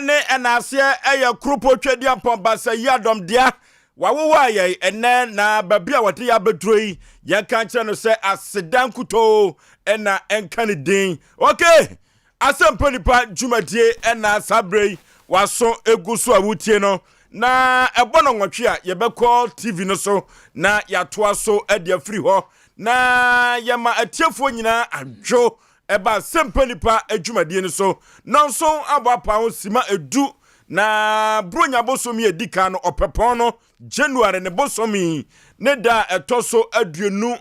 ne ɛnaaseɛ ɛyɛ Kuropɔ Tweduampɔn Baasa Yiadɔm dea. Wawowa yɛn ɛnnɛ na baabi a wɔde yɛ abɛduro yi, yɛnka nkyerɛ no sɛ aseda nkutoo ɛna ɛnka ne din. Okay, Asɛmpa Nipa dwumadie ɛna saa berɛ yi waso egu so a wotie no, na ɛbɔ no nwɔtwe a yɛbɛkɔ TV no so na yɛatoa so de afiri hɔ, na yɛma atiefoɔ nyinaa adwo ɛba Asɛmpa Nipa dwumadie no so. Nɔnson abɔ apa ho sima 10, na Buronya bosom yi edi kan no, Ɔpɛpɔn no, January ne bosom yi ne da a ɛtɔ so 24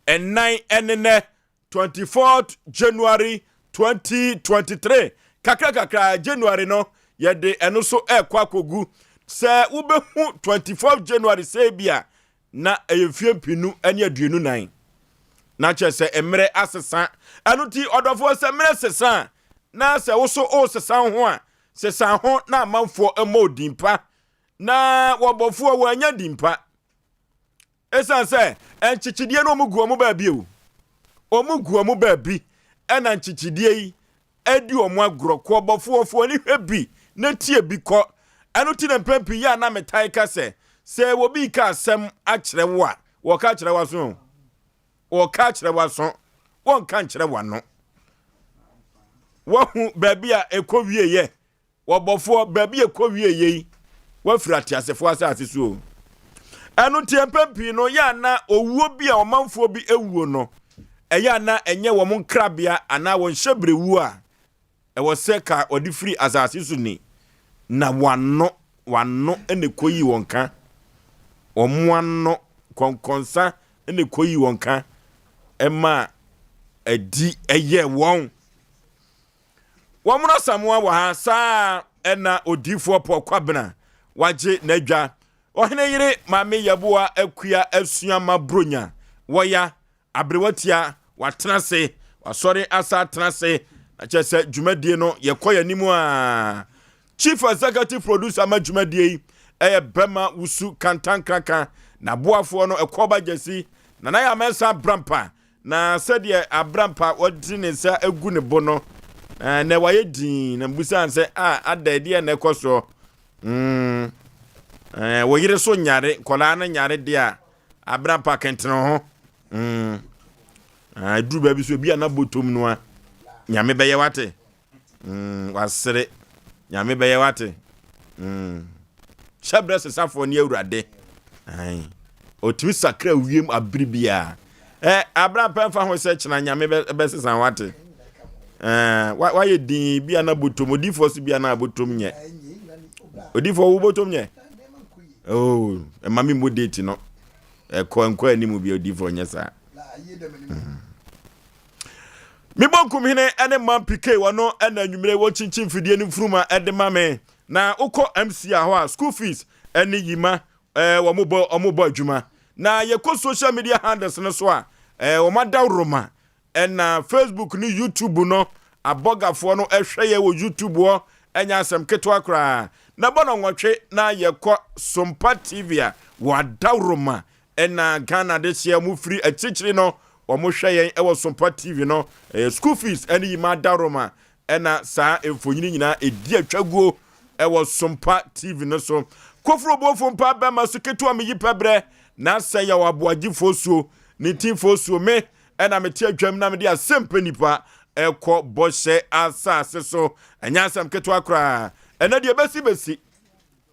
ɛne nɛ 24th January 2023. Kakra kakra January no yɛde ɛno so ɛrekɔ akɔgu. Sɛ wobɛhu 24th January sɛ bi a na ɛyɛ mfeɛ 2024, na kyerɛ sɛ mmerɛ asesa. Ɛno nti ɔdɔfoɔ, sɛ mmerɛ sesa a, na sɛ wo so wosesa ho a, sesa ho na amanfoɔ mmɔ odin pa. Na wɔbɔfoɔ wɔanya din pa ɛsiane sɛ nkyekyedeɛ no ɔmo gu ɔmo baabi o, ɔmo gu ɔmo baabi, ɛna nkyekyedeɛ yi adi ɔmo agorɔ. Kɔ ɔbɔfoɔ fo ani hwɛ bi na tie bi kɔ. Ɛno ti na mpɛn pii yɛ a na metae ka sɛ obi ka asɛm akyerɛ wo a, wɔka akyerɛ w'aso, wɔka akyerɛ w'aso, wɔnka nkyerɛ w'ano. Wahu baabi a ɛkɔ wie yɛ wɔbɔfoɔ, baabi a ɛkɔ wie yɛ yi, wafiri ateasefoɔ asase so o. Ɛno nti mpɛn pii no yɛ ana owuo bi a ɔmanfoɔ bi ewuo no, ɛyɛ ana ɛnyɛ wɔn nkrabea anaa wɔn hyɛbrɛwuo a ɛwɔ sɛ ka ɔde firi asase so ni, na wano wano ɛna ɛkɔyi wɔn ka, wɔn ano kɔnkɔnsa ɛna ɛkɔyi wɔn ka ɛma ɛdi ɛyɛ wɔn. Wɔn no Asamoa wɔ ha saa, ɛna odiifoɔ Pɔ Kwabena wagye n'adwa. Ɔhene yere Maame Yɛboa Akua Asuama Bronya wɔya aberewatia, watena ase, wasɔre asa atena ase, na kyerɛ sɛ dwumadie no yɛkɔ yɛn anim a, chief executive producer ma dwumadie yi ɛyɛ Bɛma Wusu Kantankraka, na aboafoɔ no ɛkɔba gyasi Nana yɛ Amɛnsa Brampa. Na sɛdeɛ Abrampa wɔde ne nsa agu ne bo no na wayɛ din na mbusa sɛ a ada ɛdeɛ na ɛkɔ soɔ. Wɔ yere so nyare, nkɔlaa no nyare deɛ a, Abrampa kɛntene ho. Ɛduru baabi so ebi a na bɔtɔm no a, Nyame bɛyɛ wate. Wasere, Nyame bɛyɛ wate. Hyɛbrɛ sesafoɔ ne Awurade ɔtumi sakra wiem abere biara. Ɛ Abrampa mfa ho sɛ kyena Nyame bɛsesa wate. Wayɛ din bi a na bɔtɔm odiifoɔ so bi a na bɔtɔm nyɛ odiifoɔ wo bɔtɔm nyɛ. Oh, ɛma mi mmɔ date no ɛkɔ nkɔ anim bi, odiifoɔ nyɛ saa. Mebɔ nkumhene ne man pk wɔno ɛna anwummerɛ wɔkyinkyin mfidie no mfuruma ɛde ma me. Na wokɔ MC a hɔ a, school fees ɛne yima wɔn bɔ, wɔn bɔ adwuma. Na yɛkɔ social media handles no so a, wɔn adaworoma ɛna Facebook ne YouTube no, abɔgafoɔ no ɛhwɛ yɛ wɔ YouTube hɔ, ɛnyɛ asɛm ketewa koraa. Na bɔ no 8 na yɛkɔ Sompa TV a, wɔ adaworoma ɛna Ghana de hyɛ mu firi akyirikyiri no, wɔn hwɛ yɛn ɛwɔ Sompa TV no. Ɛyɛ school fees ɛne yima adaworoma ɛna saa mfonyini nyinaa ɛdi atwaguo ɛwɔ Sompa TV no so. Koforo bofo mpa bɛma so ketewa meyi pɛbrɛ na sɛ yɛwɔ aboagyefoɔ suo ne ntimfoɔ suo me ɛna mete adwam na mede Asɛmpa Nipa ɛkɔ bɔhyɛ asase so. Ɛnyɛ asɛm ketewa koraa. Ɛnɛ deɛ bɛsi bɛsi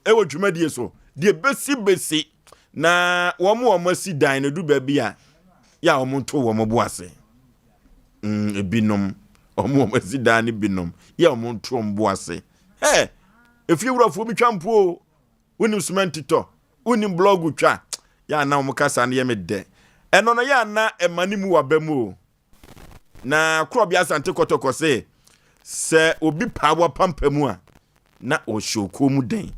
ɛwɔ dwumadie so deɛ bɛsi bɛsi, na wɔn asi dan no du baabi a yɛ a wɔn nto wɔn bo ase. Ebinom wɔn asi dan no binom yɛ a wɔn nto wɔn bo ase. Ɛ efie wurafoɔ bi twa mpo o, wonim cement tɔ, wonim block twa, yɛ ana wɔn kasa no yɛ me dɛ. Ɛno no yɛ ana ɛma ne mu waba mu o. Na Korɔbea Asante Kɔtɔkɔ se sɛ obi paa wapampa mu a na ɔhyɛ okuo mu den,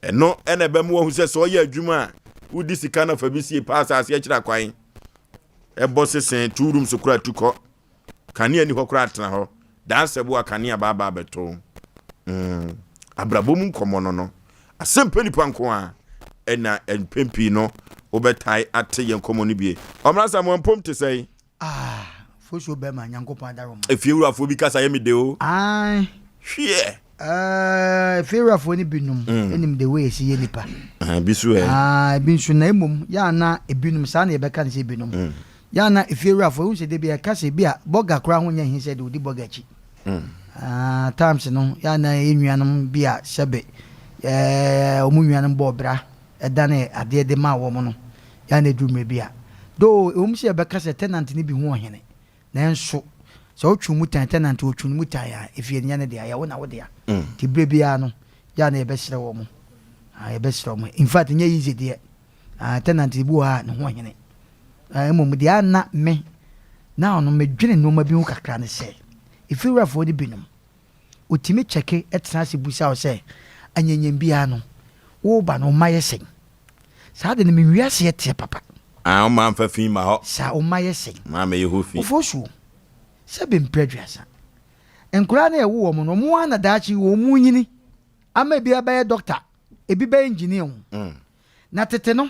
ɛno ɛna ɛbɛma wahu sɛ sɛ ɔyɛ adwuma a wodi sika no fa bi sie paa asase akyiri akwan ɛbɔ sesen two rooms kora tu kɔ kanea ni hɔ kora atena hɔ dansɛ bo a kanea baaba abɛto. Abrabɔ mu nkɔmmɔ no Asɛmpa Nipa nko a ɛna mpɛn pii no wobɛtae ate yɛn nkɔmmɔ no bie. Ɔmmra Samoa mpom te sɛn? Ah, fosuo bɛma Nyankopɔn adaro ma. Efie wurafoɔ bi kasa yɛ me de o. Ai. Hweɛ. Ɛɛ. Eh, Fiewurafoɔ no binom nim the way yɛsi yɛ nipa. Ah, bi so ɛ. Ah, ebi nso na mmom yɛ a na ebinom saa na yɛbɛka no sɛ ebinom. Yɛ a na efiewurafoɔ ehu sɛ de bi ɛka sɛ ebi a bɔga koraa ho nyɛ he sɛ de odi bɔga akyi. Ah, times no yɛ a na yɛn nuanom bi a sɛbe ɛɛ wɔn nuanom bɔɔ bra ɛdane adeɛ de maa wɔn no yɛ a na eduru mmerɛ bi a though ɛwom sɛ yɛbɛka sɛ tenant no bi ho ɔhene Nanso, sɛ wotwe wo mu tan tenant a otwe ne mu tan a, efie no nyɛ ne dea, ɛyɛ wo na wo dea. Nti berɛ biara no, yɛ a na yɛbɛsrɛ wɔn. Ah, yɛbɛsrɛ wɔn. In fact, ɛnyɛ easy deɛ. Ah, tenant bi wɔ hɔ a, ne ho ɔhene. Ah, mmom deɛ a na me, na ɔno medwene nneɛma bi ho kakra ne sɛ, efiewurafoɔ no binom, otumi kyɛke tena ase bisa wo sɛ, anyanyam biara no, woreba no, wo mma yɛ sɛn? Saa de no me wiase yɛ teɛ papa. Ah wo maa nfa fi ma hɔ. Saa wo mma yɛ sɛn. Maa mɛyɛ hɔ fi. Ofosuo, sɛbe mprɛ aduasa. Nkoraa no a yɛwo wɔn no, wɔn ara na daakye wɔn mu nyini ama ebi abɛyɛ doctor, ebi bɛyɛ engineer o. Na tete no,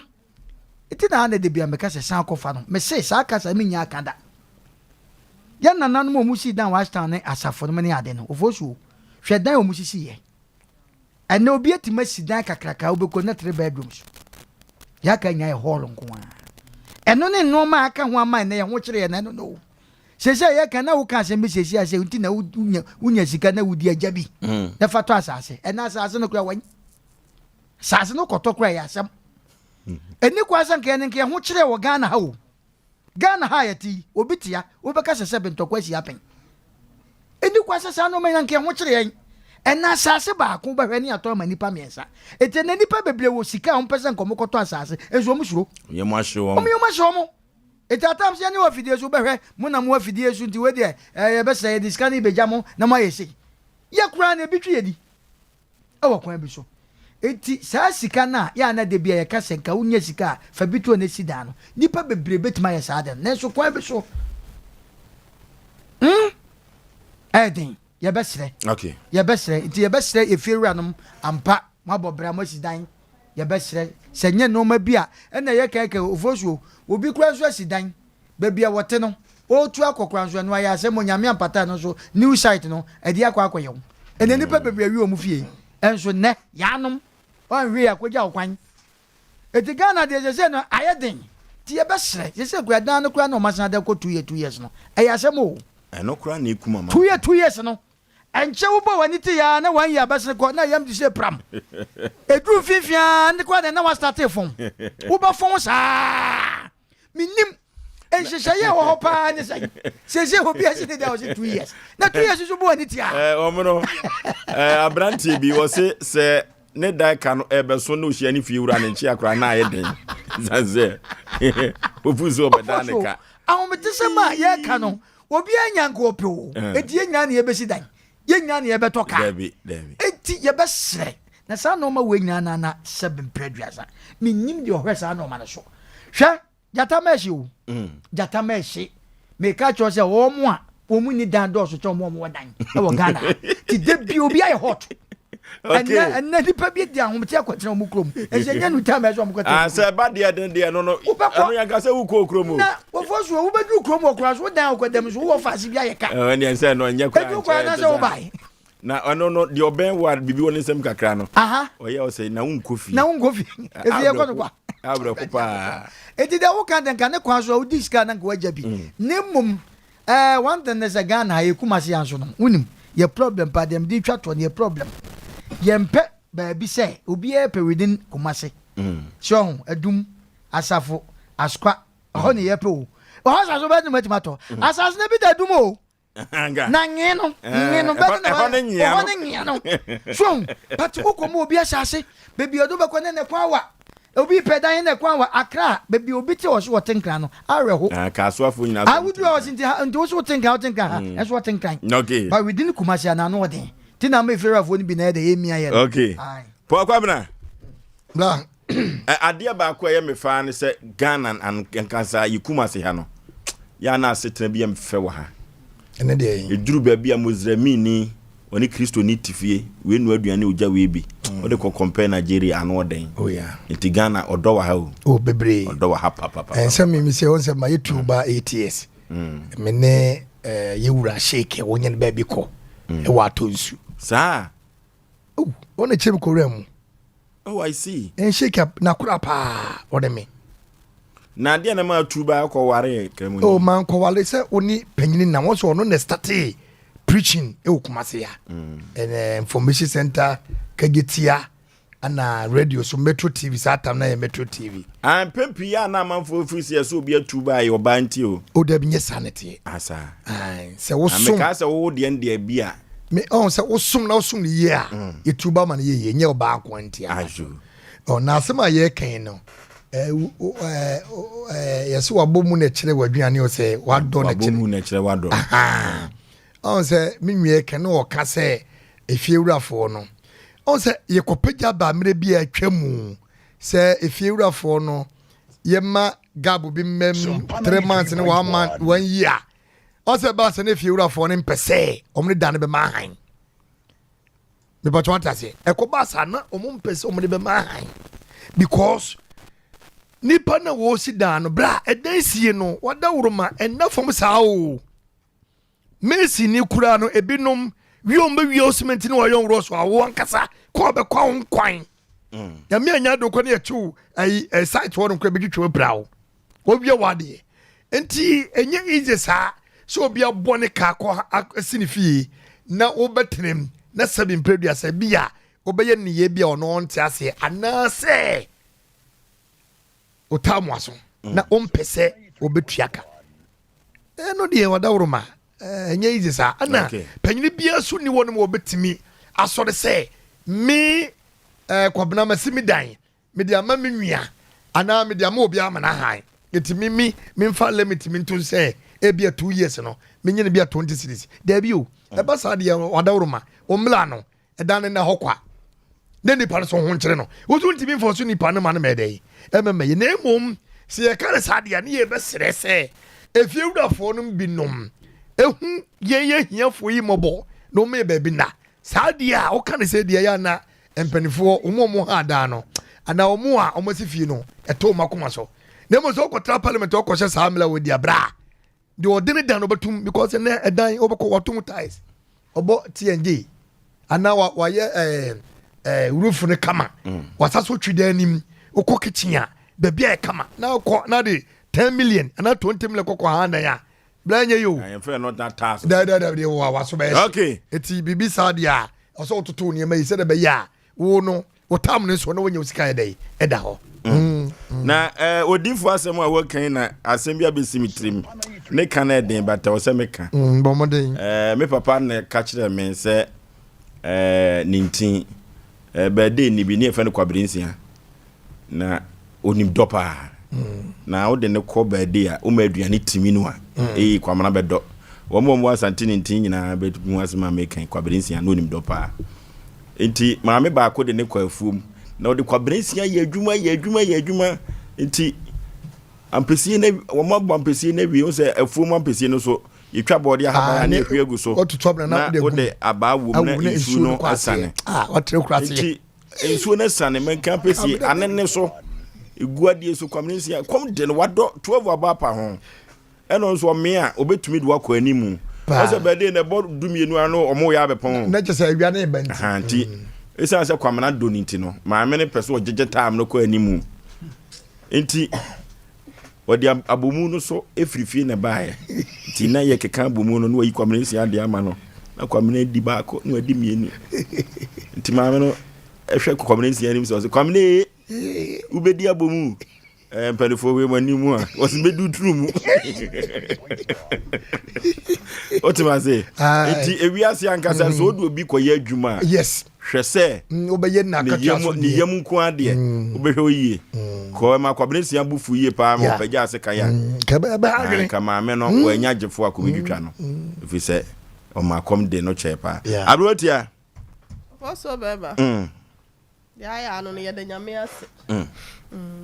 nti na ana da bia meka sɛ san kɔfa no. Mese saa kasa yi mennya aka da. Yɛn nananom a wɔn sii dan wɔ Ashtown ne asafo nom ne ade no, Ofosuo, hwɛ dan a wɔn sisi yɛ. Ɛnɛ obi atumi asi dan kakraka a wobɛkɔ na 3 bedrooms. Deɛ aka nyinaa yɛ hall nko ara. Ɛno ne nneɛma a aka ho ama ɛnɛ yɛn ho kyerɛ yɛn na ɛno no. Sɛsɛ yɛka na woka asɛm bi sɛsi a sɛ nti na wonya wonya sika na wodi agya bi na fa tɔ asase. Ɛnɛ asase no kora wɔn asase no kɔtɔ kora yɛ asɛm. Ɛni kwa sɛ nka yɛn nka yɛn ho kyerɛ wɔ Ghana ha o. Ghana ha a yɛte yi, obi te a, wobɛka sɛ sɛbe ntɔkwa asi apɛn. Ɛnni kwan sɛ saa nnoɔma nyinaa nka ɛho kyere yɛn. Ɛnna asase baako wobɛhwɛ ne atɔn ama nnipa mmiɛnsa. Enti ɛnna nnipa bebree wɔ sika a wɔpɛ sɛ nka wɔkɔtɔ asase, nso wɔn suro. Wɔn yam ahye wɔn. Wɔn yam ahye wɔn. Enti at times yɛne wɔ afidie so wobɛhwɛ, mo na mo afidie so nti wei deɛ ɛɛ yɛbɛsrɛ yɛde sika no rebɛgya mo na moayɛ sei. Yɛ koraa na ebi twe yɛ di. wɔ kwan bi so. Enti saa sika no a yɛ a na da bi a yɛka sɛ nka wunya sika a fa bi to na si dan no, nnipa bebree betumi ayɛ saa ade no. Nanso kwan bi so, hmm, ɛyɛ den. Yɛbɛsrɛ. Okay. Yɛbɛsrɛ. Nti yɛbɛsrɛ efiewuranom ampa, moabɔ bra, moasi dan. Yɛbɛsrɛ sɛ nyɛ nneɛma bi a ɛna ɛyɛ kɛkɛ ofosuo. Obi koraa nso asi dan. Baabi a wɔte no, ɔretu akɔ koraa nso, ɛno ayɛ asɛm o, Nyame ampata ɛno nso, new site no, ɛde akɔ akɔyɛ wo. Ɛnɛ nnipa bebree awi wɔn fie, ɛnso nnɛ, yaanom, wanhwɛ yie akɔgya wo kwan. Enti Ghana deɛ sɛsɛ no ayɛ den, nti yɛbɛsrɛ, sɛsɛ koraa dan no koraa na wɔasan de akɔ 2 year, 2 years no, ɛyɛ asɛm o. Ɛno koraa na ɛkum amanfoɔ. 2 year, 2 years no, ɛnkyɛ wobɔ w'ani te yɛ ara na 1 year abɛsene kɔ, na yam te sɛ pram. Ɛduru mfimfini ara ne koraa deɛ na woastate fɔn, wobɛfɔn saa. Mennim. Nhyehyɛeɛ a ɛwɔ hɔ paa ne sɛn? Seesei obi asi ne da ɔse 2 years. Na 2 years nso bɔ ani tia. Wɔn no, aberanteɛ bi wɔse sɛ ne dan ka no ɛbɛso na ohyia ne fie wura ne nkyea koraa na ayɛ den. San sɛ ofu sɛ ɔbɛda ne ka. Ahometesɛm a yɛreka no, obiara nya nka ɔpɛ o. Enti yɛn nyinaa na yɛbɛsi dan. Yɛn nyinaa na yɛbɛtɔ kaa. Dabi, dabi. Enti yɛbɛsrɛ. Na saa nnoɔma wei nyinaa na na sɛbe mprɛ aduasa. Mennim deɛ ɔhwɛ saa nnoɔma no so. Hwɛ, gyata ma ɛhye o. Gyata ma ɛhye. Meka kyerɛ sɛ wɔn a wɔn nni dan dɔɔso kyɛn wɔn a wɔwɔ dan wɔ Ghana ha. Ti da bi obi ayɛ hot. Ɛnɛ ɛnɛ nipa bi di ahomete akɔtena wɔn kurom. Ɛsɛ nyɛ no time ɛsɛ wɔn kɔtena. Ah, sɛ ɛba deɛ den deɛ no no. Wobɛkɔ. Ɛno yɛn kasa wukɔ kurom o. Na wɔfɔ so wobɛduru kurom wɔ kora so wodan akɔdam so wowɔ faase bi ayɛ ka. Ɛɛ ɛnɛ sɛ no ɛnyɛ kora nkyɛn. Edu kora na sɛ wobae. Na ɔno no deɛ ɔbɛn wo a biribi wɔ ne nsam kakra no. Aha. Ɔyɛ ɔsɛ na wonkɔ fie. Na wonkɔ fie. Efie kɔ no kwa. Awerɛho paa. Eti deɛ woka de nka ne kwan so a wodi sika na nka wagya bi. Ne mmom ɛɛ one thing ne sɛ Ghana ha yɛ Kumasi ha nso no wonim yɛ problem paa deɛ mede twa toɔ no yɛ problem. Yɛmpɛ baabi sɛ obiara pɛ within Kumasi. So ɔho Adum, Asafo, Asokwa ɛhɔ ne yɛpɛ o. Ɛhɔ asase wobɛyɛ de matumi atɔ. Asase no bi da Adum o. Na nye no, nye no, bɛde na ɛhɔ ne nyea no. Ɛhɔ ne nyea no. So, but wokɔ mu obi asase, baabi ɔde wobɛkɔ ne ne kwan wa. Obi pɛ dan ne kwan wa. Accra, baabi obi te ɔso ɔte nkran no, awerɛho. Ah, Kasoafo nyinaa so. Ah, wodu hɔ nti ha, nti wo so wote nkran, wote nkran ha, ɛnso ɔte nkran. Okay. But within Kumasi ana ano ɔden. Ti na ama efiewafoɔ no bi na ɛyɛ dɛ yɛmia yɛ no. Okay. Paul Kwabena. Bra. Adeɛ baako a ɛyɛ me faa ne sɛ Ghana ankasa yɛ Kumasi ha no, yɛ ana asetena bi yɛ mfɛ wɔ ha. Ɛne deɛ yi. Ɛduru baabi a Muslimini ɔne Kristoni te fie, wei nua aduane ogya wei bi. Wode kɔ compare Nigeria ano ɔdɛn. Oh yeah. Nti Ghana ɔdɔ wɔ ha o. Oh bebree. Ɔdɔ wɔ ha papapa. Ɛnsɛ mi mi sɛ ɔnsɛ ma yɛ tu ba 8 years. Me ne yɛwura Sheik wɔnyɛ no baabi kɔ ɛwɔ atɔ nsu. Saa. Oh, Ɔna kyerɛ me kɔwura mu. Oh, I see. Ɛn sheik n'akora paa ɔne me. Na adeɛ na ma atu ba kɔware kramoni. Oh, man kɔware sɛ ɔne panyini na wɔn sɛ ɔno na startee preaching ɛwɔ Kumasi ya. Ɛnɛ information center Kejetia ana radio so Metro TV saa tam na yɛ Metro TV. Ah, mpɛn pii a na amanfoɔ firi sɛ yɛsɛ obi atu ba yɛ ɔbaa nti o. O dabi nyɛ saa na ɛteɛ. Ah saa. Ae, sɛ wosom. Mekaa sɛ wo deɛ no deɛ bi a. Me ɔn sɛ wosom na wosom no yie a, mm. yɛtu ba ma no yɛ yie, nyɛ ɔbaa nko nti a. Ɔ na asɛm a yɛreka yi no, yɛsɛ wabɔ mu na ɛkyerɛ w'aduane o sɛ wadɔ na ɛkyerɛ. Wabɔ mu na ɛkyerɛ wadɔ. Ɔn sɛ me nua ka na ɔka sɛ efiewurafoɔ no, ɔn sɛ yɛkɔpagya ba mmerɛ bi a atwa mu sɛ efiewurafoɔ no yɛma gab bi mmɛm 3 months ne 1 month 1 year. Ɔsɛ ɛbaa sɛ ne efiewurafoɔ no mpɛ sɛ wɔn de dan no bɛma ahan. Mepatwa wate aseɛ. Ɛkɔbaa saa na wɔn mpɛ sɛ wɔn de bɛma ahan because nipa na wɔresi dan no bra ɛdan sie no wadaworo ma ɛnna fam saa o. Mason ni kura no ebinom wie wɔn bɛwie o cement ne wɔayɛ wɔn so awo ankasa kɔ ɔbɛkɔ awo nkwan. Nyame anya do kɔ ne yɛkyew ayi ɛ site hɔ no kora bɛtwitwa apira wo. Wɔwie wɔ adeɛ. Nti ɛnyɛ easy saa sɛ obi abɔ ne kaa kɔ asi ne fie na wobɛtena mu na sɛbi mprɛduasa bi a wobɛyɛ nneyɛɛ bi a ɔno ɔnte aseɛ anaasɛ wotaa mo aso na wompɛ sɛ wɔbɛtua ka. Ɛno deɛ ɔdaworo ma ɛnyɛ easy saa. Ɛna panyini biara so ni hɔ nom wɔbɛtumi asɔre sɛ me Kwabena masi me dan mede ama me nua anaa mede ama obi ama no ahan nti me me memfa limit me nto sɛ ebia 2 years no menye no bia 20 cedis. Daabi o, ɛba saa deɛ ɔdaworo ma ɔmmla no ɛdan no na hɔ kwa na nipa no so ho nkyerɛ no woso ntumi mfa so nipa no ma no mɛdɛ yi ɛmɛmɛ yi. Na mmom sɛ yɛka no saa deɛ ne yɛbɛsrɛ sɛ efie wurafoɔ no binom ehu yɛn yɛ hiafoɔ yi mmɔbɔ na wɔn yɛ baabi na saa deɛ a wɔka no sɛ deɛ yɛ ana mpanimfoɔ wɔn a wɔn ha adan no anaa wɔn a wɔn asi fie no ɛtɔ wɔn akoma so. Na mmom sɛ wɔkɔtena parliament wɔkɔhyɛ saa mmerɛ wɔ di abira deɛ ɔde ne dan no bɛtum because ɛnɛ ɛdan wɔbɛkɔ wɔatom tiles ɔbɔ tng anaa wayɛ ɛɛ ɛɛ roof no kama, wasa so twi dan anim, wokɔ kitchen a baabi a yɛ kama na wokɔ na de 10 million anaa 20 million kɔkɔ ha dan a bla nyɛ yi o. Yɛmfrɛ no na tax. Dɛdɛdɛ deɛ wɔ waso bɛyɛ. Eti biribi saa deɛ a ɔsɛ wototo nneɛma yi sɛdeɛ bɛyɛ a wo no wo tam no nso na wonya wo sika yɛ dɛ ɛda hɔ. Na odifo asɛm a wɔkan na asɛm bi abɛsi me tirim ne ka no ɛden bata wɔ sɛ meka. Bɔ mmɔden. Me papa na ka kyerɛ me sɛ ne ntin bɛɛde ni bi ne yɛfɛ no Kwabere Nsia na onim dɔ paa na wode ne kɔ bɛɛde a woma aduane timi no a ɛyi Kwamena bɛdɔ wɔn a wɔn Asante ne ntin nyinaa bɛhu asɛm a meka. Kwabere Nsia na onim dɔ paa nti maame baako de ne kɔ afuom na ɔde Kwabere Nsia yɛ adwuma, yɛ adwuma, yɛ adwuma nti ampesie na wɔn abɔ ampesie na wie sɛ afuom ampesie no so yɛtwa bɔɔde ahaban a ne yɛhwie agu so na wode abaa wom na nsuo no asane nti nsuo no asane mɛnka ampesie ane ne so egu adeɛ so. Kwabere Nsia kɔm de no wadɔ 12 aba apa ho ɛna nso ɔmea a obetumi de wakɔ animu ɔsɛ bɛde na ɛbɔ 12 ano ɔmo yɛ abɛpɔn. Na kyɛ sɛ awia ne ba nti. Nti ɛsiane sɛ Kwamena dɔ ne nti no maame no pɛ sɛ ɔgyegye time no kɔ animu nti ɔde abomu no so efiri fie na baeɛ nti na yɛ keka abomu no na wayi Kwamena Nsia adeɛ ama no na Kwamena di baako na wadi mmienu nti maame no ɛhwɛ Kwamena Nsia anim sɛ ɔsɛ Kwamena ee wobɛdi abomu mpanimfoɔ wei mu anim a wɔsi bɛdu turu mu wotem ase nti ewiase ankasa sɛ wode obi kɔyɛ adwuma a hwɛ sɛ wobɛyɛ ne yam nko adeɛ wobɛhwɛ wo yie kɔ ma Kwabena Sia bo fu yie paa ma ɔpɛgya ase kan a nka maame no wɔanya gyefo a kɔbɛtwitwa no ɛfiri sɛ ɔma kɔm de no kyɛɛ paa aberɛ tia. Ɔfɔso bɛrima. Deɛ ayɛ ano no yɛda Nyame ase.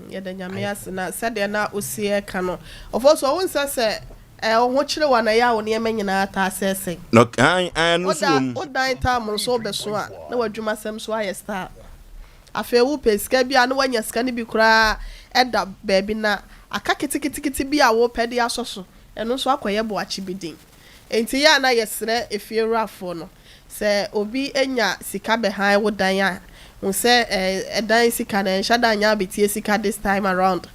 Yɛda Nyame ase na sɛdeɛ na osi ɛka no. Ɔfɔso ɔwo nsɛ sɛ ɛ wo ho kyerɛ wa na ɛyɛ a wo nneɛma nyinaa taa sɛsɛe. No kan ɛno so wɔ mu. Wodan tam nso wobɛso a na w'adwumasɛm so ayɛ style. Afei wopɛ sika bi a na woanya sika no bi koraa ɛda baabi na aka keteketekete bi a wopɛ de asɔ so ɛno nso akɔyɛ boakye bi din. Enti yɛ a na yɛsrɛ efiewurafoɔ no. Sɛ obi nya sika bɛhan wo dan a, hu sɛ ɛdan sika no ɛnhyɛ da nyɛ abetie sika this time around.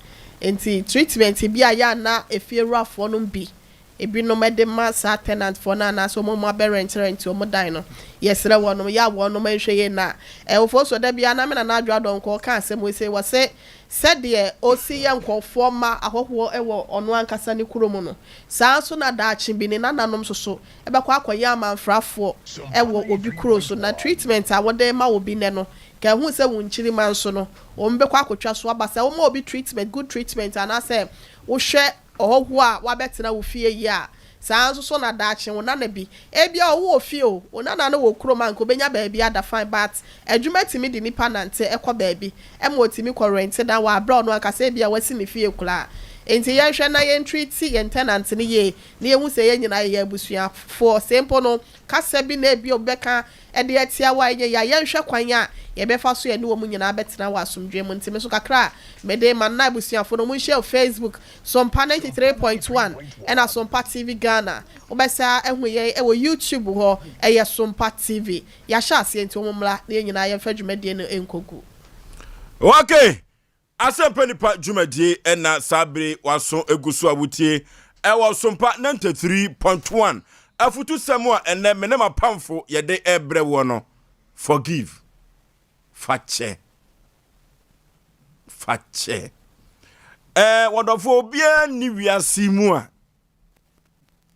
Nti treatment bi a yɛ a na efiewurafoɔ nom bi ebinom de ma saa tenant foɔ no anaasɛ wɔn a wɔabɛ rent rent wɔn dan no, yɛsrɛ wɔnom, yɛ a wɔnom nhwɛ yie na ɛwofoɔ so da biara na me Nana Adwoa Donkor ɔka asɛm wei sei, wɔse sɛdeɛ ɔsi yɛ nkurɔfoɔ ma ahɔhoɔ wɔ ɔno ankasa ne kuro mu no, saa ara nso na daakye bi ne nananom nso so bɛkɔ akɔyɛ amanfrafoɔ wɔ obi kuro so, na treatment a wode rema obi nnɛ no, ka ɛhu sɛ wo nkyirimma nso no, wɔn bɛkɔ akɔtwa so aba. Sɛ woma obi treatment, good treatment, anaasɛ wohwɛ ɔhɔhoɔ a wabɛtena wo fie yie a, saa ara nso so na daakye wo nana bi, ebia ɔwɔ fie o, wo nana no wɔ kurom a anka ɔbɛnya baabi ada fine but adwuma tumi de nipa nante kɔ baabi ma ɔtumi kɔ rente dan wɔ aberɛ a ɔno ankasa ebia wasi ne fie koraa. Nti yɛnhwɛ na yɛn treat yɛn tenant no yie na yɛhu sɛ yɛn nyinaa yɛyɛ abusuafoɔ. Sɛ mpo no kasa bi na ebia obi bɛka de atia wo a ɛnyɛ yie a, yɛnhwɛ kwan a yɛbɛfa so yɛne wɔn nyinaa bɛtena wɔ asomdwoeɛ mu. Nti me nso kakra a mede rema no na abusuafoɔ no monhyia wɔ Facebook, Sompa 93.1 ɛna Sompa TV Ghana. Wobɛsa ahu yɛn wɔ YouTube hɔ, ɛyɛ Sompa TV. Yɛahyɛ aseɛ nti wɔn mmra na yɛn nyinaa yɛmfa dwumadie no nkɔgu. Okay, Asɛmpa Nipa dwumadie na saa bere waso egu so a wotie ɛwɔ Sompa 93.1. Afutusɛm a ɛnɛ me ne m'apamfo yɛde ɛbrɛ woɔ no, forgive, fa kyɛ, fa kyɛ. Ɛɛ wɔdɔfo obiara nni wiase mu a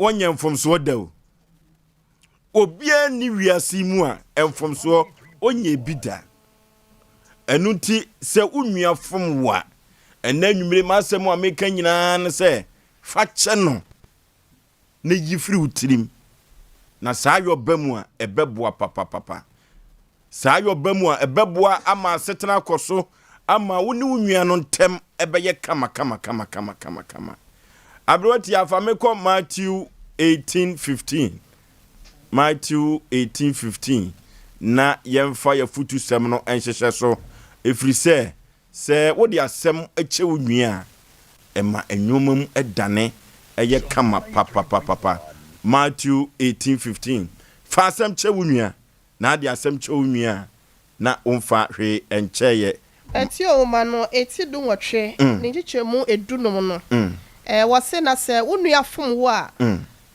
wɔnyɛ mfomsoɔ da o. Obiara nni wiase yi mu a mfomsoɔ ɔnyɛ bi da. Ɛno nti sɛ wo nua fom wo a, ɛnɛ anwummere m'asɛm a meka nyinaa ne sɛ fa kyɛ no na yi firi wo tirim. Na saa yɔ ba mu a, ɛbɛboa papapapa. Saa yɔ ba mu a, ɛbɛboa ama asetena akɔ so ama wo ne wo nua no ntam ɛbɛyɛ kama kama kama kama kama kama. Aberewa tia fa me kɔ Matthew 18:15. Matthew 18:15 na yɛmfa yɛfutusɛm no nhyehyɛ so, ɛfiri sɛ sɛ wode asɛm kyɛ wo nua a, ɛma nneɛma mu dane yɛ kama papapapapa. Matthew 18:15 Fa asɛm kyɛ wo nua. Na ade asɛm kyɛ wo nua a, na womfa hwee nkyɛeɛ. Mateo nwoma no eti dunwɔtwe ne nkyekyɛmu edunum no, wɔse, Na sɛ wo nua fom wo a,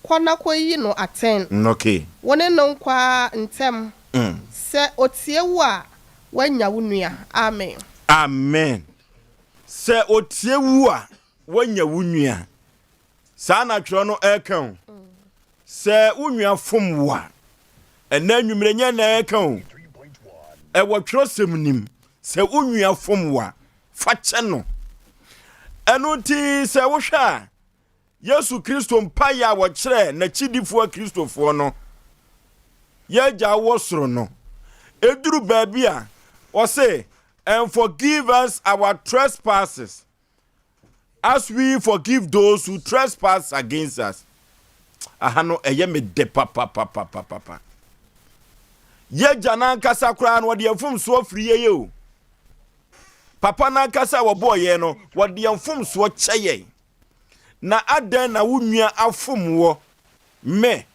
kɔ na kɔyi no atɛn, wo ne no nkɔ ara ntɛm, sɛ ɔtie wo a, woanya wo nua. Amen. Amen. Sɛ ɔtie wo a, woanya wo nua. Saa na twerɛ no ɛreka o. Sɛ wo nua fom wo a, ɛnɛ anwummerɛ nyɛ na ɛreka o. Ɛwɔ twerɛsɛm nim sɛ wo nua fom wo a, fa kyɛ no. Ɛno nti sɛ wohwɛ a, Yesu Kristo mpaeɛ a wɔkyerɛɛ n'akyidifoɔ Akristofoɔ no, Yɛn Agya a wowɔ soro no, ɛduru baabi a, ɔse, and forgive us our trespasses As we forgive those who trespass against us. Aha no ɛyɛ me dɛ papapapapapa. Yɛgya n'ankasa koraa no wɔde yɛn mfomsoɔ firi yɛn o. Papa n'ankasa a wɔbɔɔ yɛn no wɔde yɛn mfomsoɔ kyɛ yɛn. Na adɛn na wo nua afom wɔ me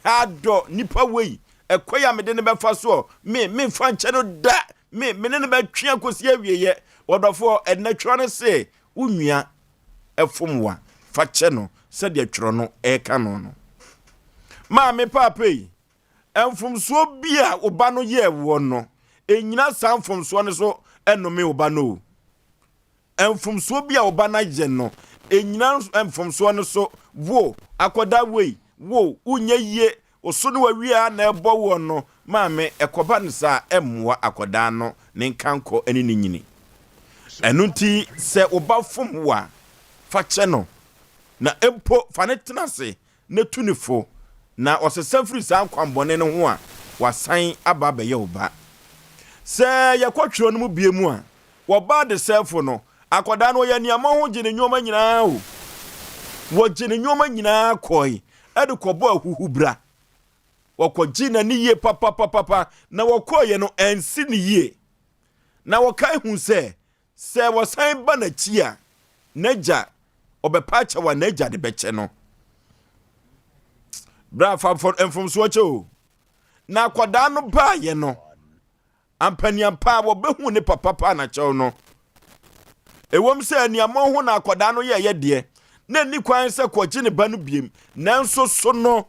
adɔ nipa wei ɛkwan a mede no bɛfa soɔ me memfa nkyɛ no da me me ne no bɛtwe akɔsi awieɛ wɔdɔfoɔ ɛnɛ twerɛ no se wo nua ɛfom wa fa kyɛ no sɛdeɛ twerɛ no ɛka no no maame paapa yi mfomsoɔ bi a wo ba no yɛɛ woɔ no ɛnyina saa mfomsoɔ no so ɛnome wo ba no o Mfomsoɔ bi a wo ba no ayɛ no, nnyina mfomsoɔ no so. Wo, akwadaa wei, wo, wonyɛ yie, wo so ne w'awie ara na ɛrebɔ woɔ no, maame, ɛkɔba no saa a, ɛmmoa akwadaa no ne nkankɔ ne ne nyini. Ɛno nti, sɛ wo ba fom wo a, fa kyɛ no, na mpo fa no tena ase na tu no fo, na ɔsesa firi saa nkwammɔne no ho a, wasan aba abɛyɛ wo ba. Sɛ yɛkɔ twerɛ no mu bio mu a, wɔba adesɛefo no, akwadaa no ɔyɛ aniammɔho gye ne nneɛma nyinaa o. Wɔgye ne nneɛma nyinaa kɔe de kɔbɔ ahuhubra. Wɔkɔgye n'ani yie papapapapa, na wɔkɔeɛ no ansi ne yie. Na wɔkae hu sɛ Sɛ wɔsan ba n'akyi a, n'agya, ɔbɛpa akyɛw a n'agya de bɛkyɛ no. Bra fa mfomsoɔ kyɛ o. Na akwadaa no baeɛ no, ampaniampa a wɔbɛhuu ne papa paa n'akyɛw no. Ɛwom sɛ aniammɔnho na akwadaa no yɛeɛ deɛ, na ɛnni kwan sɛ kɔgye ne ba no biem, nanso so no,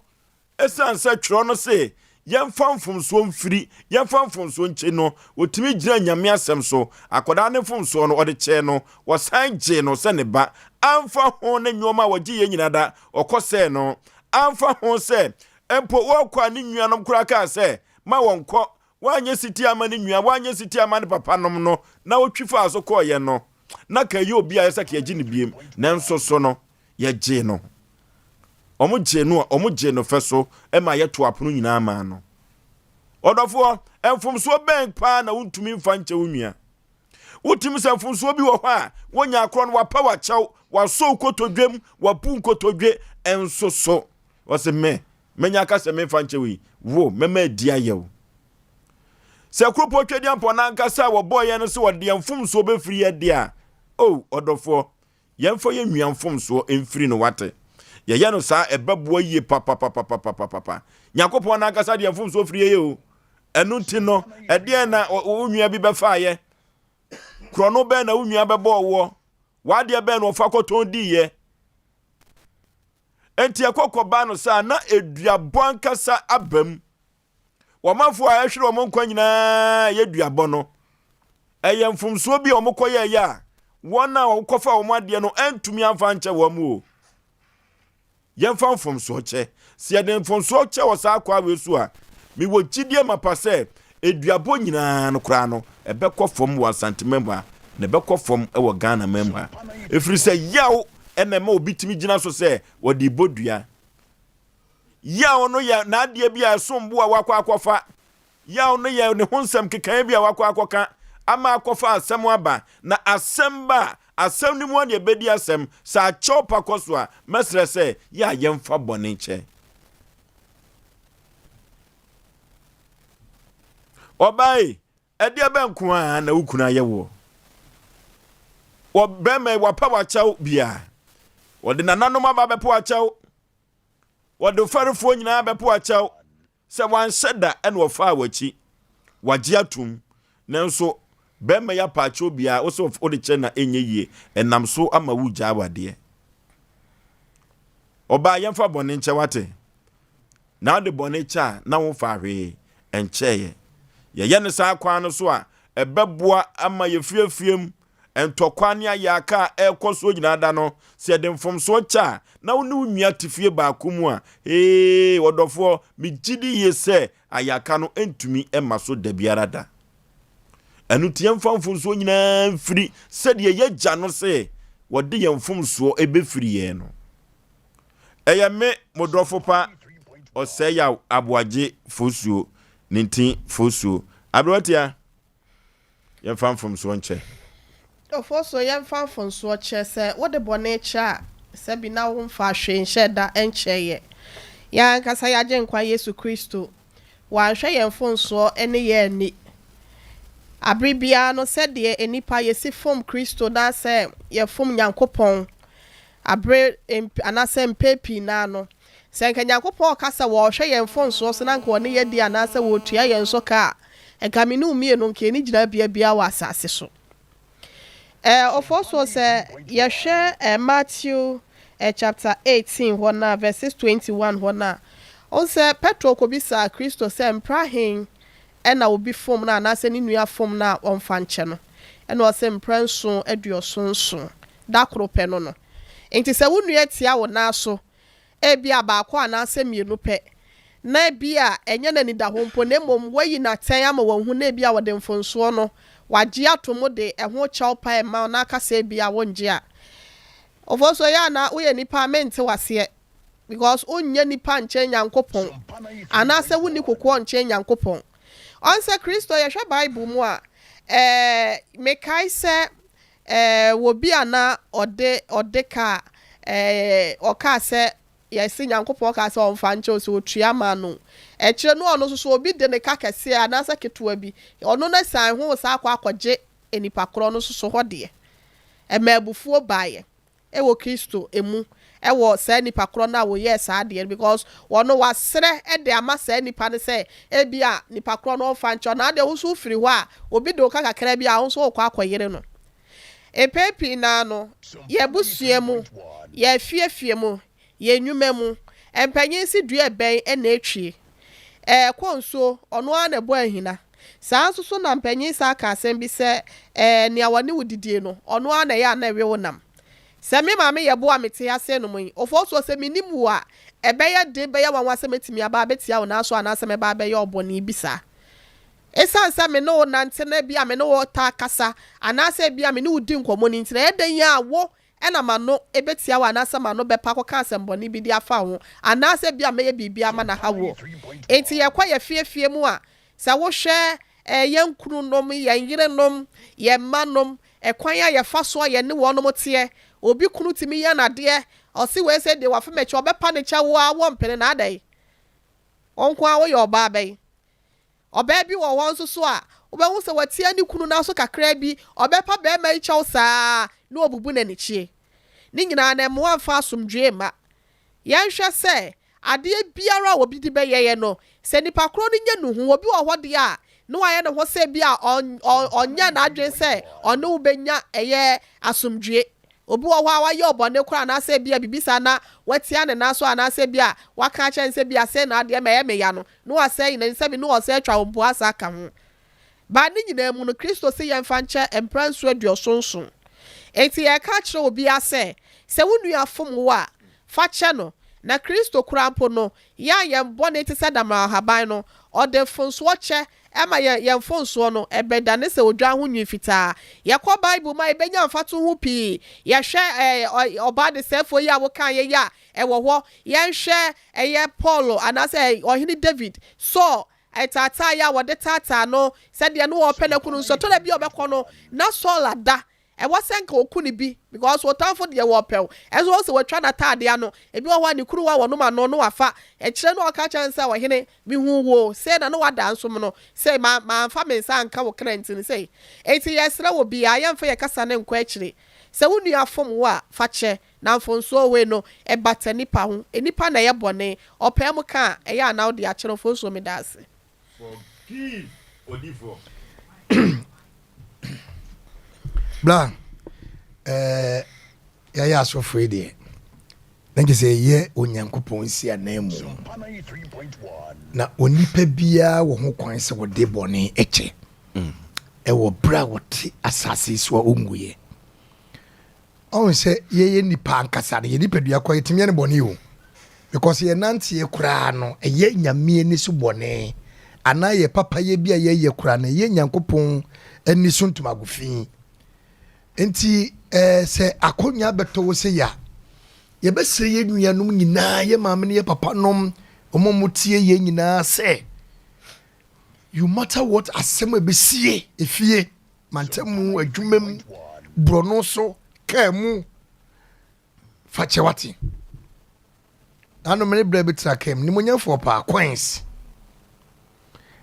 Esiane sɛ twerɛ no se yɛmfa mfomsoɔ mfiri, yɛmfa mfomsoɔ nkye no, ɔtumi gyinaa Nyame asɛm so. Akwadaa no mfomsoɔ no, ɔde kyɛɛ no. Wɔsan gyee no sɛ ne ba. Amfa ho ne nnoɔma a wɔgyeeɛ nyina da, ɔkɔsɛɛ no. Amfa ho sɛ mpo ɔrekɔ a ne nuanom koraa kaa sɛ ma wɔnkɔ, wanyɛ setie amma ne nua, wanyɛ setie amma ne papanom no, na ɔtwi faa so kɔeɛ no, na ka ɛyɛ obi a ɛsɛ ka yɛgye no biem. Nanso so no, Yɛgyee no. Wɔgyee no a, wɔgyee no fɛ so ma yɛtoo apono nyinaa maa no. Ɔdɔfoɔ, mfomsoɔ bɛn paa na wontumi mfa nkyɛ wo nua? Wotumi sɛ mfomsoɔ bi wɔ hɔ a, wonya akorɔ no, wapa wakyɛw, wasɔ wo kotodwem, wabu nkotodwe nso so. Ɔse me, manya aka sɛ memfa nkyɛ wo yi, wo, mɛma adi ayɛ wo. Sɛ kuropɔn Twedeampɔn no ankasa a wɔbɔɔ yɛn no sɛ wɔde yɛn mfomsoɔ bɛfiri yɛ deɛ a, o, ɔdɔfoɔ, Yɛmfa yɛn nua mfomsoɔ mfiri no wate. Yɛyɛ no saa ɛbɛboa yie papapapapapapa. Nyankopɔn no ankasa deɛ mfomsoɔ firi yɛyɛ o. Ɛno nti no, ɛdeɛn na wo nua bi bɛfaeɛ? Korɔno bɛn na wo nua bɛbɔɔ woɔ? W'adeɛ bɛn na ɔfa kɔtɔn diiɛ? Enti ɛkɔ kɔbaa no saa na eduabɔ ankasa aba mu. Wɔn a ɛhwere wɔn nkwa nyinaa yɛ duabɔ no, ɛyɛ mfomsoɔ bi a wɔkɔyɛeɛ a wɔn a wɔkɔfa wɔn adeɛ no antumi amfa ankyɛ wɔn o. Yɛmfa mfomsoɔ kyɛ. Sɛ yɛde mfomsoɔ kyɛ wɔ saa kwaa wei so a, mewɔ gyidie mapa sɛ eduabɔ nyinaa no koraa no, ɛbɛkɔ fam wɔ Asanteman mu ha, na ɛbɛkɔ fam wɔ Ghana man mu ha. Ɛfiri sɛ yaw na ɛma obi tumi gyina so sɛ wɔde bɔ dua. Yaw no yɛ n'adeɛ bi a ɛsom bo a wakɔ akɔfa. Yaw no yɛ ne ho nsɛm kekaeɛ bi a wakɔ akɔka ama akɔfa asɛm aba. Na asɛm ba a, asɛm no mu ara na yɛbɛdi asɛm. Sɛ akyɛw pa kɔ so a, mɛsrɛ sɛ yɛ a yɛmfa bɔne nkyɛ. Ɔbaa yi, ɛdeɛ bɛn nko ara na wo kunu ayɛ woɔ? Wɔ bɛrima yi, wapa w'akyɛw biara. Wɔde nananom aba abɛpo akyɛw. Wɔde fɛrefoɔ nyinaa bɛpo akyɛw sɛ wanhyɛ da na ɔfaa w'akyi. Wagye atom. Nanso bɛrima yi apa akyɛw biara, wo sɛ wode kyɛ na ɛnyɛ yie. Ɛnam so ama wogyaa w'adeɛ. Ɔbaa yɛmfa bɔne nkyɛ wate. Na wode bɔne kyɛ a na womfaa hwee nkyɛeɛ. Yɛyɛ no saa kwan no so a, ɛbɛboa ama yɛfiafia mu Ntɔkwa ne ayaka a ɛrekɔ soɔ nyinaa da no, sɛ yɛde mfomsoɔ kyɛ a, na wo ne wo nua te fie baako mu a, ee, ɔdɔfoɔ, megye di yie sɛ ayaka no ntumi mma so da biara da. Ɛno nti yɛmfa mfomsoɔ nyinaa mfiri sɛdeɛ yɛagya no se wɔde yɛn mfomsoɔ ɛbɛfiri yɛn no. Ɛyɛ me, mo dɔfo pa, ɔsɛe yaw aboagye fosuo, ne nti fosuo. Aberewatia. Yɛmfa mfomsoɔ nkyɛ. Ofosuo, Yɛmfa mfomsoɔ kyɛ. Sɛ wode bɔne kyɛ a, sɛbi na womfaa hwee nhyɛɛ da nkyɛeɛ. Yɛn ankasa yɛn Agyenkwa Yesu Kristo, wanhwɛ yɛn mfomsoɔ ne yɛn anni. Abere biara no, sɛdeɛ nnipa yɛsi fom Kristo anaasɛ yɛfom Nyankopɔn abere anaasɛ mpɛn pii no ara no, Sɛ anka Nyankopɔn reka sɛ wɔrehwɛ yɛn mfomsoɔ so na anka wɔne yɛn adi anaasɛ wɔretua yɛn so ka a, anka me ne wo mmienu anka yɛnni gyinabea biara wɔ asase so. Eh, ɔfɔɔsoɔ sɛ yɛhwɛ eh, Matthew eh, chapter 18 hɔ no a, verses 21 hɔ no a, wohu sɛ Petro kɔbisaa Kristo sɛ mpra he na obi fom no anaasɛ ne nua fom no a ɔmfa nkyɛ no. Ɛna ɔse mprɛ nson aduɔson nson, da koro pɛ no no. Enti sɛ wo nua tia wo nan so ebia baako anaasɛ mmienu pɛ, na ebia ɛnyɛ n'anidahɔ mpo, na mmom woayi no atɛn ama wahu na ebia ɔde mfomsoɔ no, wagye ato mu de ɛho kyɛw pa rema wo na aka sɛ ebia wongye a. Ofosuo, ɛyɛ a na woyɛ nipa a mente w'aseɛ because wonyɛ nipa nkyɛn Nyankopɔn anaasɛ wonni kokoɔ nkyɛn Nyankopɔn. Ɔn sɛ Kristo yɛhwɛ Bible mu a, ɛɛ mekae sɛ Ɛɛ, wɔ bi a na ɔde ɔde ka a, ɛɛ, ɔkaa sɛ, yɛse Nyankopɔn kaa sɛ ɔmfa nkyɛ o, sɛ otua ma no. Akyire no ɔno nso so obi de ne ka kɛseɛ anaasɛ ketewa bi, ɔno no san ho saa akɔ akɔgye nipa korɔ no nso so hɔ deɛ. Ɛmaa abufuo baeɛ wɔ Kristo mu. wɔ saa nipa korɔ no a wɔyɛɛ saa adeɛ no because wɔno wasrɛ de ama saa nipa no sɛ ebia nipa korɔ no ɔmfa nkyɛ wo na adeɛ wo nso wofiri hɔ a obi de wo ka kakra bi a wo nso wokɔ akɔyere no. Mpɛn pii no ara no, yɛn abusua mu, yɛn afiefie mu, yɛn nnwuma mu, mpanyin se dua bɛn na etwie? Ɛɛ, kɔ nsuo, ɔno ara na ɛbɔ ahina. Saa ara nso so na mpanyin san ka asɛm bi sɛ, Ɛɛ, nea ɔne wo didie no, ɔno ara na ɛyɛ a na ɛwe wo nam. Sɛ me maame yɛ bo a mete ase nom yi, ɔfɔɔsoɔ sɛ mennim wo a, ɛbɛyɛ den, bɛyɛ nwanwa sɛ mɛtumi aba abɛtia wo nan so anaasɛ mɛba abɛyɛ wo bɔne bi saa. Esiane sɛ me ne wo nante na ebia me ne wo taa kasa anaasɛ ebia me ne wo di nkɔmmɔ no nti, na ɛyɛ dɛn a wo na m'ano betia wo anaasɛ m'ano bɛpa akɔka asɛmmɔne bi de afa wo ho anaasɛ ebia mɛyɛ biribi ama no ahaw wo. Enti yɛkɔ yɛn afie afie mu a, sɛ wohwɛ yɛn kununom, yɛn yerenom, yɛn mmanom, ɛkwan a yɛfa so a yɛne wɔnom teɛ, obi kunu tumi yɛ no adeɛ, ɔse wei sɛ deɛ wafa m'akyi, ɔbɛpa ne kyɛw a wɔmpene no, adɛn? Wo nko ara woyɛ ɔbaa bɛn? Ɔbaa bi wɔ hɔ nso so a, wobɛhu sɛ watia ne kunu no aso kakraa bi, ɔbɛpa barima yi kyɛw saa ara na wabubu n'anikyie. Ne nyinaa no, mmoa mfa asomdwoeɛ mma. Yɛnhwɛ sɛ, adeɛ biara a obi de bɛyɛ yɛn no, sɛ nipa korɔ no nya nuhu, obi wɔ hɔ deɛ a, na wayɛ ne ho sɛ bi a ɔnyɛ n'adwene sɛ ɔne wo bɛnya ɛyɛ asomdwoeɛ. Obi wɔ hɔ a wayɛ wo bɔne koraa anaasɛ ebia biribi saa na watia ne nan so anaasɛ ebia waka akyerɛ no sɛ ebia sei na adeɛ ma ɛyɛ me ya no, na wasɛe ne nsa bi na ɔsan atwa wo mpo asa aka ho. But ne nyinaa mu no, Kristo se yɛmfa nkyɛ mpra nsu aduɔsonson. Enti yɛreka akyerɛ obiara sɛ, sɛ wo nua fom wo a, fa kyɛ no. Na Kristo koraa mpo no, yɛn a yɛn bɔne te sɛ damena ahaban no, ɔde mfonsoɔ kyɛ ma yɛn, yɛn mfonsoɔ no, ɛbɛdane sɛ odwan ho nwi fitaa. Yɛkɔ Bible mu a, yɛbɛnya mfatoho pii. Yɛhwɛ ɛɛ, ɔbaa desɛefoɔ yi a wokaeɛ yi a, ɛwɔ hɔ. Yɛnhwɛ ɛyɛ Paul anaasɛ Ɔhene David, Saul, taataaeɛ a wɔde taataa no sɛdeɛ na wɔrepɛ no aku no nso, ɛtɔ da bi a ɔbɛkɔ no, na Saul ada. Ɛwɔ sɛ nka ɔku no bi because wo tamfo deɛ wɔrepɛ wo. Ɛnso woahu sɛ watwa n'ataadeɛ ano. Ebi wɔ hɔ a ne kuruwa a wɔnom ano no wafa. Akyire no ɔka kyerɛ no sɛ, Ɔhene, mehuu wo sei na na woada nsom no sei, ma mamfa me nsa anka wo kra nti no sei. Enti yɛsrɛ wo biara, yɛmfa yɛn kasa no nkɔ akyire. Sɛ wo nua fom wo a, fa kyɛ. Na mfomsoɔ wei no, ɛbata nnipa ho. Nnipa na ɛyɛ bɔne. Ɔpaa mu ka a, ɛyɛ a na wode akyɛ no. Mfomsoɔ meda ase. Forgive odifoɔ. Bra, eh, yɛayɛ asɔfoɔ yi deɛ, na kyerɛ sɛ yɛyɛ Onyankopɔn si anan mu. Na onipa biara wɔ ho kwan sɛ wɔde bɔne kyɛ ɛwɔ berɛ a wɔte asase so a ɔnguiɛ. Ɔhu sɛ yɛyɛ nnipa ankasa no, yɛn nipadua koraa yɛtumi yɛ no bɔne o. Because yɛn nanteɛ koraa no, ɛyɛ Nyame ani so bɔne. Anaa yɛ papayɛ bi a yɛyɛ koraa no, ɛyɛ Nyankopɔn ani so ntomago fi. Nti eh, sɛ akonnwa bɛtɔ wo sɛ ya, yɛbɛsrɛ yɛn nuanom nyinaa, yɛn maame ne yɛn papa nom, wɔn a wɔtie yɛn nyinaa sɛ, you matter what asɛm a ɛbɛsie efie, mantam mu, adwuma mu, borɔno so, kaa mu, fa kyɛ wate. Ano mene berɛ bi tena kaa mu, nimonyamfoɔ paa, coins.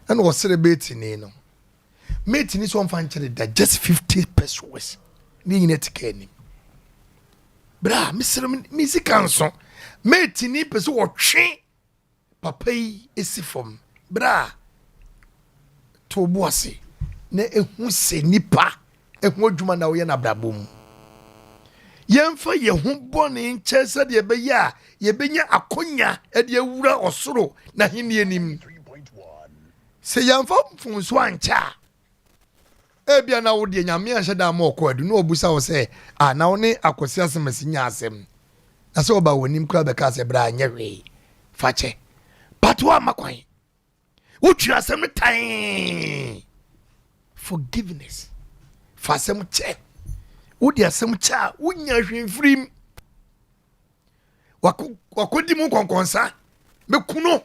Ɛna ɔsere beetini no. Meetini sɛ ɔmfa nkyɛre da, just 50 pesos. Ne nyina te kaa nim. Berɛ a mesere me sika nso, meetini pɛ sɛ ɔtwe papa yi si fam berɛ a to wo bo ase na ɛhu sɛ nipa ho adwuma na woyɛ no abrabɔ mu. Yɛmfa yɛn ho bɔne nkyɛ sɛdeɛ ɛbɛyɛ a yɛbɛnya akonya de awura ɔsoro n'ahennie no mu. Sɛ yɛmfa mfomsoɔ ankyɛ a, Ebia na wo deɛ Nyame anhyɛ da amma ɔkɔ adu na ɔbusa wo sɛ, ah, na wo ne Akwasi Asemasi nya asɛm? Na sɛ ɔba w'anim koraa bɛka sɛ bra nyɛ hwee, fa kyɛ. But woamma kwan. Wotwi asɛm no tann. Forgiveness. Fa asɛm kyɛ. Wode asɛm kyɛ a, wonya hwee mfiri mu. Wakɔdi mu nkɔnkɔnsa. Mɛku no.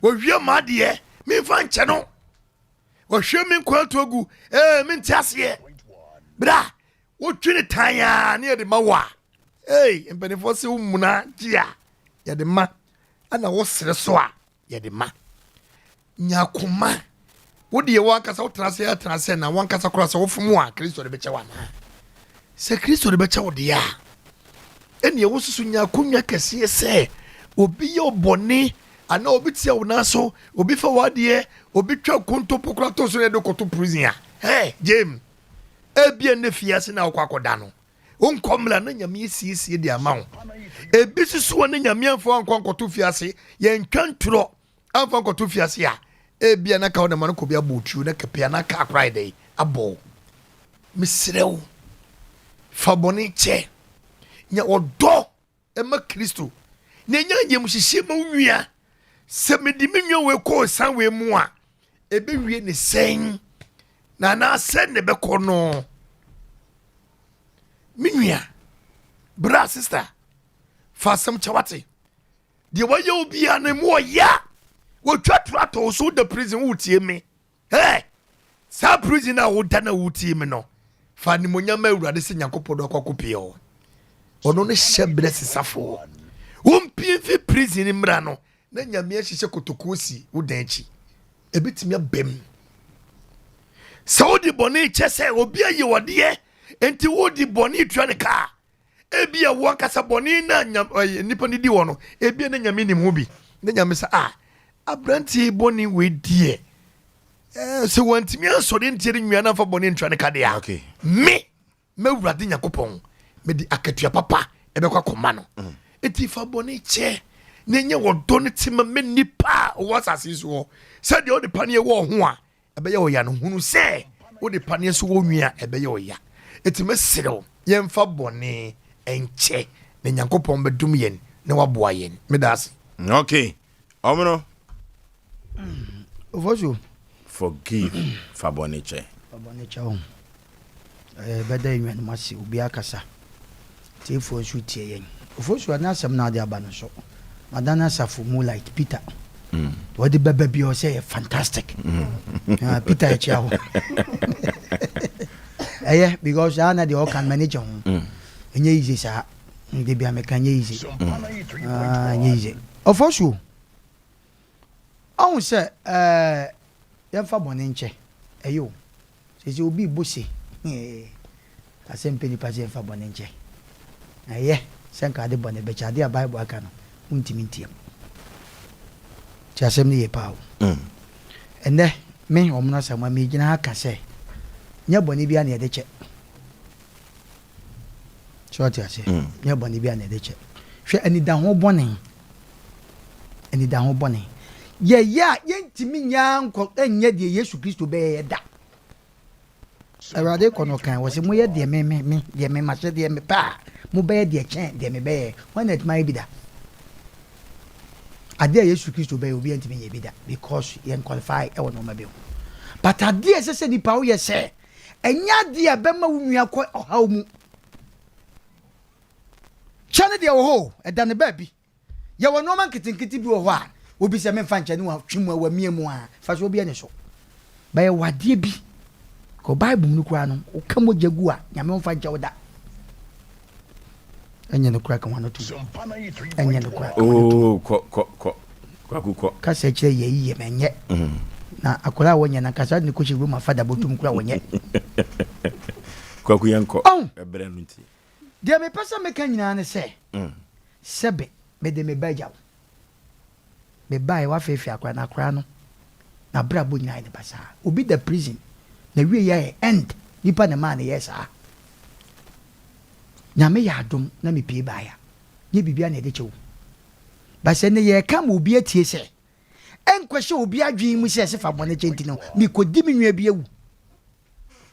Wɔwie m'adeɛ. Memfa nkyɛ no. Wɔhwie me nkwa ato agu ee mente aseɛ. Bra wotwe ne tan a ne yɛde ma wo a ee mpanimfoɔ se wo muna gye a yɛde ma ɛna wosere so a yɛde ma. Nya koma wo deɛ wankasa wotena ase atena ase na wankasa koraa sɛ wofom a Kristo de bɛkyɛ wo anaa? Sɛ Kristo de bɛkyɛ wo deɛ a. Ɛnneɛ wo nso so nya akonnwa kɛseɛ sɛ obi yɛ wo bɔne anaa obi tia wo nan so, obi fa w'adeɛ, obi twa kontompo koraa to so na ɛde kɔto prison a, hey, James, ebia nnɛ fiase na wokɔ akɔda no, wonkɔ mmra na Nyame asiesie de ama wo. Ebi nso so a na Nyame amfa wo ankɔ ankɔto fiase, yɛntwa ntorɔ amfa ankɔto fiase a, ebia na ka wo na ma no kɔ bi abɔ wo tuo na kɛpɛ anaa kaa koraa ayɛ dɛn abɔ wo. Mesrɛ wo, fa bɔne kyɛ. Nya ɔdɔ ma Kristo, na nya ayamhyehyeɛ ma wo nua. Sɛ mede me nua wei kɔ ɔsan wei mu a, ɛbɛwie ne sɛn? Na anaasɛ na ɛbɛkɔ no? Me nua, bra, sista, fa asɛm kyɛ wate. Deɛ wayɛ wo biara no mu ɔya. Wɔtwa toro atɔ wo so woda prison wotie me. Hey! Saa prison a woda na wotie me no, fa animonyam ma Awurade sɛ Nyankopɔn do akɔ akɔpie hɔ. Ɔno ne hyɛ berɛ sesafoɔ. Wompie mfi prison mmra no, na Nyame ahyehyɛ kotokuo si wo dan akyi. Ɛbɛtumi aba mu. Sɛ wode bɔne kyɛ sɛ obi ayɛ wadeɛ, enti wode bɔne tua ne ka a, Ebia wo ankasa bɔne no a nyam, ɛyɛ, nnipa no di wɔ no, ebia na Nyame nim ho bi. Na Nyame sɛ, ah, aberanteɛ yi bɔne wei deɛ, eh, sɛ wantumi ansɔre ntia ne nua no amfa bɔne ntua ne ka deɛ a, Okay. me, m'Awurade Nyankopɔn, mede akatua papa ɛbɛkɔ akɔma no. Enti fa bɔne kyɛ, na ɛnyɛ ɔdɔ ne tema ma nnipa a wɔwɔ asase yi soɔ, sɛdeɛ wode paneɛ wɔ ho a, ɛbɛyɛ ɔya no, hunu sɛ wode paneɛ nso wɔ nwi a, ɛbɛyɛ ɔya. Enti mesrɛ wo, yɛmfa bɔne nkyɛ, na Nyankopɔn bɛdom yɛn na waboa yɛn. Meda ase. Okay. Ɔmono. Ofosu. Forgive. Fa bɔne kyɛ. Fa bɔne kyɛ wo. Yɛbɛda yɛn nuanom ase, obiara kasa. Atiefoɔ nso tie yɛn. Ofosu ne asɛm no a ɔde aba no nso, Madane Asafo Moonlight, Peter. Deɛ ɔde bɛba biara ɔsɛ yɛ fantastic. Ah, Peter ɛkyia hɔ. Ɛyɛ because saa na deɛ ɔka no m'ani gye ho. Ɛnyɛ easy saa. De bia meka ɛnyɛ easy. Ah, ɛnyɛ easy. Ofosu, ɔhu sɛ ɛɛ yɛmfa bɔne nkyɛ. Ɛyɛ o. Seesei obi rebɔ se, Ee, asɛm pɛ nnipa sɛ yɛmfa bɔne nkyɛ. Na ɛyɛ sɛ anka ade bɔne bɛkyɛ. Ade a Bible aka no, wontumi ntia mu. Tie asɛm no yie paa o. Ɛnnɛ, me, Ɔmono Asamoah, megyina ha ka sɛ, nyɛ bɔne biara na yɛde kyɛ. So ɔte aseɛ? Nyɛ bɔne biara na yɛde kyɛ. Hwɛ anidaho bɔne. Anidaho bɔne. Yɛyɛ a, yɛntumi nyɛ nkɔ nyɛ deɛ Yesu Kristo bɛyɛ da. Awurade kɔ no kan, wɔsɛ moyɛ deɛ me me me deɛ me mahyɛ deɛ mepɛ a, mobɛyɛ deɛ kyɛn deɛ mebɛyɛ. Hwan na atumi ayɛ bi da? Adeɛ a Yesu Kristo bɛyɛ obi antumi nyɛ bi da because yɛn qualify ɛwɔ nneɛma bi ho. But adeɛ a ɛsɛ sɛ nipa woyɛ sɛ ɛnyɛ adeɛ a ɛbɛma wo nua kɔ ɔhaw mu. Kyɛ no deɛ wɔ hɔ o, ɛda ne baabi. Yɛwɔ nnoɔma nketenkete bi wɔ hɔ a, obi sɛ memfa nkyɛ ne watwe mu a wamia mu a, mfasoɔ biara nni so. But yɛwɔ adeɛ bi, kɔ Bible mu no koraa no, woka mogya gu a, Nyame ɔmfa nkyɛ wo da. Ɛnyɛ no koraa ka wɔn ano tom. Ɛnyɛ no koraa ka wɔn ano tom. Oh, kɔ, kɔ, kɔ. Kwaku kɔ. Kasa kyerɛ yɛ yiye ma ɛnyɛ. Na akwadaa a wɔnyɛ no ankasa de no kɔhyɛ Roma fada bɔtɔ mu koraa wɔnyɛ. Kwaku yɛn kɔ. Ɔn. Ɛbrɛ no nti. Deɛ mepɛ sɛ meka nyinaa ne sɛ, sɛbe mede me ba agya wo. Mebaeɛ wafeefee akwadaa no, akwadaa no n'abrabɔ nyinaa ayɛ no basaa. Obi da prison, n'awieeɛ ayɛ end, nipa na ɛmaa no yɛɛ saa. Nyame yɛ adom na mepue baeɛ a, nyɛ biribiara na yɛde kyɛ wo. But sɛ nnɛ yɛreka ma obi atie sɛ, ɛnkɔhyɛ obi adwene mu sɛ ɛse fa bɔne kyɛ nti no, mekɔdi me nua bi awu.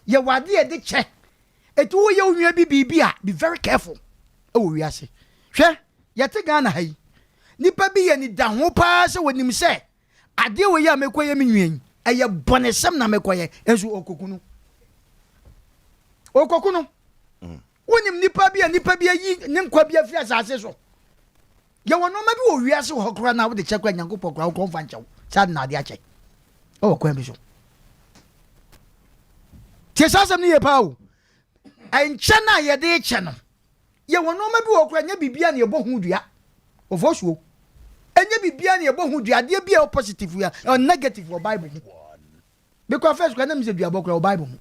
Yɛwɔ adeɛ a yɛde kyɛ. Eti woyɛ wo nua bi biribi a, be very careful wɔ wiase. Hwɛ, yɛte Ghana ha yi, nipa bi yɛ anidaho paa sɛ wɔnim sɛ adeɛ wei a mekɔyɛ me nua yi, ɛyɛ bɔnesɛm na mekɔyɛ, nso ɔkɔku no. Ɔkɔku no. Wonim nipa bi a nipa bi ayi ne nkwa bi afiri asase so. Yɛwɔ nnoɔma bi wɔ wiase hɔ koraa na wode kyɛ koraa Nyankopɔn koraa wokɔ mfa nkyɛ wo saa de na ade akyɛ ɛwɔ kwan bi so. Tie saa asɛm no yie paa o. Nkyɛ no a yɛde kyɛ no, yɛwɔ nnoɔma bi wɔ koraa nyɛ biribiara na yɛbɔ ho dua. Ofosuo. Ɛnyɛ biribiara na yɛbɔ ho dua. Adeɛ bi a ɛwɔ positive a ɛwɔ negative wɔ Bible mu. Mekɔ first koraa na mesɛ duabɔ koraa wɔ Bible mu.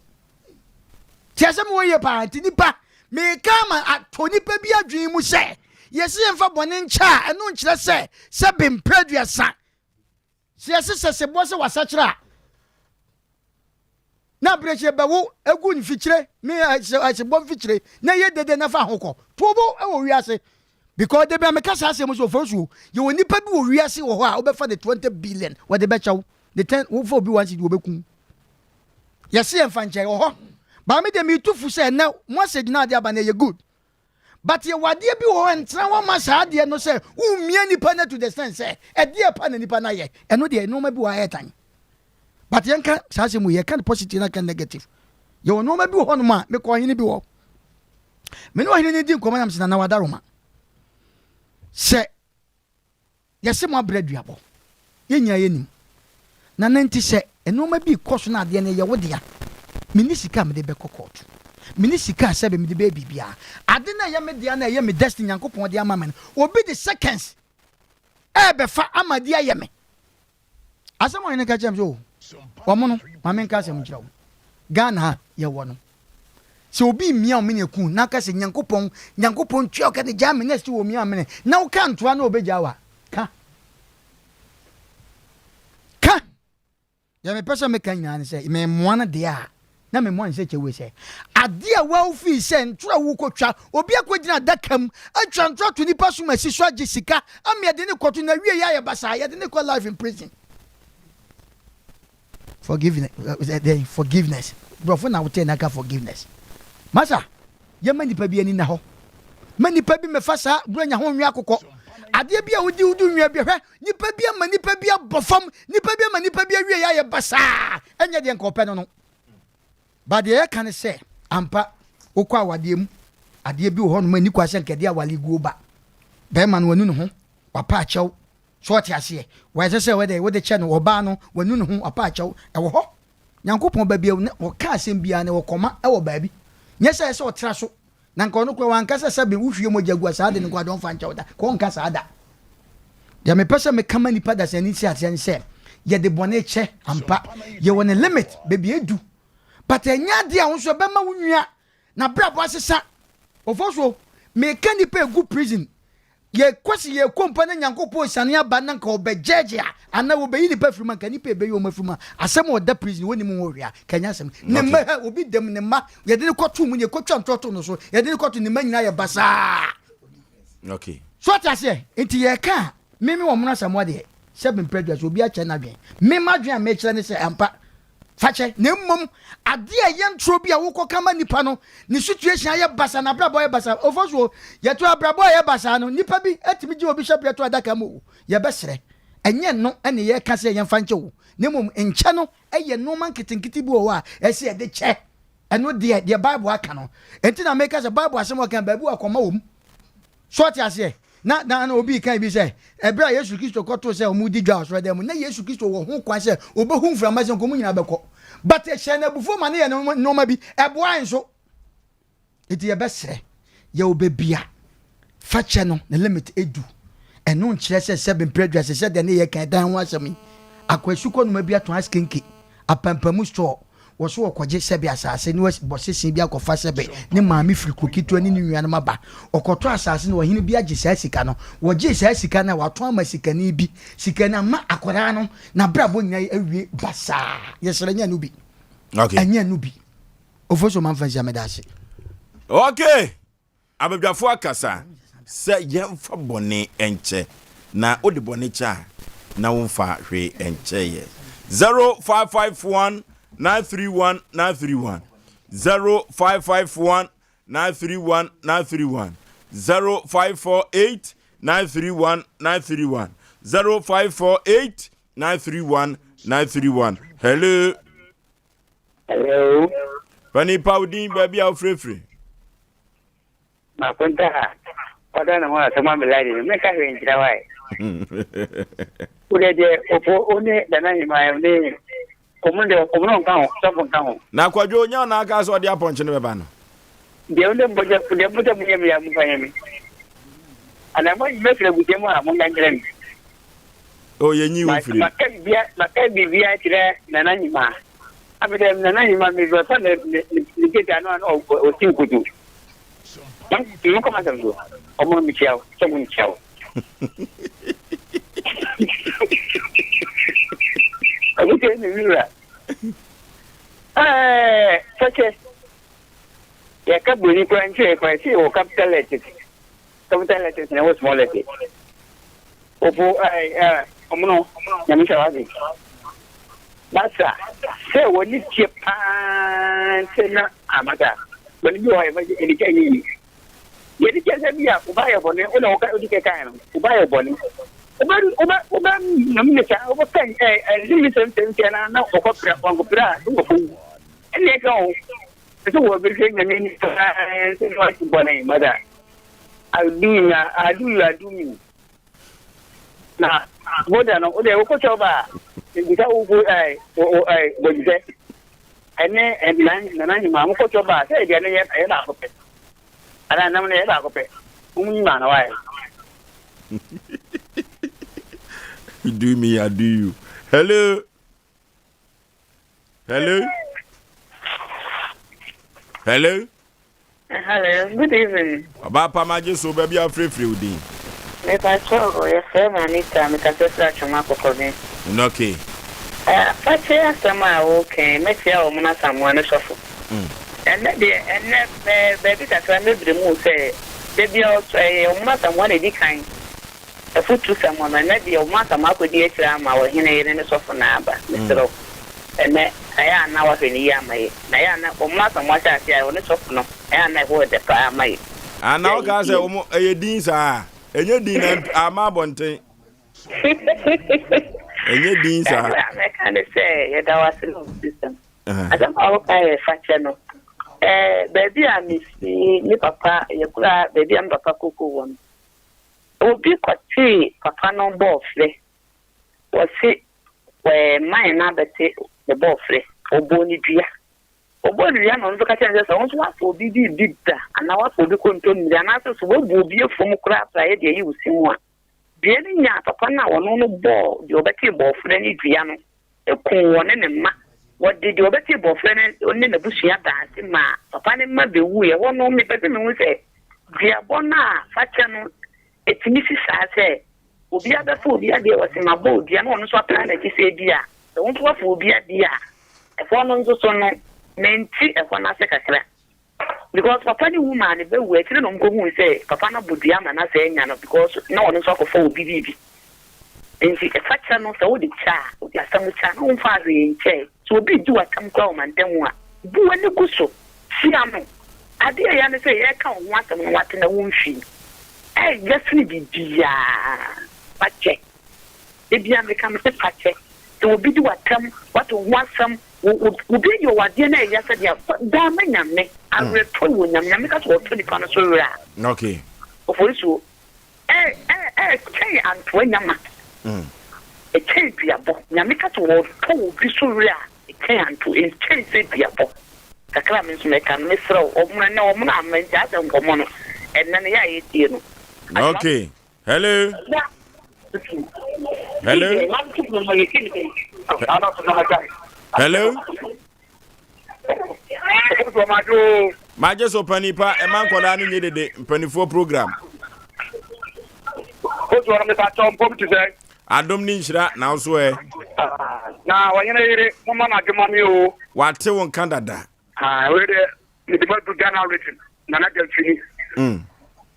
Tie asɛm wɔ yie paa nti nipa. Meka ama atɔ nipa bi adwene mu sɛ yɛse yɛmfa bɔne nkyɛ a, ɛno nkyerɛ sɛ sɛbe mprɛ aduasa. Sɛ yɛse sɛ seboɔ sɛ wasakyera a, na abirekyire bɛwo egu mfikyire, me sebɔ mfikyire, na ɛyɛ dede na fa ho kɔ. To bo wɔ wiase. Because da bi a meka saa asɛm sɛ ɔfɔsuo, yɛwɔ nipa bi wɔ wiase wɔ hɔ a wobɛfa ne 20 billion wɔde bɛkyɛ wo. Ne 10, wofa obi one cedi wɔbɛku. Yɛse yɛmfa nkyɛ wɔ hɔ. Baa me deɛ metu fo sɛ ɛnɛ mo asɛ gyina adeɛ aba no ɛyɛ good. But yɛwɔ adeɛ bi wɔ hɔ ɛntena hɔ ma saa adeɛ no sɛ womia nipa no to the extent sɛ ɛdeɛ pa na nipa no ayɛ. Ɛno deɛ nneɛma bi wɔ hɔ a ɛyɛ tan. But yɛnka saa asɛm wei, yɛka no positive na ka negative. Yɛwɔ nneɛma bi wɔ hɔnom a mekɔ ɔhene bi hɔ. Me ne ɔhene no di nkɔmmɔ nam sɛ Nana Wadaroma. Sɛ yɛse mo abrɛ aduabɔ, yɛn nyinaa yɛnim. Nana nti sɛ nneɛma bi kɔ so na adeɛ no ɛyɛ wo dea, menni sika a mede bɛkɔ kɔɔto. Menni sika a sɛbe mede bɛyɛ biribiara. Ade no a ɛyɛ me dea na ɛyɛ me destiny Nyankopɔn de ama me no, obi de seconds ɛrebɛfa ama adi ayɛ me. Asɛm a ɔhene ka kyerɛ me sɛ, oh, wɔn no, ma menka asɛm nkyerɛ wo. Ghana ha, yɛwɔ no. Sɛ obi mmia wo mene aku na aka sɛ Nyankopɔn, Nyankopɔn tua wo ka de gyaa me na still wɔmia mene na woka ntoa na ɔbɛgyaa wo a, ka. Ka. Deɛ mepɛ sɛ meka nyinaa ne sɛ, memmoa no deɛ a, na memmoa no sɛ kyɛ wei sɛ, adeɛ a woawo fii sɛ ntorɔ a wokɔtwa, obi akɔgyina adaka mu atwa ntorɔ ato nipa so ma asi so agye sika ama yɛde no kɔto na awie yɛ ayɛ basaa, yɛde no kɔ life in prison. Forgiveness, eh, forgiveness. Borɔfo na wotee na aka forgiveness. Masa, Yɛmma nnipa bi ani nna hɔ. Ma nnipa bi mmɛfa saa Buronya ho nwe akokɔ. Adeɛ bi a wodi wodi nwia bi hwɛ. Nnipa bi ama nnipa bi abɔ fam. Nnipa bi ama nnipa bi awie ayɛ basaa. Ɛnyɛ deɛ nka ɔpɛ no no. Ba deɛ yɛka ne sɛ ampa wokɔ awadeɛ mu adeɛ bi wɔ hɔ nom a ɛni kwa sɛ nka ɛde awale guo ba. Bɛrima no wanu ne ho, wapa akyɛw. So ɔte aseɛ? Wɔyɛ sɛ sɛ wode kyɛ no ɔbaa no wanu ne ho, wapa akyɛw. Ɛwɔ hɔ. Nyankopɔn ba biara na ɔka asɛm biara na ɛwɔ kɔma wɔ baabi. Nyɛ sɛ ɛsɛ ɔtra so. Na nka ɔno koraa wanka sɛ sɛbe wohwie mogya gu a saa ade no nko ade ɔmfa nkyɛ wo da. Ka ɔnka saa da. Deɛ mepɛ sɛ meka ma nipa dasani nte aseɛ ne sɛ yɛde bɔne kyɛ ampa. Yɛwɔ ne limit baabi edu. But ɛnyɛ adeɛ a wo nso ɛbɛma wo nua n'abrabɔ asesa. Ofosuo, meka nipa egu prison Yɛ kɔ se yɛ kɔ mpo na Nyankopɔn osiane aba na nka ɔbɛ judge a anaa wɔbɛyi nipa afiri mu a nka nipa ɛbɛyi wɔn afiri mu a asɛm a ɔda prison wɔnim ho hwee a nka ɛnyɛ asɛm. Ne mma hɛ obi dam ne mma yɛde no kɔto mu ne yɛkɔtwa ntorɔ to no so yɛde no kɔto ne mma nyinaa yɛ basaa. Okay. So ɔte aseɛ nti yɛka a me me wɔ mono asamoa deɛ sɛ mempɛ adwa so obi akyɛ n'adwene me m'adwene a mekyerɛ ne sɛ ampa Fakyɛ, na mmom adeɛ a ɛyɛ ntorɔ bi a wokɔka ma nipa no, ne situation ayɛ basa, n'abrabɔ ayɛ basa. Ofosuo, yɛto abrabɔ a ɛyɛ basaa no, nipa bi tumi gye obi hyɛberɛ to adaka mu o. Yɛbɛsrɛ, ɛnyɛ ɛno na yɛreka sɛ yɛmfa nkyɛ o, na mmom nkyɛ no yɛ nnoɔma nketenkete bi wɔ hɔ a ɛsɛ yɛde kyɛ. Ɛno deɛ, deɛ Bible aka no. Enti na meka sɛ Bible asɛm a ɔka baabi wɔ akɔma wɔ mu. So ɔte aseɛ? Na, na, na obi reka bi sɛ, ɛberɛ a Yesu Kristo kɔtoo sɛ wɔredi dwa wɔ asɔredan mu, na Yesu Kristo wɔ ho kwan sɛ ɔbɛhu mframa sɛ nka wɔn nyinaa bɛkɔ. But ɛhyɛɛ no abufuo ma no yɛ nneɛma bi. Ɛboae nso. Enti yɛbɛsrɛ, yɛwɔ baabi a fakyɛ no ne limit edu. Ɛno nkyerɛ sɛ sɛbe mprɛ aduasa sɛ deɛ ne yɛ kan dan ho asɛm yi. Akɔ asukɔ noma bi atɔn askenke, apampamu store, Wɔ so ɔkɔgye sɛbe asase na wabɔ sese bi akɔfa sɛbe ne maame firi kuro ketewa ne ne nuanom aba. Ɔkɔtɔ asase no ɔhene bi agye saa sika no. Wɔgyee saa sika no a watɔn ama sikani bi. Sika no ama akwadaa no n'abrabɔ nyinaa awie basaa. Yɛsrɛ nyɛ ɛno bi. Okay. Ɛnyɛ ɛno bi. Ofosu Manfa Nsia meda ase. Okay. Abadwafo akasa sɛ yɛmfa bɔne nkyɛ, na wode bɔne kyɛ a, na womfa hwee nkyɛeɛ. 0551 931 931 0551 931 931 0548 931 931 0548 931 931 Hello. Hello. Pani pa wo din baabi a wofirefiri. Makonta ha. Ɔda ne ho asɛm amela de no meka hwee nkyerɛ wa ɛ. Wode deɛ ɔfo wo ne Nana Hima ne ɔmo deɛ ɔmo no nka ho sɔfo nka ho. Na kwadwo onya na aka sɛ ɔde apɔnkye no bɛba no. Deɛ wode mbɔgya deɛ mbɔgya mo yɛ me ya mo fa yɛ me. Ana mo mɛfiri abusua mu a mo nka nkyerɛ me. Oh, yɛnyi wo firi. Maka bibia maka bibia kyerɛ Nana Hima. Afei dɛ Nana Hima mebɛfa ne ne ne gate ano a na ɔsi nkoto. Mekɔ m'asɛm so. Ɔmo mekyia wo. Sɛ mo nkyia wo. Ɔmo kyɛ ne wura. Ɛɛ fɛkyɛ. Yɛka buroni koraa nkyerɛ yɛ koraa sɛ yɛwɔ capital letters. Capital letters na ɛwɔ small letters. Opo ɛɛ ɛɛ ɔmo no nyame hyɛ wase. Masa sɛ wɔne tie paa sɛ na amata. Bɔne bi wɔ hɔ a yɛde kyɛ nyɛ yie. Yɛde kyɛ sɛ bi a wo ba yɛ bɔne, wo na woka wodi kɛkae no, wo ba yɛ bɔne. Wobɛ wobɛ wobɛ nam ne saa wobɛka ɛ ɛ ne ne sɛm sɛm tia na na ɔkɔpira wankɔpira a ne wɔkɔ wu. Ɛnna ɛka o. Ɛsɛ wɔ bɛhwɛ nyame ni paa sɛ ne wate bɔne mada. I do na I do you I do me. Na boda no wode wokɔtwa wo ba a bisa wo wo ɛ wo ɛ bɔgyisɛ ɛne ɛnan nana hema mokɔtwa ba a sɛ aduane yɛ ɛyɛ baako pɛ anaa nam no yɛ baako pɛ mo yi maa na wayɛ. Do me, I do you. Hello. Hello. Hello. Hello, good evening. Ɔbaa pa magye so baabi a wofrɛfrɛ wo din. Mepakyɛw o, yɛfrɛ me Anita, mekasa firi Atwom Akɔkɔben. Okay. Afakyɛ asɛm a woka yi, mɛkyia wɔn Asamoah ne sɔfo. Ɛnnɛ deɛ, ɛnnɛ baabi kakra mɛbrɛ mu sɛ, da biara ɔtɔ ɛyɛ wɔn Asamoah na ɛdi kan Afutusɛm no, ɛnnɛ deɛ wɔn asɛm akɔdi akyire ama ɔhene yere ne sɔfo no aba. Mesrɛ wo, ɛnnɛ, ɛyɛ a na woahwɛ no yie ama yɛ. Na ɛyɛ a na wɔn asɛm ahyɛ aseɛ a, ɔne sɔfo no, ɛyɛ a na ɛhɔ yɛ dɛ paa ma yɛ. Ah, na wokaa sɛ wɔn ɛyɛ din saa? Ɛnyɛ din na ama abɔnten. Ɛnyɛ din saa. Ɛdeɛ a mɛka ne sɛ, yɛda wo ase ne wo system. Asɛm a woka yɛ fakyɛ no. Ɛɛ, baabi a mesi, me papa, yɛkura baabi a me papa koko wɔ no. Obi kɔtee papa no bɔɔfrɛ. Wɔse man no abɛte ne bɔɔfrɛ. Wɔbɔɔ no dua. Wɔbɔɔ no dua na ɔno nso ka kyerɛɛ no sɛ, sɛ wo nso woafa obi biribi da anaa woafa obi kontommire anaasɛ sɛ woabu obi afuom koraa praeɛ de ayi wo se mu a, dua no nyaa papa no a ɔno no bɔɔ deɛ ɔbɛtee bɔɔfrɛ no dua no kum wɔne ne mma. Wɔde deɛ ɔbɛtee bɔfrɛ no ne n'abusua daa ase maa papa no mma bɛwuiɛ. Ɛhɔ no, mepɛ sɛ mehu sɛ duabɔ no a fakyɛ no, ɛtumi si saa sɛ obi abɛfa obi adeɛ, wɔse mabɔ wo dua na ɔno nso ataa n'akyi sɛ ebia sɛ wo nso woafa obi adeɛ a, ɛhɔ no nso so no, mente ɛhɔ no ase kakra. Because papa no wu maa ne ba wu akyire na ɔmo kɔ huu sɛ papa no abɔ dua ama no asɛe anya no because na ɔno nso akɔfa obi biribi nti fa kyɛ no sɛ wode kyɛ a wode asɛm kyɛ a na womfaa hwee nkyɛɛ sɛ obi redi w'atam koraa wɔ mantam a bu w'ani gu so tia no adeɛ a ɛya ne sɛ yɛreka wo ho asɛm no wate na womfii ɛyɛ sene biribiaa fa kyɛ. Da biara meka mese fakyɛ. Sɛ obi di w'atɛm, wate wo ho asɛm, obi ayɛ wo adeɛ na ɛya sɛdeɛ a, daa ma Nyame. Awerɛtɔ wɔ Nyame. Nyame ka sɛ ɔtɔ nipa no so werɛ a. Okay. Oforisuo, ɛ ɛ ɛkyɛn antoa nyama. Ɛkyɛn duabɔ. Nyame ka sɛ ɔtɔ obi so werɛ a, ɛkyɛn anto, ɛkyɛn sɛ duabɔ. Kakra a me nso mɛka no, mesrɛ wo, ɔmono ɛnɛ ɔmono amma nti asɛ nkɔmmɔ no, ɛnɛ no yɛ a yɛtie no. Okay. Hello. Hello. Hello. Magye so panipa ɛma nkɔdaa no nye dede mpanifoɔ program. Adom ne nhyira na wo so ɛ. Na ɔyene yere moma no adwuma mi o. Wate wo nka dada. Ah, wei deɛ mede madu Ghana region Nana Jamfini. Mm.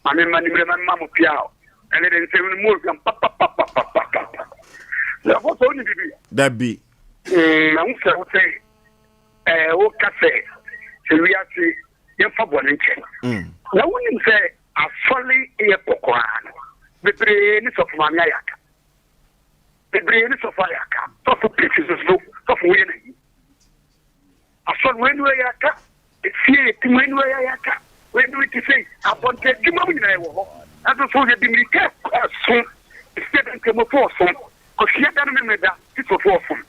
Maame mma nimire ma mma mo pia o. Ɛne de nsɛm no mu odwam papapapapapa. Na fo sɛ woni bibi. Dabi. Mm, na wo sɛ wo sɛ ɛɛ woka sɛ sɛ wiase yɛmfa bɔne nkyɛ. Mm. Na wonim sɛ asɔre yɛ kɔkɔraa no bebree ne sɔfo maame ayɛ aka. Bebree ne sɔfo ayɛ aka. Sɔfo pisi soso sɔfo woyɛ na yi. Asɔr wei no yɛ aka, efie yɛ tim wei no yɛ aka, wei no te sei, abɔnten adwuma mu nyinaa yɛwɔ hɔ. Nanso so yɛde mmirika kɔ ɛso, efie da Nkramofo ɔsom, Kwasida da no Memeneda Kristofo ɔsom.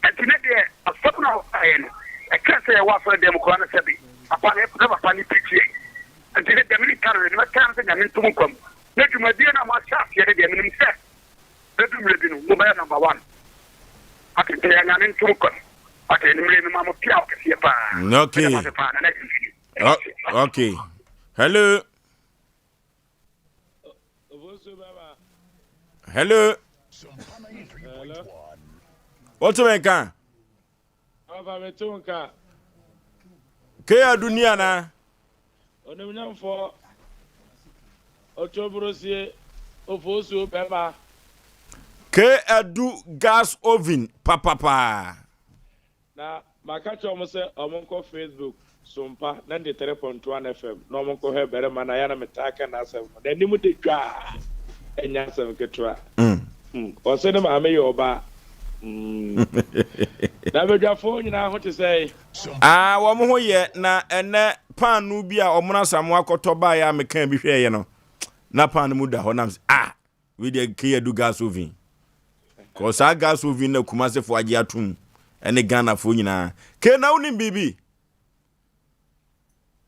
Ɛnti ne deɛ asɛm no a ɔkaeɛ no, ɛkyerɛ sɛ yɛwɔ asɔre dan mu koraa no sɛbe papa no na papa no preach yɛn. Ɛnti ne deɛ menka no deɛ mɛka ne sɛ Nyame nto mo nkwa mu. Na dwumadie no a moahyɛ aseɛ no deɛ menim sɛ Bɛdu mmerɛ bi no mo bɛyɛ number one ate nti yɛ nyame ntom kwa mu ate anumere me ma mo piaw kɛseɛ paa Okay. meda mo ase paa nana gyimfini Okay. Hello. Hello. Wote me nka? Ɔfa me to nka. Ke adu ni ana? Onimnyamfo Otobrosie Ofosuo bɛma. Ke adu gas oven papapaa. Na maka kyerɛ wɔn sɛ wɔnkɔ Facebook Sompa 93.1 FM na wɔnkɔhwɛ barima no a ɛyɛ a na metaa ka n'asɛm no. N'anim de dwaa, ɛnyɛ asɛm ketewa. Hmm, ɔse ne maame yɛ ɔbaa. Hmm. Na badwafoɔ nyinaa ho te sɛn? Ah, wɔn ho yɛ, na ɛnɛ paano bi a wɔn Asamoah kɔtɔ baeɛ a mekaa bi hwɛeɛ no, na paano mu da hɔ nam sɛ, ah, Wei deɛ kei adu gas oven. Kɔ saa gas oven na Kumasefoɔ agye atom ɛne Ghanafoɔ nyinaa. Kei na wonim biribi?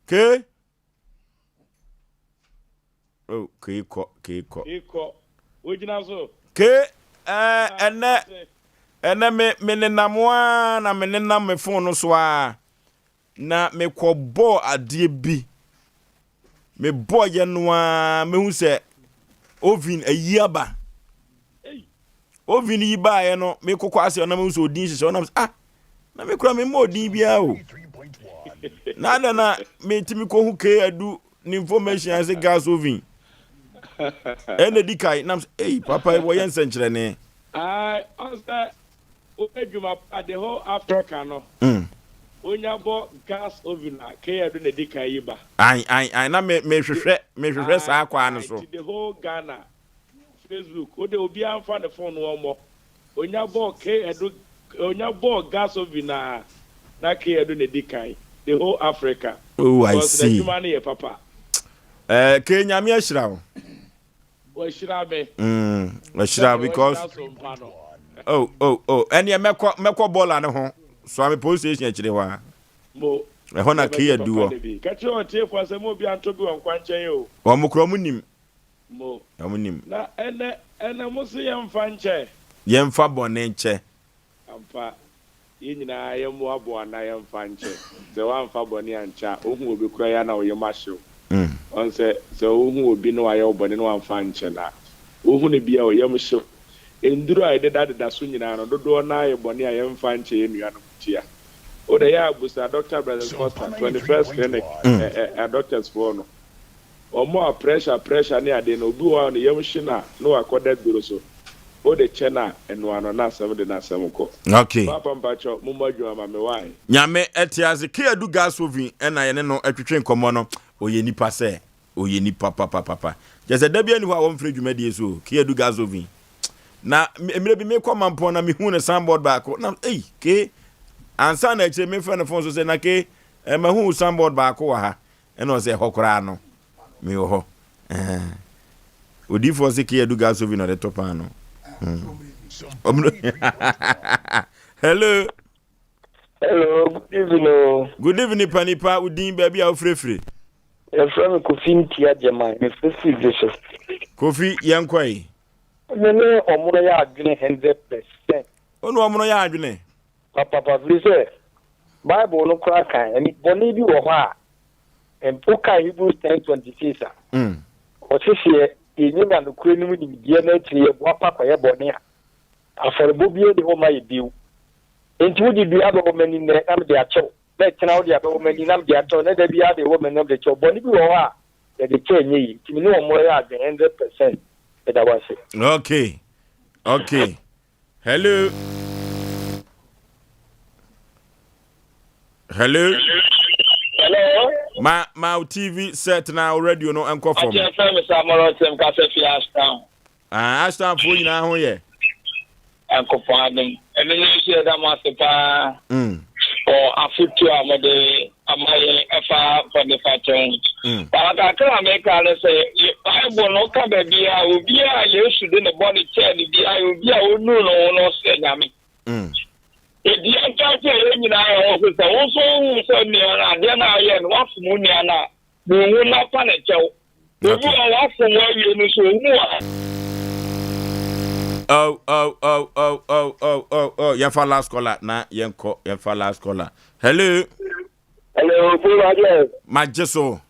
Kei? Oh, kei kɔ, kei kɔ. Kei kɔ. Wogyina so. Kei, ɛɛ, ɛnɛ, ɛnɛ me, me nenam a na me nenam me phone no so a. Na mekɔbɔɔ adeɛ bi. Mebɔeɛ no ara mehu sɛ oven ayi aba. Oven yi baeɛ no mekokɔ ase na mehu sɛ odin hyehyɛ hɔ na mesɛ ah na me kura memmɔ odin biara o. Na adɛn na metumi kɔhu K adu ne information ase gas oven. Ɛna di kae na mesɛ ei papa yi wɔyɛ nsɛnkyerɛnne. Ae ɔsɛ Wo adwuma pa the whole Africa no wonya bɔ gas oven a KL do na edi kan yi ba. Ae ae ae na me me hwehwɛ me hwehwɛ saa kwaa no so. Ae the whole Ghana Facebook wo de obiara nfa ne phone no ɔmmɔ onya bɔ KL do onya bɔ gas oven a na KL do na edi kan the whole Africa. Oh I because see. N'adwuma no yɛ papa. Eh K Nyame ahyira wo. Wahyira me. Mm, wahyira because. Sɛdeɛ wahyira so mpa no. Oh, oh, oh. Ɛneɛ mɛkɔ mɛkɔ bɔɔla no ho. Soame police station akyire hɔ a. Mo. Ɛhɔ na kei adu hɔ. Ka kyerɛ ɔtiefoɔ sɛ mo obi anto bi wɔ nkwankyɛn o. Wɔn kora wɔn nim. Mo. Wɔn nim. Na ɛnɛ ɛnɛ mo se yɛnfa nkyɛ. Yɛnfa bɔne nkyɛ. Ampa, yɛn nyinaa yɛmmoaboa na yɛmfa nkyɛ. Sɛ woamfa bɔne ankyɛ a, wohu obi koraa yi a na wo yam ahye wo. Wahu sɛ, sɛ wohu obi na wayɛ wo bɔne na woamfa ankyɛ no a, wohu no bi a wo yam hye wo. Nnuru a yɛdedadeda so nyinaa no, dodoɔ no ara yɛ bɔne a yɛmfa nkyɛ yɛn nuanom ntia. Wo deɛ, yɛ a busa Dɔkta Blessing Foster, 21st Clinic ɛ ɛ adɔktɛsfoɔ no. Wɔn a pressure pressure ne ade no, obi wɔ hɔ a ne yam hye no a na wakɔda duro so. Wode kyɛ no a, ɛnoa no na asɛm de n'asɛm kɔ. Okay. Paapa mpakyɛw mommɔ adwuma ma me why? Nyame te ase. K Adu Gasovin na yɛne no twetwe nkɔmmɔ no. Ɔyɛ nipa sɛ. Ɔyɛ nipa papapapa. Kyerɛ sɛ da biara nni hɔ a wɔmfrɛ dwumadie so o. K Adu Gasovin. Na mmerɛ bi mekɔ Mampɔn na mehuu ne signboard baako. Na ei, K. Ansa na akyire mefrɛ no phone so sɛ na K, eh, mahu wo signboard baako wɔ ha. Ɛna ɔsɛ ɛhɔ koraa no mewɔ hɔ. Ɛɛ odiifoɔ se kea du gas oven na ɔde to paano. Hmm. Hello. Hello, good evening. Oh. Good evening, panipa. Udin baabi a wofirefire. Yɛfrɛ me Kofi Ntia Gyman. Mefirefiri Dwe so. Kofi, yɛnkɔ yi. Me ne ɔmono yɛ adwene 100%. Wo ne ɔmono yɛ adwene? Papapa, firi sɛ Bible no koraa ka ɛne bɔne bi wɔ hɔ a, wokae Hebrews 10:26 a, ɔse sɛ yɛnya nokorɛ no mu nimdeɛ na akyire yɛboa pa kɔyɛ bɔne a, afɔrebɔ biara nni hɔ ma yɛ bio. Enti wode dua bɛwɔ m'ani nnɛ na mede akyɛ wo, na ɛkyena wode abɛwɔ m'ani na mede akyɛ wo, na da biara de wɔ m'ani na mede kyɛ wo. Bɔne bi wɔ hɔ a yɛde kyɛ ɛnyɛ yie. Nti me ne wɔn yɛ adwene 100%. Meda wo ase. Okay. Okay. Hello. Hello. Hello. Ma ma TV set na wo radio no nkɔ fam. Akyɛ fɛ mi sa mɔrɔ tɛm kasa fi Ashtown. Ah, Ashtown fo nyinaa ho yɛ. Nkopɔn adom. Ɛno ne nso yɛda mo ase paa. Mm. Wɔ afotu a mode ama yɛn ɛfa bɔnefakyɛ ho. Mm. Paa kakra a meka ne sɛ Bible no ka baabi a obi a Yesu de ne bɔne kyɛɛ no biara yɛ obi a onuu ne ho na ɔsrɛ Nyame. Mm. Edi nka kyerɛ yɛn nyinaa yɛn ho so sɛ wo nso wohu sɛ nua no adeɛ no a ayɛ no woafom wo nua no a, bu ho na fa ne kyɛw. Obi wɔ wafom awie no so ohu a. Oh, oh, oh, oh, oh, oh, oh, oh. Yɛmfa last caller na yɛnkɔ. Yɛmfa last caller. Hello. Hello, Paul Adler. Magye so.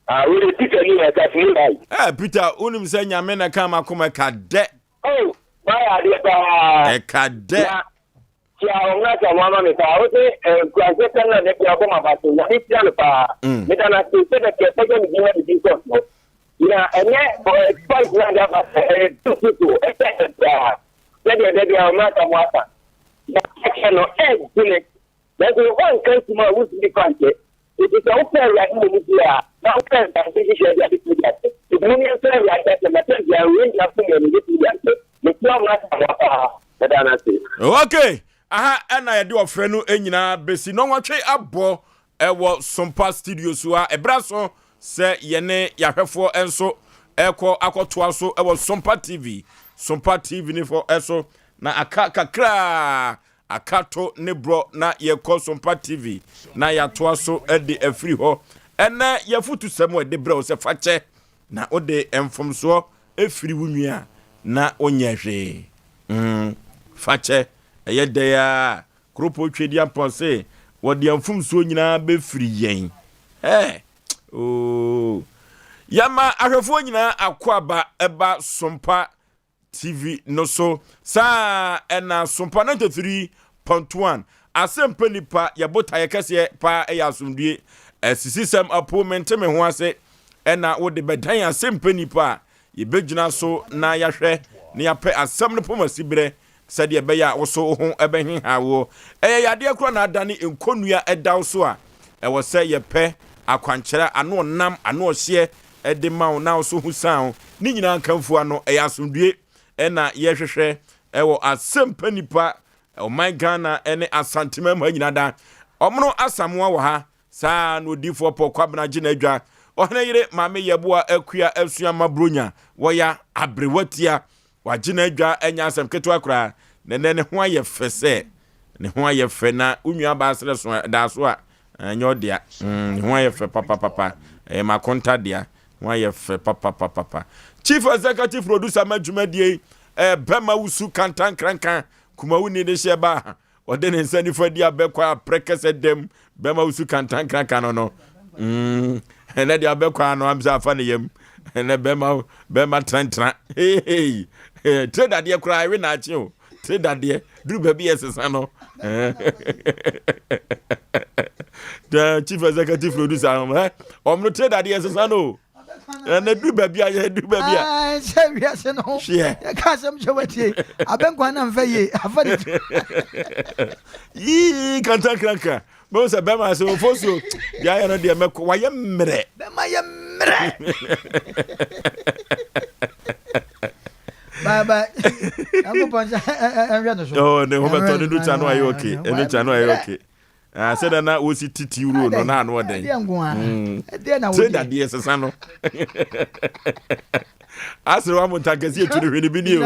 Ah, wei de Peter ni na ɛka sini lai. Eh, Peter, wonim sɛ Nyame na ɛka m'akoma ɛka dɛ. Oh, wayɛ adeɛ paa. Ɛka dɛ. Na tia wɔn na sɛ wɔn ama me paa. Wose nkuranhyɛ sɛm na dɛbi abɔ ma ba so. Nyame hyira no paa. Meda no ase sɛ dɛbi ɛpɛgya me din na me din kɔ so. Na ɛnɛ point na de aba sɛ ɛyɛ beautiful ɛsɛ ɛdaa. Sɛdeɛ dɛbi a wɔn na sɛ wɔn aka. Na ɛkyɛ no ɛdene. Nanso woanka ntom a wuntumi mfa nkyɛ. Enti sɛ wopɛ Awurade wɔ mu di a, na wopɛ nsase nhyehyɛe de a betumi de akyɛ. Enti mom yɛmfa Awurade asɛm, na tɛm biara wei nyinaa mpo mu no yebetumi de akyɛ. Mesrɛ wo Asamoah paa. Meda no ase. Ok, aha ɛna yɛde ɔfrɛ no nyinaa bɛsi. Nnɔnwɔtwe abɔ ɛwɔ Sompa studio so a ɛberɛ aso sɛ yɛne yɛahwɛfoɔ nso ɛkɔ akɔtoa so ɛwɔ Sompa TV. Sompa TV no fɔ ɛso na aka kakraa Akato ne borɔ na yɛkɔ Sompa TV na yɛatoa so de afiri hɔ. Ɛnnɛ yɛafutusɛm a ɛde brɛ wo sɛ fa kyɛ na wode mfomsoɔ firi wo nwi a na wonyɛ hwee. Mm, fa kyɛ. Ɛyɛ dɛn ara a, Kuropɔn Tweduampɔn se wɔde yɛn mfomsoɔ nyinaa bɛfiri yɛn. Hɛ! Oo. Yɛma ahwɛfoɔ nyinaa akwaaba ɛba Sompa TV no so. Saa ara na Sompa 93.1 Asɛmpa Nipa yɛ botaeɛ kɛseɛ paa ɛyɛ asomdue. Asisisɛm apo mente me ho ase ɛna wode bɛdan Asɛmpa Nipa a yɛbɛgyina so na yɛahwɛ na yɛapɛ asɛm no pomasiberɛ sɛdeɛ ɛbɛyɛ a wo so wo ho bɛheha woɔ. Ɛyɛ yadeɛ koraa na adane nkɔnnua ɛda wo so a ɛwɔ sɛ yɛpɛ akwankyerɛ a ano ɔnam ano ɔhyeɛ de ma wo na wo so ho san wo. Ne nyinaa nkamfua no, ɛyɛ asomdue na yɛhwehwɛ wɔ Asempa Nipa, ɔman Ghana ne Asanteman mu ha nyinaa da. Ɔmono Asamoah wɔ ha, saa na Odiyifoɔ Paul Kwabena Gye N'Adwa, Ɔhene Yere Maame Yɛboa Akua Asua Ma Bronya, wɔya aberewa tia Wagye n'adwa ɛnyɛ asɛm ketewa koraa. Na ɛnɛ ne ho ayɛ fɛ sɛ ne ho ayɛ fɛ na wo nua baa serɛ so daa so a ɛnyɛ ɔdea. Mm, ne ho ayɛ fɛ papapapa. Ɛyɛ makonta dea. Ho ayɛ fɛ papapapapa. Chief Executive Producer ma dwumadie yi ɛyɛ bɛma wusu kantankranka kumawuni de hyɛ ba Ɔde ne nsa nifa di abɛkɔ aprɛkɛsɛ dɛm bɛma wosu kantankraka no no. Mm, ɛnɛ deɛ abɛkɔ ano amsa afa ne yam. Ɛnɛ bɛma bɛma trantran. Hey hey. Tire dadeɛ koraa ɛwe naakye o. Tire dadeɛ duru baabi yɛ sesa no. The chief executive producer, ɔmo no tire dadeɛ sesa no o. ɛna duru baabi a yɛ duru baabi a. sɛ wiase no yɛka asɛm kyɛ watie abɛnkwa na mfa yie afa ne yii kantankranka bɛhu sɛ bɛma sɛ ɔfo so deɛ ayɛ no deɛ mɛkɔ wayɛ mmerɛ bɛma yɛ mmerɛ baba nyankopɔn sɛ ɛnhwɛ no so oh, ne ho bɛtɔ ne du kya no ayɛ okay ɛno kya no ayɛ okay Ah, sɛ na wosi titi wuro no na ano ɔdɛn sɛ dadeɛ sesa no asere wa mo ntankɛse etu no hwene bi ni o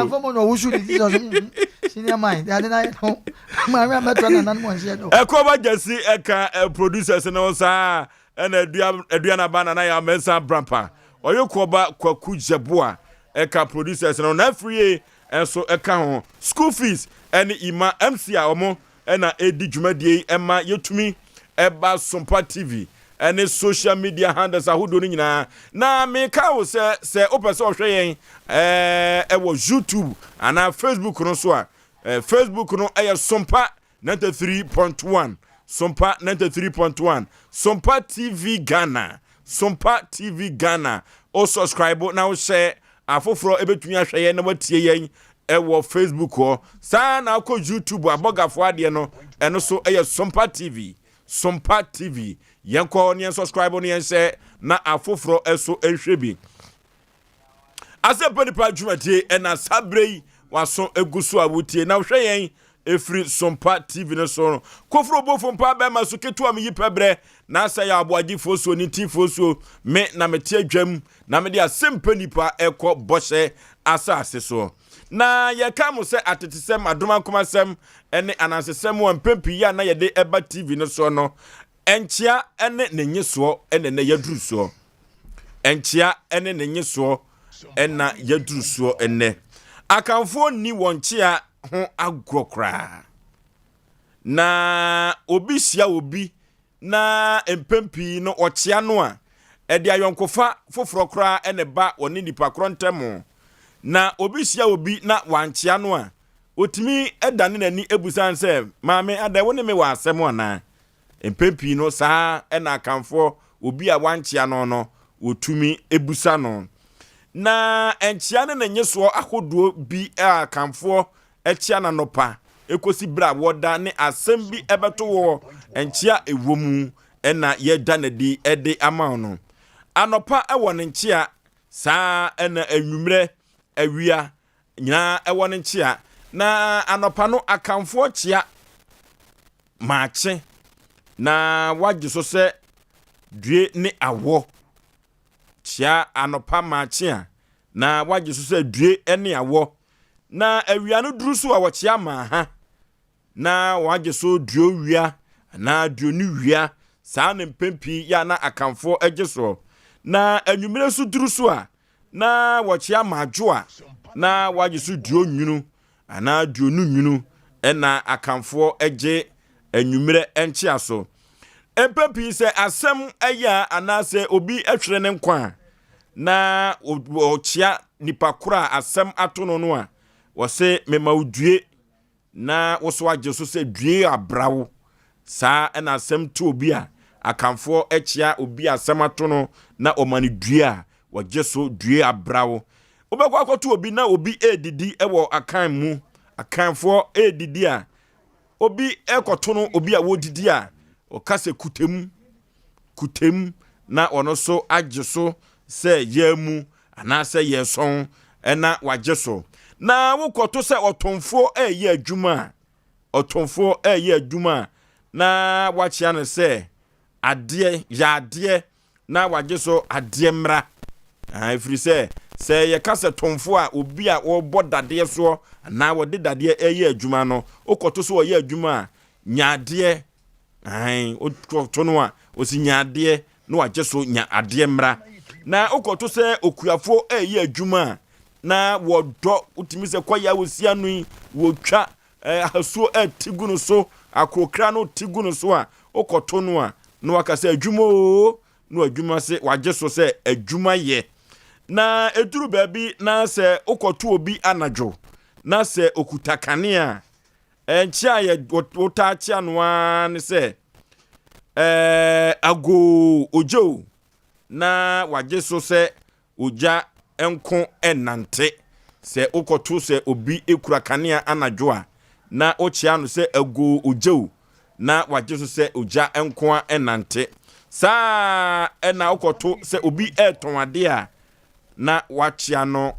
ɛkɔ ba gyasi ɛka eh, producers no saa ɛna adua adua na ba nana yɛ amɛnsa brampa ɔyɛ kɔba kwaku gyɛboa ɛka producers no na afiri ɛnso ɛka ho school fees ɛne ima mc a wɔn na ɛredi dwumadie yi ɛma yɛtumi ɛba Sompa TV ɛne social media handles ahodoɔ no nyinaa. Na meka wo sɛ sɛ wopɛ sɛ ɔhwɛ yɛn ɛwɔ YouTube anaa Facebook no so a, Facebook no ɛyɛ Sompa 93.1, Sompa 93.1, Sompa TV Ghana. Sompa TV Ghana o subscribe na wo share afoforɔ ɛbɛtumi ahwɛ yɛn na watie yɛn ɛwɔ Facebook hɔ saa na akɔ YouTube abɔgafoɔ adeɛ no ɛno so ɛyɛ Sompa TV Sompa TV yɛn kɔ hɔ ne yɛn subscribe ne yɛn share na afoforɔ ɛso nhwɛ bi Asɛmpa Nipa dwumadie ɛna saa berɛ yi waso egu so a wotie na wohwɛ yɛn ɛfiri Sompa TV no so no. Koforo bofo mpa bɛrima so ketewa meyi pɛ berɛ na asɛ yɛ aboagyefoɔ suo ne ntifoɔ suo me na mete adwam na mede asɛmpa nipa ɛkɔ bɔhyɛ asase soɔ. Na yɛka mo sɛ atetesɛm, adomankomasɛm ne anansesɛm a mpɛn pii yɛ a na yɛde ɛba TV no soɔ no Nkyea ne ne nnyesoɔ na ɛnɛ yɛaduru soɔ. Nkyea ne ne nnyesoɔ na yɛaduru soɔ ɛnnɛ. Akanfoɔ nni wɔn nkyea ho agorɔ koraa. Na obi hyia obi na mpɛn pii no ɔkyea no a, Ɛde ayɔnkofa foforɔ koraa na ɛba wɔne nipa korɔ ntam. Na obi hyia obi na wankyea no a, ɔtumi dane n'ani bisa no sɛ, Maame, adɛn wo ne me wɔ asɛm anaa? Mpɛn pii no, saa ara na Akanfoɔ, obi a wankyea no no, wɔtumi bisa no. Na nkyea ne ne nnyesoɔ ahodoɔ bi a Akanfoɔ kyea no anɔpa kɔsi berɛ a wɔda ne asɛm bi bɛto wɔ nkyea a ɛwɔ mu na yɛda no adi de ama wo no. Anɔpa wɔ ne nkyea, saa ara na anwummerɛ, awia nyinaa wɔ ne nkyea. Na anɔpa no Akanfoɔ kyea maakye na wagye so sɛ due ne awɔ. Kyea anɔpa maakye a na wagye so sɛ due ne awɔ. Na awia no duru so a wɔkyea maaha na wɔagye so duowia anaa duonewia, saa na mpɛn pii yɛ a na Akanfoɔ gye soɔ. Na anwummerɛ nso duru so a, na wɔkyea madwo a na wɔagye so duonwunu anaa duonunwunu na Akanfoɔ gye anwummerɛ nkyea so. Mpɛn pii sɛ asɛm yɛ a anaasɛ obi hwere ne nkwa a, na ɔkyea nipa koro a asɛm ato no no a, wɔse mema wo due na wo so agye so sɛ due abra wo. Saa na asɛm to obi a, Akanfoɔ kyea obi a asɛm ato no na ɔma no due a, wɔgye so due abra wo. Wobɛkɔ akɔto obi na obi redidi wɔ Akan mu, Akanfoɔ redidi a, obi rekɔto no obi a wɔredidi a, ɔka sɛ kutam. kutam na ɔno nso agye so sɛ yɛamu anaasɛ yɛresɔn na wagye so. Na wokɔto sɛ ɔtomfoɔ reyɛ adwuma a, ɔtomfoɔ reyɛ adwuma a, na wakyea no sɛ adeɛ, yɛ adeɛ, na wagye so adeɛ mmra. Ɛfiri sɛ, sɛ yɛka sɛ tomfoɔ a, obi a ɔrebɔ dadeɛ soɔ anaa wɔde dadeɛ reyɛ adwuma no, wokɔto sɛ ɔyɛ adwuma a, nya adeɛ. Aane, wokɔto no a, ɔsi nya adeɛ na wagye so nya adeɛ mmra. Na wokɔto sɛ okuafoɔ reyɛ adwuma a, na wɔdɔ, wotumi sɛ kwaeɛ a wɔsi ano yi, wɔtwa eh, ahasuo ɛte gu no so, akorokra no te gu no so a, wokɔto no a, na waka sɛ adwuma oo, na adwuma se wagye so sɛ adwuma yɛ. Na ɛduru baabi na sɛ wokɔto obi anadwo, na sɛ okuta kanea a, Nkyea a yɛ wotaa kyea no ara ne sɛ ɛɛ agoo ogya o na wagye so sɛ ogya nko nnante. Sɛ wokɔto sɛ obi kura kanea anadwo a na wokyea no sɛ agoo ogya o na wagye so sɛ ogya nko nnante. Saa ara na wokɔto sɛ obi retɔn adeɛ a na wakyea no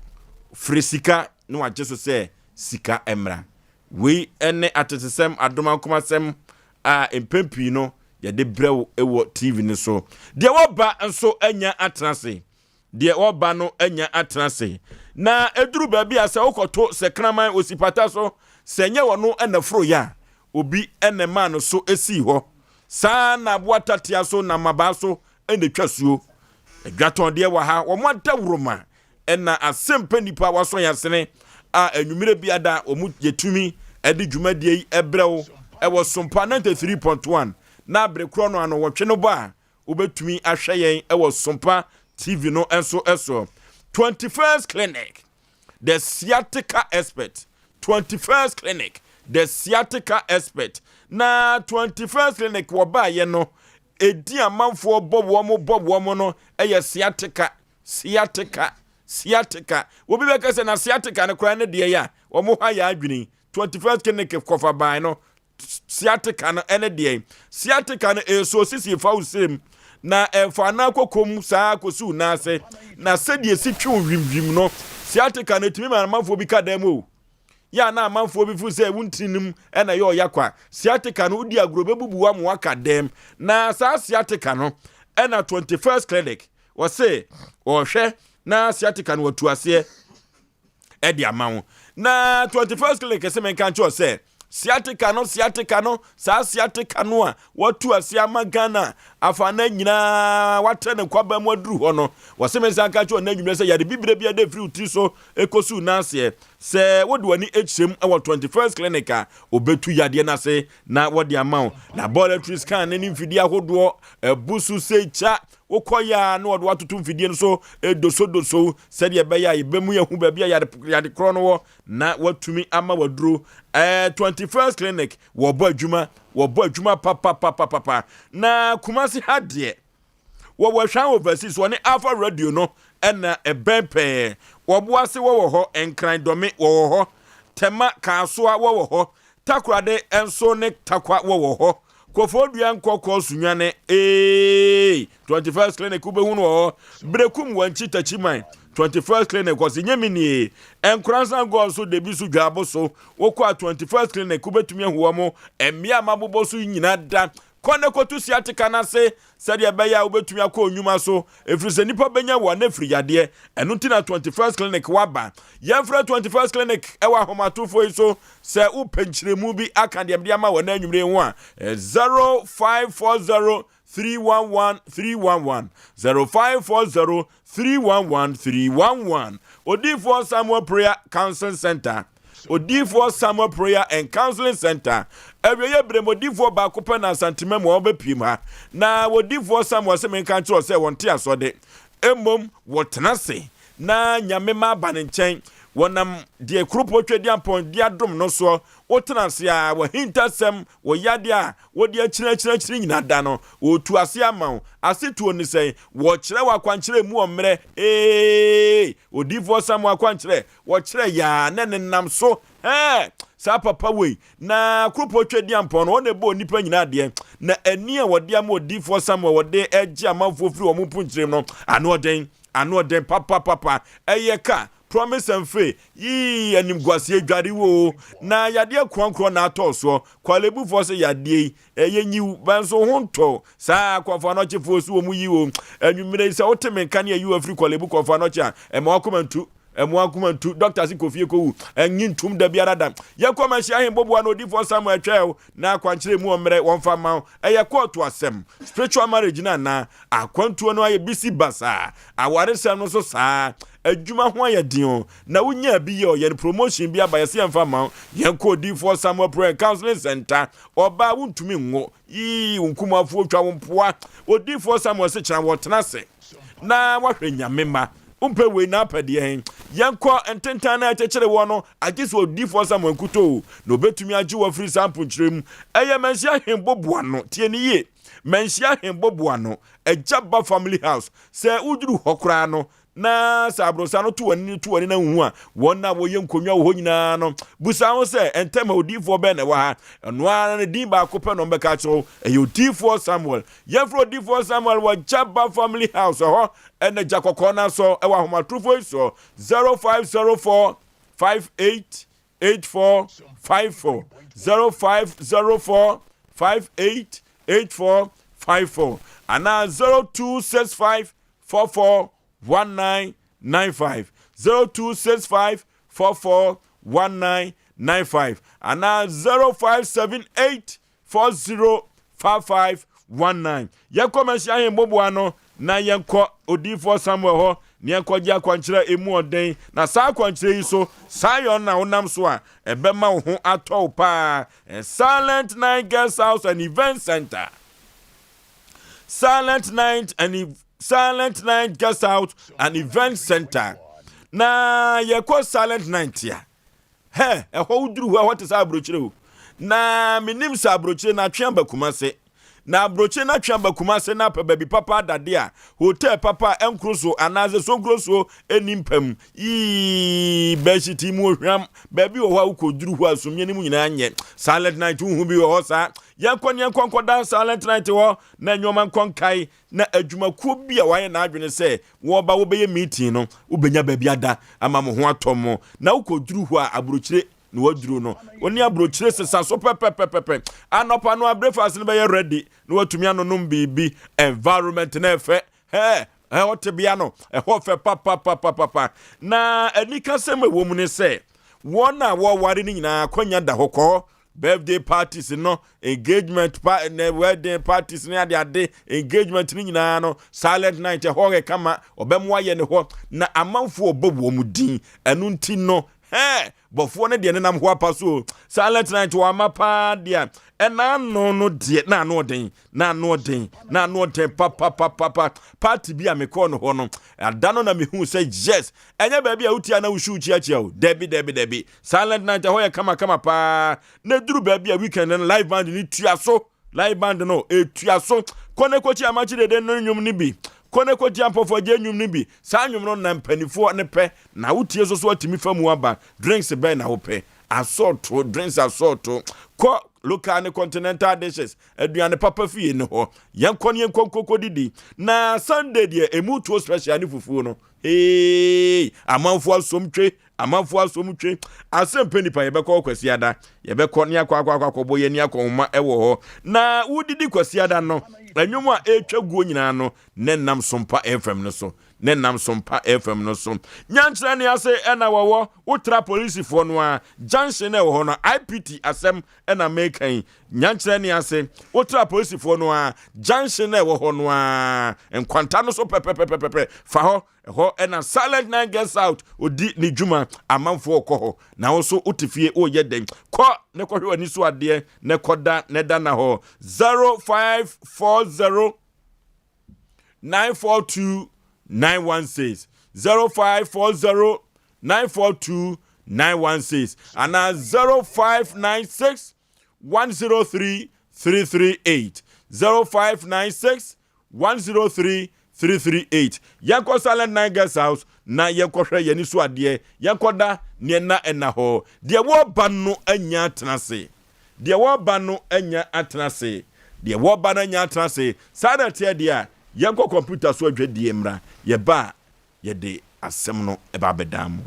frɛ sika na wagye so sɛ sika mmra. Wei ne atetesɛm adomankomasɛm a mpɛn pii no yɛde brɛ wo wɔ TV no so. Deɛ wɔba nso anya atena ase. Deɛ wɔba no anya atena ase. Na ɛduru baabi a sɛ wokɔto sɛ kraman osi pata so, sɛ ɛnyɛ ɔno na foroeɛ a, obi na ɛmaa no so sii hɔ. Saa na aboa tatea so nam mmabaa so na ɛtwa suo. Adwatɔn deɛ wɔ ha, wɔn adaworoma na asɛmpa nnipa wasɔ yɛn asene a anwummerɛ biada wɔn yɛtumi de dwumadie yi brɛ wo ɛwɔ Sompa 93.1 na bere korɔ no ano wɔtwe no bɔ a wobɛtumi ahwɛ yɛn ɛwɔ Sompa TV no nso so. 21st Clinic, the sciatica expert. 21st Clinic, the sciatica expert. Na 21st Clinic wɔbaeɛ no, ɛdi amanfoɔ bɔ wɔn bɔ wɔn no ɛyɛ sciatica Sciatica, sciatica. Obi bɛka sɛ na sciatica no koraa ne deɛ yɛ a wɔn ha yɛ adwene. 21st clinic kɔfa ban no sciatica no ɛne deɛ. Sciatica no ɛso sisi fa wo srem na ɛfa anan kɔkɔm saa kɔsi wo nan ase na sɛdeɛ si twe wo hwimhwim no sciatica no ɛtumi ma amanfoɔ bi ka dan mu o. Yɛ a na amanfoɔ bi fo sɛ wo ntini no mu ɛna ɛyɛ ɔya kwa. Sciatica no wodi agorɔ bɛbubu wo ama waka dɛm. Na saa sciatica no ɛna 21st clinic Wɔse wɔhwɛ na sciatica no watu aseɛ ɛde ama wo. Na 21st clinic sɛ menka nkyerɛ sɛ sciatica no sciatica no saa sciatica no a watu aseɛ ama Ghana afanan nyinaa watrɛ ne nkwaba mu aduru hɔ no wɔse mensa nka kyerɛ ɔna anwummerɛ sɛ yare bibire bi a ɛde firi wo tiri so ɛkɔsi wo nan aseɛ sɛ wode w'ani kyerɛm wɔ 21st clinic a ɔbɛtu yadeɛ no ase na wɔde ama wo laboratory scan ne ne mfidie ahodoɔ ɛbu so sɛ kya. Wokɔ yɛ a na wɔde wo atoto mfidie no so dosodoso sɛdeɛ ɛbɛyɛ a yɛbɛmu yɛhu baabi a yare yare korɔ no wɔ na watumi ama waduro. Ɛɛ 21st Clinic wɔbɔ adwuma wɔbɔ adwuma papapapapa na Kumasi ha deɛ wɔwɔ Hwan Overseas wɔne Alpha Radio no ɛna ɛbɛn pɛɛ. Wɔboase wɔwɔ hɔ, Nkran Dɔme wɔwɔ hɔ, Tɛma Kaasoa wɔwɔ hɔ, Takorade nso ne Takwa wɔwɔ hɔ. Koforidua Nkɔkɔɔ Sunyane eeii 21st Clinic wobɛhu no wɔ hɔ. Berekum Wankyi Takyiman 21st Clinic ɔse nyɛ me nie. Nkoransa Gɔɔ nso Debi so Dwaabo so wokɔ a 21st Clinic wobɛtumi ahu wɔn. Mmea a mabobɔ so yi nyinaa da Kɔ na kɔtu sciatica no ase sɛdeɛ ɛbɛyɛ a wobɛtumi akɔ wo nnwuma so, ɛfiri sɛ nnipa bɛnya wo a na ɛfiri yadeɛ. Ɛno nti na 21st Clinic waba. Yɛmfrɛ 21st Clinic wɔ ahomatorofoɔ yi so sɛ wopɛ nkyerɛmu bi aka deɛ mede ama wɔ ɛnnɛ anwummerɛ yi ho a, 0540 311 311, 0540 311 311. Odiyifoɔ Samuel Prayer Counseling Center. Odiyifoɔ Samuel Prayer and Counseling Center. Awieeɛ berɛ mu odiyifoɔ baako pɛ na Asantema mu a wɔbɛpiem ha. Na odiyifoɔ Samuel se menka nkyerɛ wo sɛ wɔnte asɔde. Mmom wɔtena ase na Nyame ma aba ne nkyɛn. Wɔnam deɛ Kuropɔn Tweaduampɔn de adom no soɔ. Wotena ase a w'ahintasɛm, wo yadeɛ a wode akyinakyinakyini nyina da no, wɔretu ase ama wo. Asetuo ne sɛn? Wɔkyerɛ wo akwankyerɛ mu ɔmmerɛ. Eeii! Odiyifoɔ Samuel akwankyerɛ Wɔkyerɛ yaa na nenam so hɛɛ saa papa wei na kuropɔn Tweaduampɔn no ɔna ɛbɔɔ nnipa nyinaa adeɛ na ani a wɔde ama odiyifoɔ Samuel wɔde ɛgye amanfoɔ firi wɔn mpunkyerem no ano ɔden ano ɔden papapapa ɛyɛ ka promise and fail yii animguaseɛ dware woo na yadeɛ korɔnkorɔ na atɔɔ soɔ kwalebufoɔ sɛ yadeɛ yi Ɛyɛ nyiw, nanso wo ho ntɔ wo. Saa ara Kɔmfo Anɔkyefoɔ so wɔn yi o. Anwummerɛ yi sɛ wote me nka ne ayi wo afiri Korle Bu Kɔmfo Anɔkye a, ɛmma w'akoma ntu. Ɛmma w'akoma ntu. Dɔkta se kɔ fie kɔwu. Ɛnnye ntom da biara da. Yɛnkɔ Manhyia Ahemboboa na Odiyifoɔ Samuel twɛɛ wo na akwankyerɛ mu ɔmmerɛ wɔmfa mma wo. Ɛyɛ kɔɔto asɛm. Spiritual marriage no anaa? Akwantuo no ayɛ bisi basaa. Awaresɛm no nso saa. Adwuma ho ayɛ den o. Na wonyaa bi yɛ o. Yɛn promotion bi aba yɛse yɛmfa mma wo. Yɛnkɔ Odiyifoɔ Samuel Prayer and Counseling Center. Ɔbaa wontumi nwo. Yii, wo nkumafoɔ twa wo mpoa. Odiyifoɔ Samuel se kyena wɔtena ase na wahwɛ Nyame mma. Wompɛ wei na apɛ deɛn? Yɛnkɔ ntentan no a ɛkyekyere woɔ no, agye sɛ odiyifoɔ Samuel nkutoo na ɔbɛtumi agye wo afiri saa mponkyerɛ mu. Ɛyɛ Manhyia Hemboboano, tie no yie, Manhyia Hemboboano, Agya Ba Family House. Sɛ woduru hɔ koraa no, Na sɛ aborosan no to w'ani to w'ani na wuhu a, wɔn a wɔyɛ nkonnwa wɔ hɔ nyinaa no, bisa ho sɛ, 'Ntɛm a odiyifoɔ bɛn na ɛwɔ ha? Ɛno ara ne din baako pɛ na wɔbɛka akyerɛ wo. Ɛyɛ odiyifoɔ Samuel. Yɛmfrɛ odiyifoɔ Samuel wɔ Jabba Family House. Ɛhɔ na gya kɔkɔɔ no asɔ wɔ ahomatorofoɔ yi soɔ, 0504 58 84 54, 0504 58 84 54, anaa 0265 44 1995, 0265 44 1995 anaa 0578 40 5519. Yɛnkɔ Manhyia Ahemmoboa no na yɛnkɔ Odiyifoɔ Samuel hɔ na yɛnkɔgye akwankyerɛ a emu ɔden. Na saa akwankyerɛ yi so, Sion na wonam so a, ɛbɛma wo ho atɔ wo paa. Silent Night Guest House and Event Center. Silent Night and Silent Night Guest House and Event Center. Na yɛkɔ Silent Night a, hɛ, ɛhɔ woduru hɔ ɛhɔ te sɛ aburokyire o. Na menim sɛ aburokyire na atwe aba Kumase. Na aburokyire na atwe aba Kumase na apɛ baabi papa adade a, hotel papa a ɛnkoro so anaasɛ sonkoro so ɛni mpam. Yii, bɛhyiti mu ohwam. Baabi wɔ hɔ a wokɔduru hɔ a sumie no mu nyinaa nyɛ. Silent Night wohu bi wɔ hɔ saa. Yɛnkɔ ne yɛnkɔ nkɔda Silent Night hɔ na nneɛma nkɔ nkae na adwumakuo bi a wɔayɛ n'adwene sɛ wɔba wɔbɛyɛ meeting no wobɛnya baabi ada ama mo ho atɔ mo na wokɔduru hɔ a aburokyire na waduru no wo ne aburokyire sesa so pɛpɛpɛpɛpɛ anɔpa no a breakfast no bɛyɛ ready na watumi anonom biribi environment na ɛfɛ hɛ ɛhɔ tebea no ɛhɔ fɛ papapapapa na anikasɛm ɛwɔ mu ne sɛ wɔn a wɔware no nyinaa akwanya da hɔ kɔɔ birthday parties no engagement pa ne wedding parties ne ade ade engagement no nyinaa no silent night ɛhɔ yɛ kama ɔbɛmo ayɛ ne hɔ na amanfoɔ ɔbɔ wɔn din ɛno nti no. Hɛɛ! Bɔfoɔ no deɛ nenam hɔ apa so o. Silent night wama paa deɛ ɛna ano no deɛ na ano ɔden na ano ɔden na ano ɔden papapapapa. Party bi a mekɔɔ no hɔ no ada no na mehu sɛ yes ɛnyɛ baabi a wotia na wohwiw kyiakyia o. Dabi dabi dabi. Silent night ɛhɔ yɛ kama kama paa. Na ɛduru baabi a weekend no live band no tua so. Live band no etua so. Kɔ na kɔtie Amakye Dede no nnwom no bi. Kɔ na kɔtie Ampɔfo Agye nnwom no bi. Saa nnwom no na mpanimfoɔ no pɛ. Na wotie nso so atumi fa mu aba. Drinks bɛn na wopɛ? Asɔɔto, drinks asɔɔto. Kɔ local ne continental dishes, aduane papa fie no hɔ. Yɛnkɔ ne yɛnkɔ nkɔkɔdidi. Na Sunday deɛ, emu tuo special ne fufuo no. Hey, amanfoɔ asom twe. Amanfoɔ asom twe asɛm pɛ nipa yɛbɛkɔ hɔ kwasiada yɛbɛkɔ ne akɔ akɔ akɔ akɔbɔ yɛn ani akɔ nhoma ɛwɔ hɔ na wodidi kwasiada no ɛnwom a ɛretwa guo nyinaa no ne nam sompa fm no so ne nam sompa fm no so nyankyerɛ ne ase ɛna wɔwɔ wotra polisifoɔ no a junction na ɛwɔ hɔ no ipt asɛm ɛna meka yi nyankyerɛ ne ase wotra polisifoɔ no a junction na ɛwɔ hɔ no a nkwanta no so pɛpɛpɛpɛpɛ fa hɔ Ɛhɔ na Silent Night Gets Out odi ne dwuma. Amanfoɔ kɔ hɔ. Na wo nso wote fie woreyɛ dɛn? Kɔ na kɔhwɛ w'ani so adeɛ na kɔda na da na hɔ. 0540 942 916 0540 942 916 anaa 0596 103 338 0596 103 338 Yɛnkɔ Silent Night Guest House na yɛnkɔhwɛ yɛn ani so adeɛ, yɛnkɔda neɛ na ɛna hɔ. Deɛ wɔreba no anya atena ase, deɛ wɔreba no anya atena ase, deɛ wɔreba no anya atena ase. Saa na ɛteɛ deɛ a, yɛnkɔ kɔmputa so adwadie mmra. Yɛba a, yɛde asɛm no ba abɛdan mo.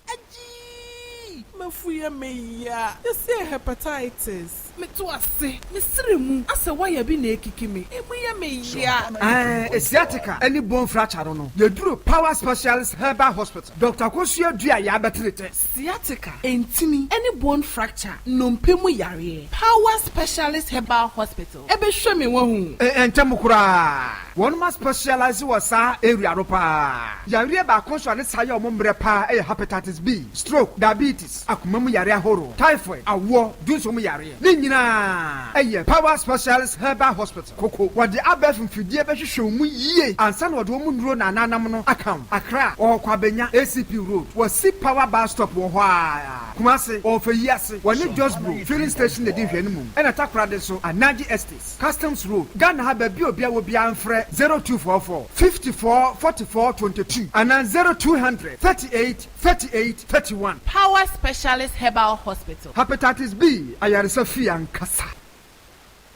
Agyii! M'afu yɛ me ya. Yɛse hepatitis. Meto ase, me srɛ mu asɛ wire bi na ekiki me, emu yɛ me ya. Ɛɛ sciatica ne bone fracture no no, yɛduru Power Specialist Herbal Hospital, Doctor Akosua Duah yɛabɛtere tɛ. Sciatica, ntini ne bone fracture, nnompe mu yareɛ, Power Specialist Herbal Hospital bɛhwɛ me wahu. Ntɛm koraa. Wɔnom a specialise wɔ saa area no paa. Yareɛ baako nso a ne saa yɛ wɔn mmerɛ paa yɛ Hepatitis B, stroke, diabetes, akoma mu yareɛ ahoroɔ, typhoid, awoɔ, dwonsɔ mu yareɛ. Ne nyinaa yɛ Power Specialist Herbal Hospital, Koko. Wɔde abɛɛfo mfidie bɛhwehwɛ wo mu yie ansa na wɔde wɔn nnuro na ananam no aka wo. Accra, wɔwɔ Kwabenya, ACP Road, wɔsi Power Bus Stop wɔ hɔ ara. Kumasi, wɔwɔ Feyiase, wɔne Josbro Filling Station na ɛdi nhwɛanimu, ɛna Takoradi nso, Anaji Estates. Customs Road, Ghana ha baabi a obiara wɔ biara mfrɛ 0244 54 44 22 anaa 0200 38 38 31. Power Specialist Herbal Hospital. Hepatitis B ayaresa fie ankasa.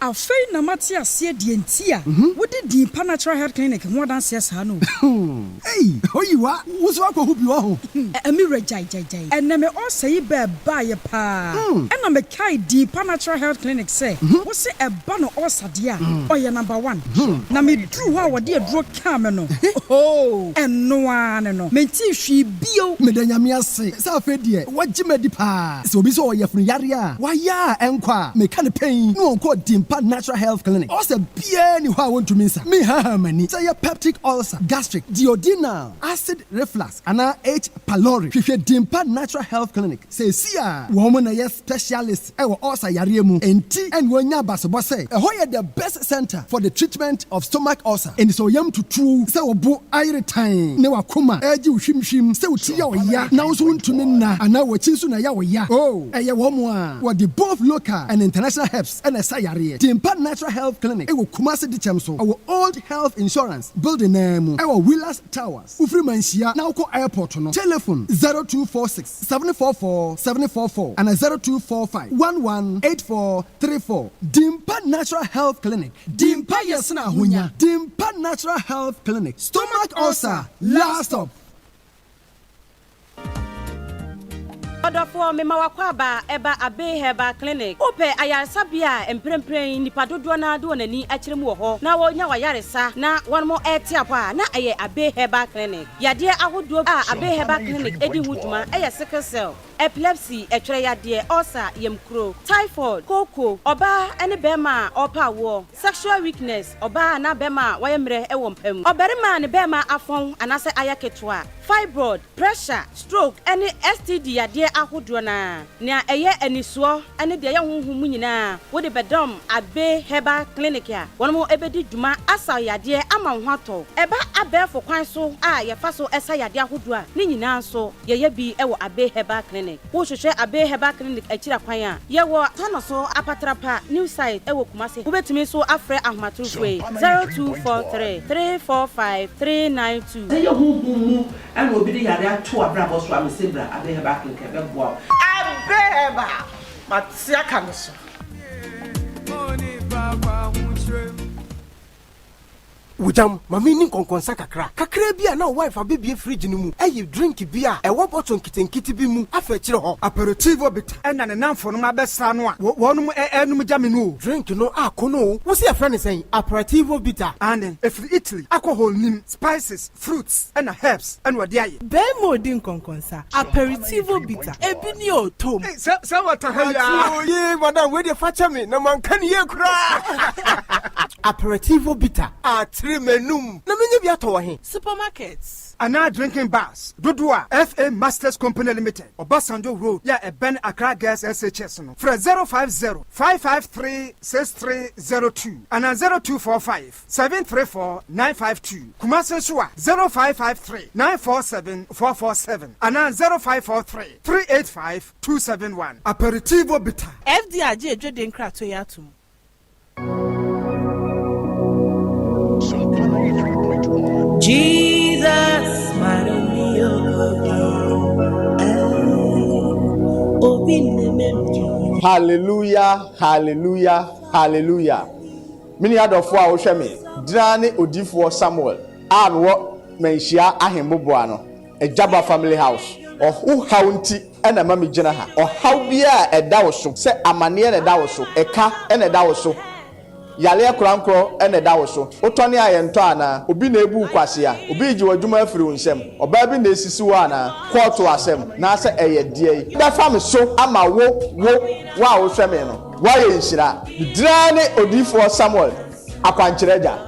Afei na mate aseɛ deɛ nti a wode din pa Natural Health Clinic ho adanseɛ saa no o. Ei Oyiwa, wo nso woakɔhu bi wɔ ho? Me wura gyae gyae gyae. Ɛnɛ me ulcer yi bɛɛ baeɛ paa ɛna me kae dii pa Natural Health Clinic sɛ wo se ɛba no ulcer deɛ a ɔyɛ number one na me duru hɔ a wɔde aduro kaa me no ohoo ɛno ara ne no mentee hwee bio. Meda Nyame ase sɛ afei deɛ wagye me adi paa. Sɛ obi sɛ ɔwɔ yafunu yareɛ a wayɛ a ɛnkɔ a, meka no pɛn na ɔnkɔ Dimpa Natural Health Clinic. Ulcer biara nni hɔ a wɔntumi nsa. Menhahaa m'ani sɛ ɛyɛ peptic ulcer, gastric, duodenal, acid reflux anaa H. pylori. Hwehwɛ Dimpa Natural Health Clinic seesei ara. Wɔn na ɛyɛ specialist wɔ ulcer yareɛ mu, enti ɛna wɔanya abasobɔ sɛ ɛhɔ yɛ the best center for the treatment of stomach ulcer. Enti sɛ wo yam tutu wo, sɛ wo bo ayere tann ne w'akoma regye wo hwimhwim, sɛ wo ti yɛ wo ya na wo nso wontumi nna anaa w'akyi nso na ɛyɛ wo ya, oh, ɛyɛ wɔn a wɔde both local and international herbs na ɛsa yareɛ. Dimpa Natural Health Clinic wɔ Kumasi Dikyɛm so, ɛwɔ Old Health Insurance Building no ara mu, ɛwɔ Wheelers Towers. Wofiri Manhyia na wokɔ airport no, telephone 0246 744 744 anaa 0245 11 8434. Dimpa Natural Health Clinic, Dimpa yɛ sene ahonya. Dimpa Natural Health Clinic, stomach ulcer, last stop. Ɔdɔfoɔ, mema w'akwaaba ɛba Abbey Herbal Clinic. Wopɛ ayaresabea a mprempren nnipa dodoɔ no ara de wɔn ani akyerɛ mu wɔ hɔ na wɔnya w'ayaresa na wɔnom rete apɔ a, na ɛyɛ Abbey Herbal Clinic. Yadeɛ ahodoɔ a Abbey Herbal Clinic di ho dwuma yɛ sickle cell. Epilepsy, ɛtwerɛ yadeɛ, ulcer, yamkuro, typhoid, kooko, ɔbaa ne barima a ɔrepɛ awoɔ, sexual weakness, ɔbaa anaa barima a wayɛ mmerɛ wɔ mpa mu, ɔbarima a ne barima afɔn anaasɛ ayɛ ketewa, fibroid, pressure, stroke ne STD yadeɛ ahodoɔ no ara, nea ɛyɛ anisoɔ ne deɛ ɛyɛ honhom mu nyinaa wode bɛdɔm Abbey Herbal Clinic a wɔn bɛdi dwuma asa wo yadeɛ ama wo ho atɔ wo. Ɛba abɛɛfo kwan so a yɛfa so sa yadeɛ ahodoɔ a, ne nyinaa nso yɛyɛ bi wɔ Abbey Herbal Clinic. Wohwehwɛ Abbey Herbal Clinic akyiri akwan a, yɛwɔ Tanoso Apatrapa New Site wɔ Kumasi. Wobɛtumi nso afrɛ ahomatorofoɔ yi, 0243 345 392. Sɛ ɛyɛ honhom mu na obi de yare ato w'abrabɔ so a, mese bra Abbey Herbal Clinic ɛbɛboa wo. Abbey Herbal, mate aka no so. Wogyam, ma menni nkɔnkɔnsa kakra. Kakraa bi a na wo wife abɛbue fridge no mu ayi drink bi a ɛwɔ bottle nketenkete bi mu afa akyire hɔ. Aperitivo bitter ɛna ne namfonom abɛsra no a wɔnom ɛɛnom gya me no o. Drink no akɔ no o. Wo se yɛfrɛ no sɛn? Aperitivo bitter? Aane, ɛfiri Italy, alcohol nnim, spices, fruits ɛna herbs ɛna wɔde ayɛ. Barima odi nkɔnkɔnsa, aperitivo bitter, ebi ni o, tom. Ei, sɛ, sɛ wata ha yi aa. Yee, madam, wei deɛ fa kyɛ me, na manka no yie koraa. Aperitivo bitter, atere m'anum. Na menya bi atɔ wɔ he? Supermarkets. Anaa drinking bars dodoɔ a FA Masters Company Limited, Obasanjo Road yɛ a ɛbɛn Accra Girls SHS no, frɛ 050 553 6302 anaa 0245 734 952. Kumasi nso a, 0553 947 447 anaa 0543 385 271. Aperitivo Bitter. FDA agye adwadie nkratoɔ yi atom. Jesus, Hallelujah, hallelujah, hallelujah. Me nua dɔfoɔ a wohwɛ me, gyina ne odiyifoɔ Samuel a mewɔ Manhyia Ahemmoboa no, Agyaba Family House. Wo haw nti na ɛma megyina ha. Ɔhaw biara a ɛda wo so, sɛ amaneɛ na ɛda wo so, ɛka na ɛda wo so, yareɛ korankorɔ na ɛda wo so, wotɔne a yɛntɔ anaa, obi na ɛrebu wo kwasea, obi regye w'adwuma afiri wo nsam, ɔbaa bi na ɛresisi wo anaa, kɔɔto asɛm, naasɛ ɛyɛ deɛn bɛfa me so ama wo, wo, wo a wohwɛ me no. Woayɛ nhyira. Me din ara ne Odiyifoɔ Samuel Akwankyerɛ Agya.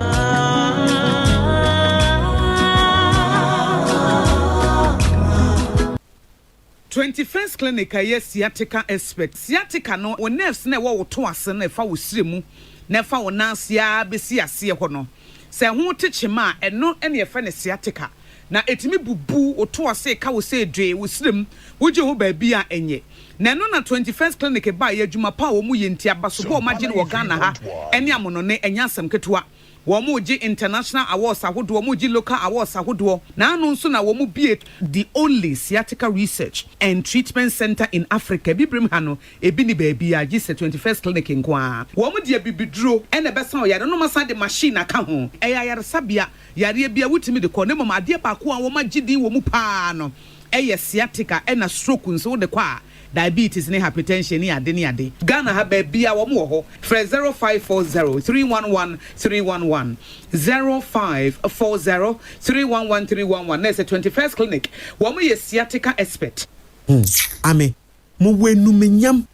21st Clinic a ɛyɛ sciatica expert. Sciatica no, wo nerves no a ɛwɔ wo to ase no a ɛfa wo srɛ mu na ɛfa wo nan ase ara bɛsi aseɛ hɔ no, sɛ ɛho te kyema a, ɛno na yɛfrɛ no sciatica. Na ɛtumi bubu wo to ase ka wo sɛ dwee wo srɛ mu, wogye ho baabi a ɛnyɛ. Na ɛno na 21st Clinic baeɛ, adwuma pa a wɔn yɛ nti, abasobɔ a wɔn agye no wɔ Ghana ha ne amonɔne, ɛnyɛ asɛm ketewa. Wɔn regye international awards ahodoɔ, wɔn regye local awards ahodoɔ. Na ano nso na wɔn bue the only sciatica research and treatment centre in Africa, Abibirem ha no, ebi nni baabiara gye sɛ 21st Clinic nko ara. Wɔn de abibiduro na ɛbɛsa ɔyare no na wɔasan de machine aka ho. Ɛyɛ ayaresabea, yareɛ biara wotumi de kɔ, na mmom adeɛ baako a wɔagye din wɔ mu pa ara no, Ɛyɛ sciatica ɛna stroke nso wode kɔ a diabetes ne hypertension ne ade ne ade. Ghana ha baabia wɔn wɔ hɔ frɛ 0540 311 311 0540 311 311 na ɛsɛ 21st clinic wɔn yɛ sciatica expert. Hu ame, mowɔ enumnyam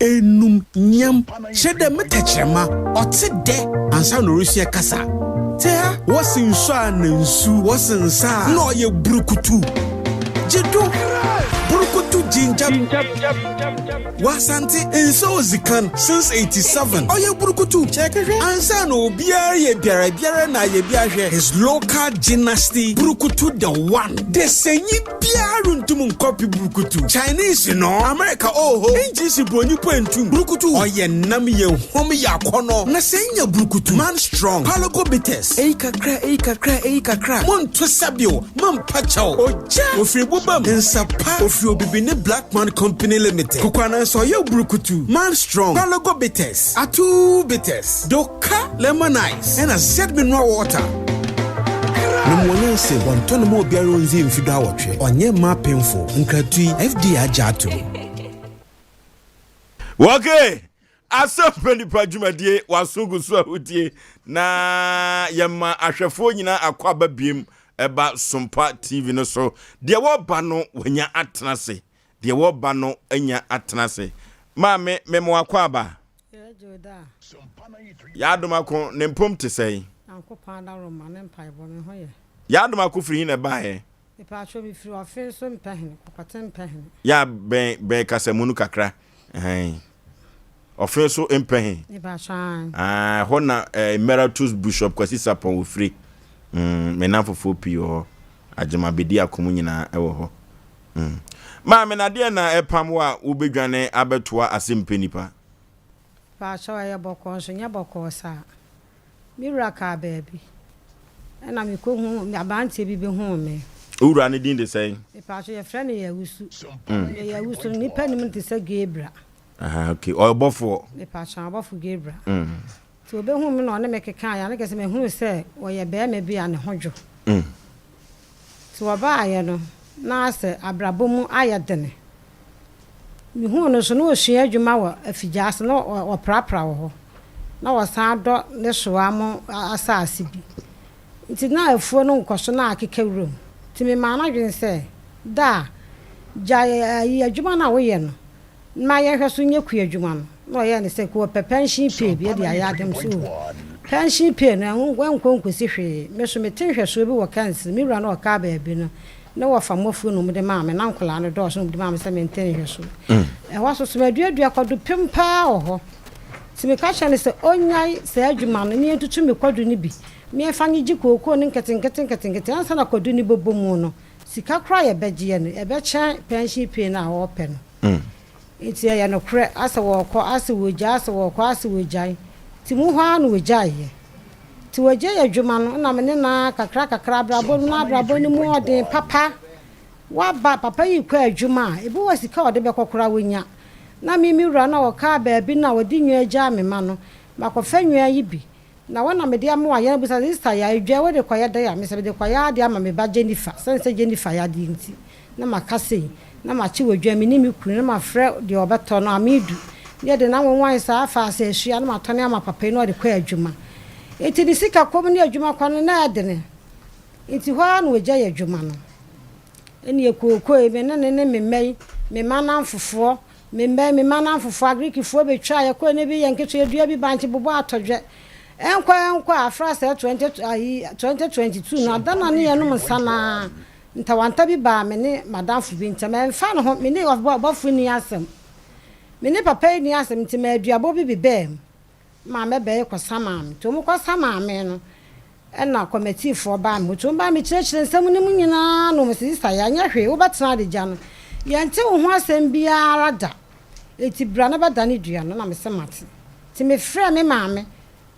Enum nyam, kyerɛ dɛ me tɛkyerɛma ɔtse dɛ ansaana orusua kasa. Tse ha. Wɔse nsu a na nsu, wɔse nsa a na ɔyɛ burukutu. Gye do, burukutu ginger. Wɔ Asante, nsa odzi kan since 87 ɔyɛ burukutu. Ansaana obiara reyɛ biara biara na ayɛ bi ahwɛ his local gymnasty burukutu the one. Desanyi. Biara runntum nnkɔpe brukutu. Chinese no, America oho, English bronyi po enntum. Brukutu, ɔyɛ nam, yɛ huam, yɛ akɔnɔ. Na sɛ inya brukutu, man strong, Palogo bitters. Eyi kakra, eyi kakra, eyi kakra. Monto sabio, mampa kyɛw. Ogya, ofiri boba mu. Nsa pa, ofiri Obibini Black Man Company Limited. Kokoanansa ɔyɛ brukutu, man strong, Palogo bitters, Atuu bitters. Doka lemon ice ɛna Z mineral water. Nom wɔ nyansa mu. Wɔntɔ no ma obiara onndzi mfe duawɔtwe. Ɔnnyɛ mma apemfo. Nkratoɔ yi, FDA agye atom. Okay, asɛm pɛ nipa dwumadie waso gu so a wotie na yɛma ahwɛfoɔ nyinaa akɔ aba biem ɛba Sompa TV no so deɛ wɔba no wanya atena ase. Deɛ wɔba no anya atena ase. Maame, mema wo akwaaba. Y'adom ako, ne mpom te sɛn? Nyankopɔn adaworoma ne mpaebɔ, me ho yɛ. Y'adom ako firi he na ɛbaeɛ? Mepatwo me firi ɔfe so mpɛhene, kɔkɔte mpɛhene. Ya bɛn bɛn kasamu no kakra ɛhɛn. Ɔfe so mpɛhe. Mepatwo ae. Ah, ɛhɔ na eh, Emeritus Bishop Kwasi Sapon ofiri. Mm, me namfofoɔ pii wɔ hɔ. Agyema bedi akom nyinaa ɛwɔ hɔ. Mm. Maame, na deɛ na ɛpam wo a wobɛdwane abɛtoa asɛmpɛ nipa? Mpakyɛw, ɛyɛ bɔkɔɔ nso nyɛ bɔkɔɔ saa. Me wura kaa baabi, ɛna mekɔhuu, aberanteɛ bi bɛhuu me. Wo wura no din de sɛn? Mepakyɛw, yɛfrɛ no Yawusu. Mm. Yawusu no, nnipa nim no te sɛ Gabriel. Aha, okay. Ɔyɛ ɔbɔfoɔ? Mepakyɛw, ɔbɔfo Gabriel. Mm. Nti ɔbɛhuu me na ɔne me kekaeɛ a, na kyerɛ sɛ mahunu sɛ ɔyɛ barima bi a ne ho dwo. Mm. Nti wɔbaeɛ no, na asɛ abrabɔ mu ayɛ dene. Mehuu no nso, na ɔsua adwuma wɔ afigyaase, na ɔprapra wɔ hɔ. Na ɔsan dɔ ne soa mo asaase bi. Nti na afuo no nkɔso na akeka wuram. Nti memaa no adwene sɛ, Da a, gyae ayi adwuma no a woyɛ no, na yɛnhwɛ so nyɛ kuadwuma no. Na ɔyɛɛ no sɛ nka ɔpɛ pɛnhyen pay bi de ayɛ ade. Mese oh, pɛnhyen pay no ɛnkɔ nkɔsi hwee. Me nso mete nhwɛsoɔ bi wɔ Kɛnsere, me wura no a ɔkaa baabi no, ne wɔfa mmɔfuo na wɔde maa me, na nkwadaa no dɔɔso na wɔde maa me sɛ mente nhwɛsoɔ. Ɛhɔ nso so maduadua kwadu pem paa wɔ hɔ. Nti meka kyerɛɛ no sɛ ɔnnyae saa adwuma no na yɛntutu me kwadu no bi na yɛmfa nnyegye kookoo no nketenkete nketenkete ansa na kwadu no bɛbɔ mu no, sika koraa a yɛbɛgyeɛ no, ɛbɛkyɛn pɛnhyen pay no a ɔrepɛ no. Nti ɛyɛ nokorɛ, asɛ wɔɔkɔ, asɛ wɔgyae, asɛ wɔɔkɔ, asɛ wɔgyae. Nti mu hɔ ara na wɔgyaeɛ. Nti wɔgyae adwuma no, na me ne no ara kakra kakra, abrabɔ no mu, na abrabɔ no mu ɔden papa. Waba, papa yi rekɔ adwuma a, ebi wɔ hɔ a sika a ɔde bɛkɔ koraa ɔnya. Na me me wura no a ɔkaa baabi no a ɔde nnwan gyaa me ma no, makɔfa nnwan yi bi. Na wo na mede ama wo ayɛ. Na ɔbisa sɛ, Sista Yaa, dwa yi wode kɔyɛ dɛn a? Mese, Mede kɔyɛ adeɛ ama me ba Jennifer. Sɛne sɛ Jennifer yadeɛ nti, na maka sei, na makye wɔ dwa, me ne me kunu, na mafrɛ deɛ ɔbɛtɔ no, Amidu, na yɛde no anwonwan saa afa asɛsua, na matɔne ama papa yi na ɔde kɔ adwuma. Enti ne sika kɔm ne adwuma kɔ no, na ɛdene. Enti hɔ ara na ɔgyae adwuma no. Ɛnneɛ kookoi, me ne no ne me mma yi, me mma nnamfofoɔ, Me mma, me mma nnamfofoɔ, Agrikifoɔ bɛtwaa yɛ kɔe na bi yɛ nketewa, dua bi bankye bobɔ atɔdwɛ. Ɛnkɔ ɛnkɔ a, afra sɛ 20, ayi, 2022 no, ada no a ne yɛnom nsa no ara, ntawanta bi baa me ne m'adamfo bi ntam. Ɛmfa ne ho, me ne ɔbɔfo nni asɛm. Me ne papa yi nni asɛm nti, m'aduabɔ bi bebaa mu. Maa mɛbɛɛ kɔsa maa me. Nti wɔn kɔsa maa me no, ɛna kɔmɛtiifoɔ baa me hɔ. Nti wɔn baa me kyerɛkyerɛ nsɛm no mu nyinaa na wɔn se, Sista yɛanyɛ hwee, wobɛtena adagya no, yɛnte wo ho asɛm biara da. Enti bra na bɛdane dua no. Na me se mate. Nti me frɛɛ me maame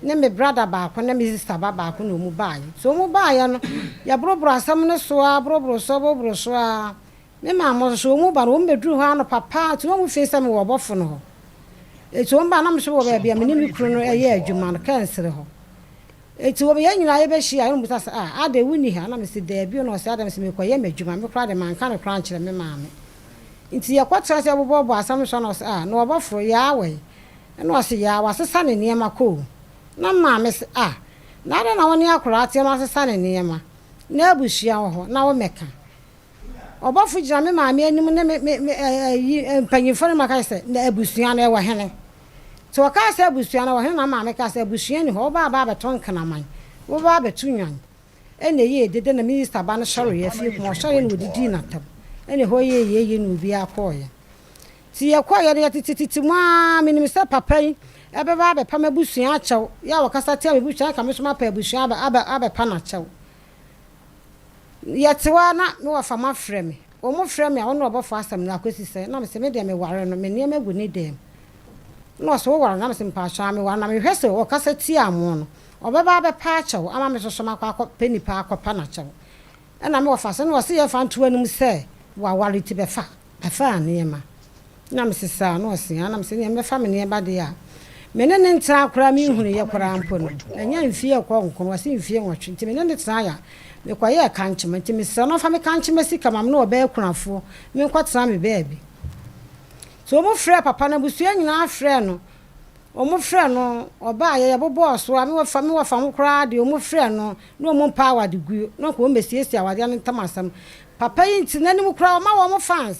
ne me brada baako ne me sista ba baako na wɔn baeɛ. Nti wɔn baeɛ no, yɛboroboro asɛm no so ara, boroboro so, boroboro so ara. Me maame nso, wɔn ba no, wɔn bɛduruu hɔ anɔpa paa, nti na wɔn fii sɛ mewɔ ɔbɔfo no hɔ. Enti wɔn baa na me nso wɔ baabi a me ne me kunu no yɛ adwuma no, Kɛnsere hɔ. Enti wɔn, yɛn nyinaa yɛbɛhyiae, ɛna wɔbisa sɛ, Ah, adɛn, wonni ha? Na mese, Daabi o, na ɔse, Adɛn? Mese, Merekɔyɛ m'adwuma, me koraa deɛ manka no koraa ankyerɛ me maame. Enti yɛkɔtena ase yɛbobɔbobɔ asɛm no so, ɛna ɔse, Ah, na ɔbɔfo, Yaa wɔ he? Ɛna ɔse, Yaa, wasesa ne nneɛma kɔ o. Na me maame se, Ah, na adɛn na wo ne akwadaa teɛ na wasesa ne nneɛma? Na abusua wɔ hɔ, na wommɛka? Ɔbɔfo gyina me maame anim ne me me me ayi mpanyimfo no ma ka sɛ, na abusua no ɛwɔ hene? Nti wɔkaa sɛ abusua no ɛwɔ hene na maame kaa sɛ abusua ni hɔ, wobaa aba abɛto nkraman, wobaa abɛto nnwan. Ɛna ɛyɛɛ dede na minista ba no sɔreeɛ afie kuma ɔsɔreeɛ na wɔdidii no atɛm. Ɛna ɛhɔ yɛɛ yei na obiara kɔeɛ. Nti yɛkɔeɛ no yɛtetetete mu ara, menim sɛ papa yi ɛbɛba abɛpa m'abusua akyɛw, yɛ a ɔkasa tia m'abusua nka me nso mapɛ abusua abɛ abɛpa no akyɛw. Yɛte hɔ ara na me wɔfa mo afrɛ me. Wɔn frɛ me a, wo ne ɔbɔfoɔ asɛm no akɔsi sɛn? Na mese, me deɛ meware no, me nneɛma gu ne dan mu. Na ɔse, woware no? Na mese, mpakyɛw, aane meware no. Na mehwɛ sɛ ɔkasa tiaa mo no, ɔbɛba abɛpa akyɛw ama me nso so makɔ akɔpɛ nipa akɔpa no akyɛw. Ɛna me wɔfa se, na ɔse yɛmfa nto w'anim sɛ waware nti bɛfa. Bɛfaa nneɛma. Na mese saa? Na ɔse aa. Na mese neɛ mɛfa me nneɛma deɛ a, me ne no ntena koraa menhunuiɛ koraa mpo no, manya mfie rekɔ nkron, ɔse mfie nwɔtwe, nti me ne no tenaeɛ a, mekɔyɛɛ kankyema, nti mesrɛ no ɔmfa me kankyema sika ma me na ɔbɛyɛ kunafoɔ, menkɔtena me baabi. Nti wɔn frɛɛ papa no, abusua nyinaa frɛɛ no, wɔn frɛɛ no, ɔbaeɛ, yɛbobɔɔ so a, me wɔfa, me wɔfa ho koraa deɛ wɔn frɛɛ no, na wɔn mpɛ awadeguo, na nka wɔn bɛsiesie awadeɛ no ntam asɛm. Papa yi nti, n'anim koraa ɔma wɔn fans.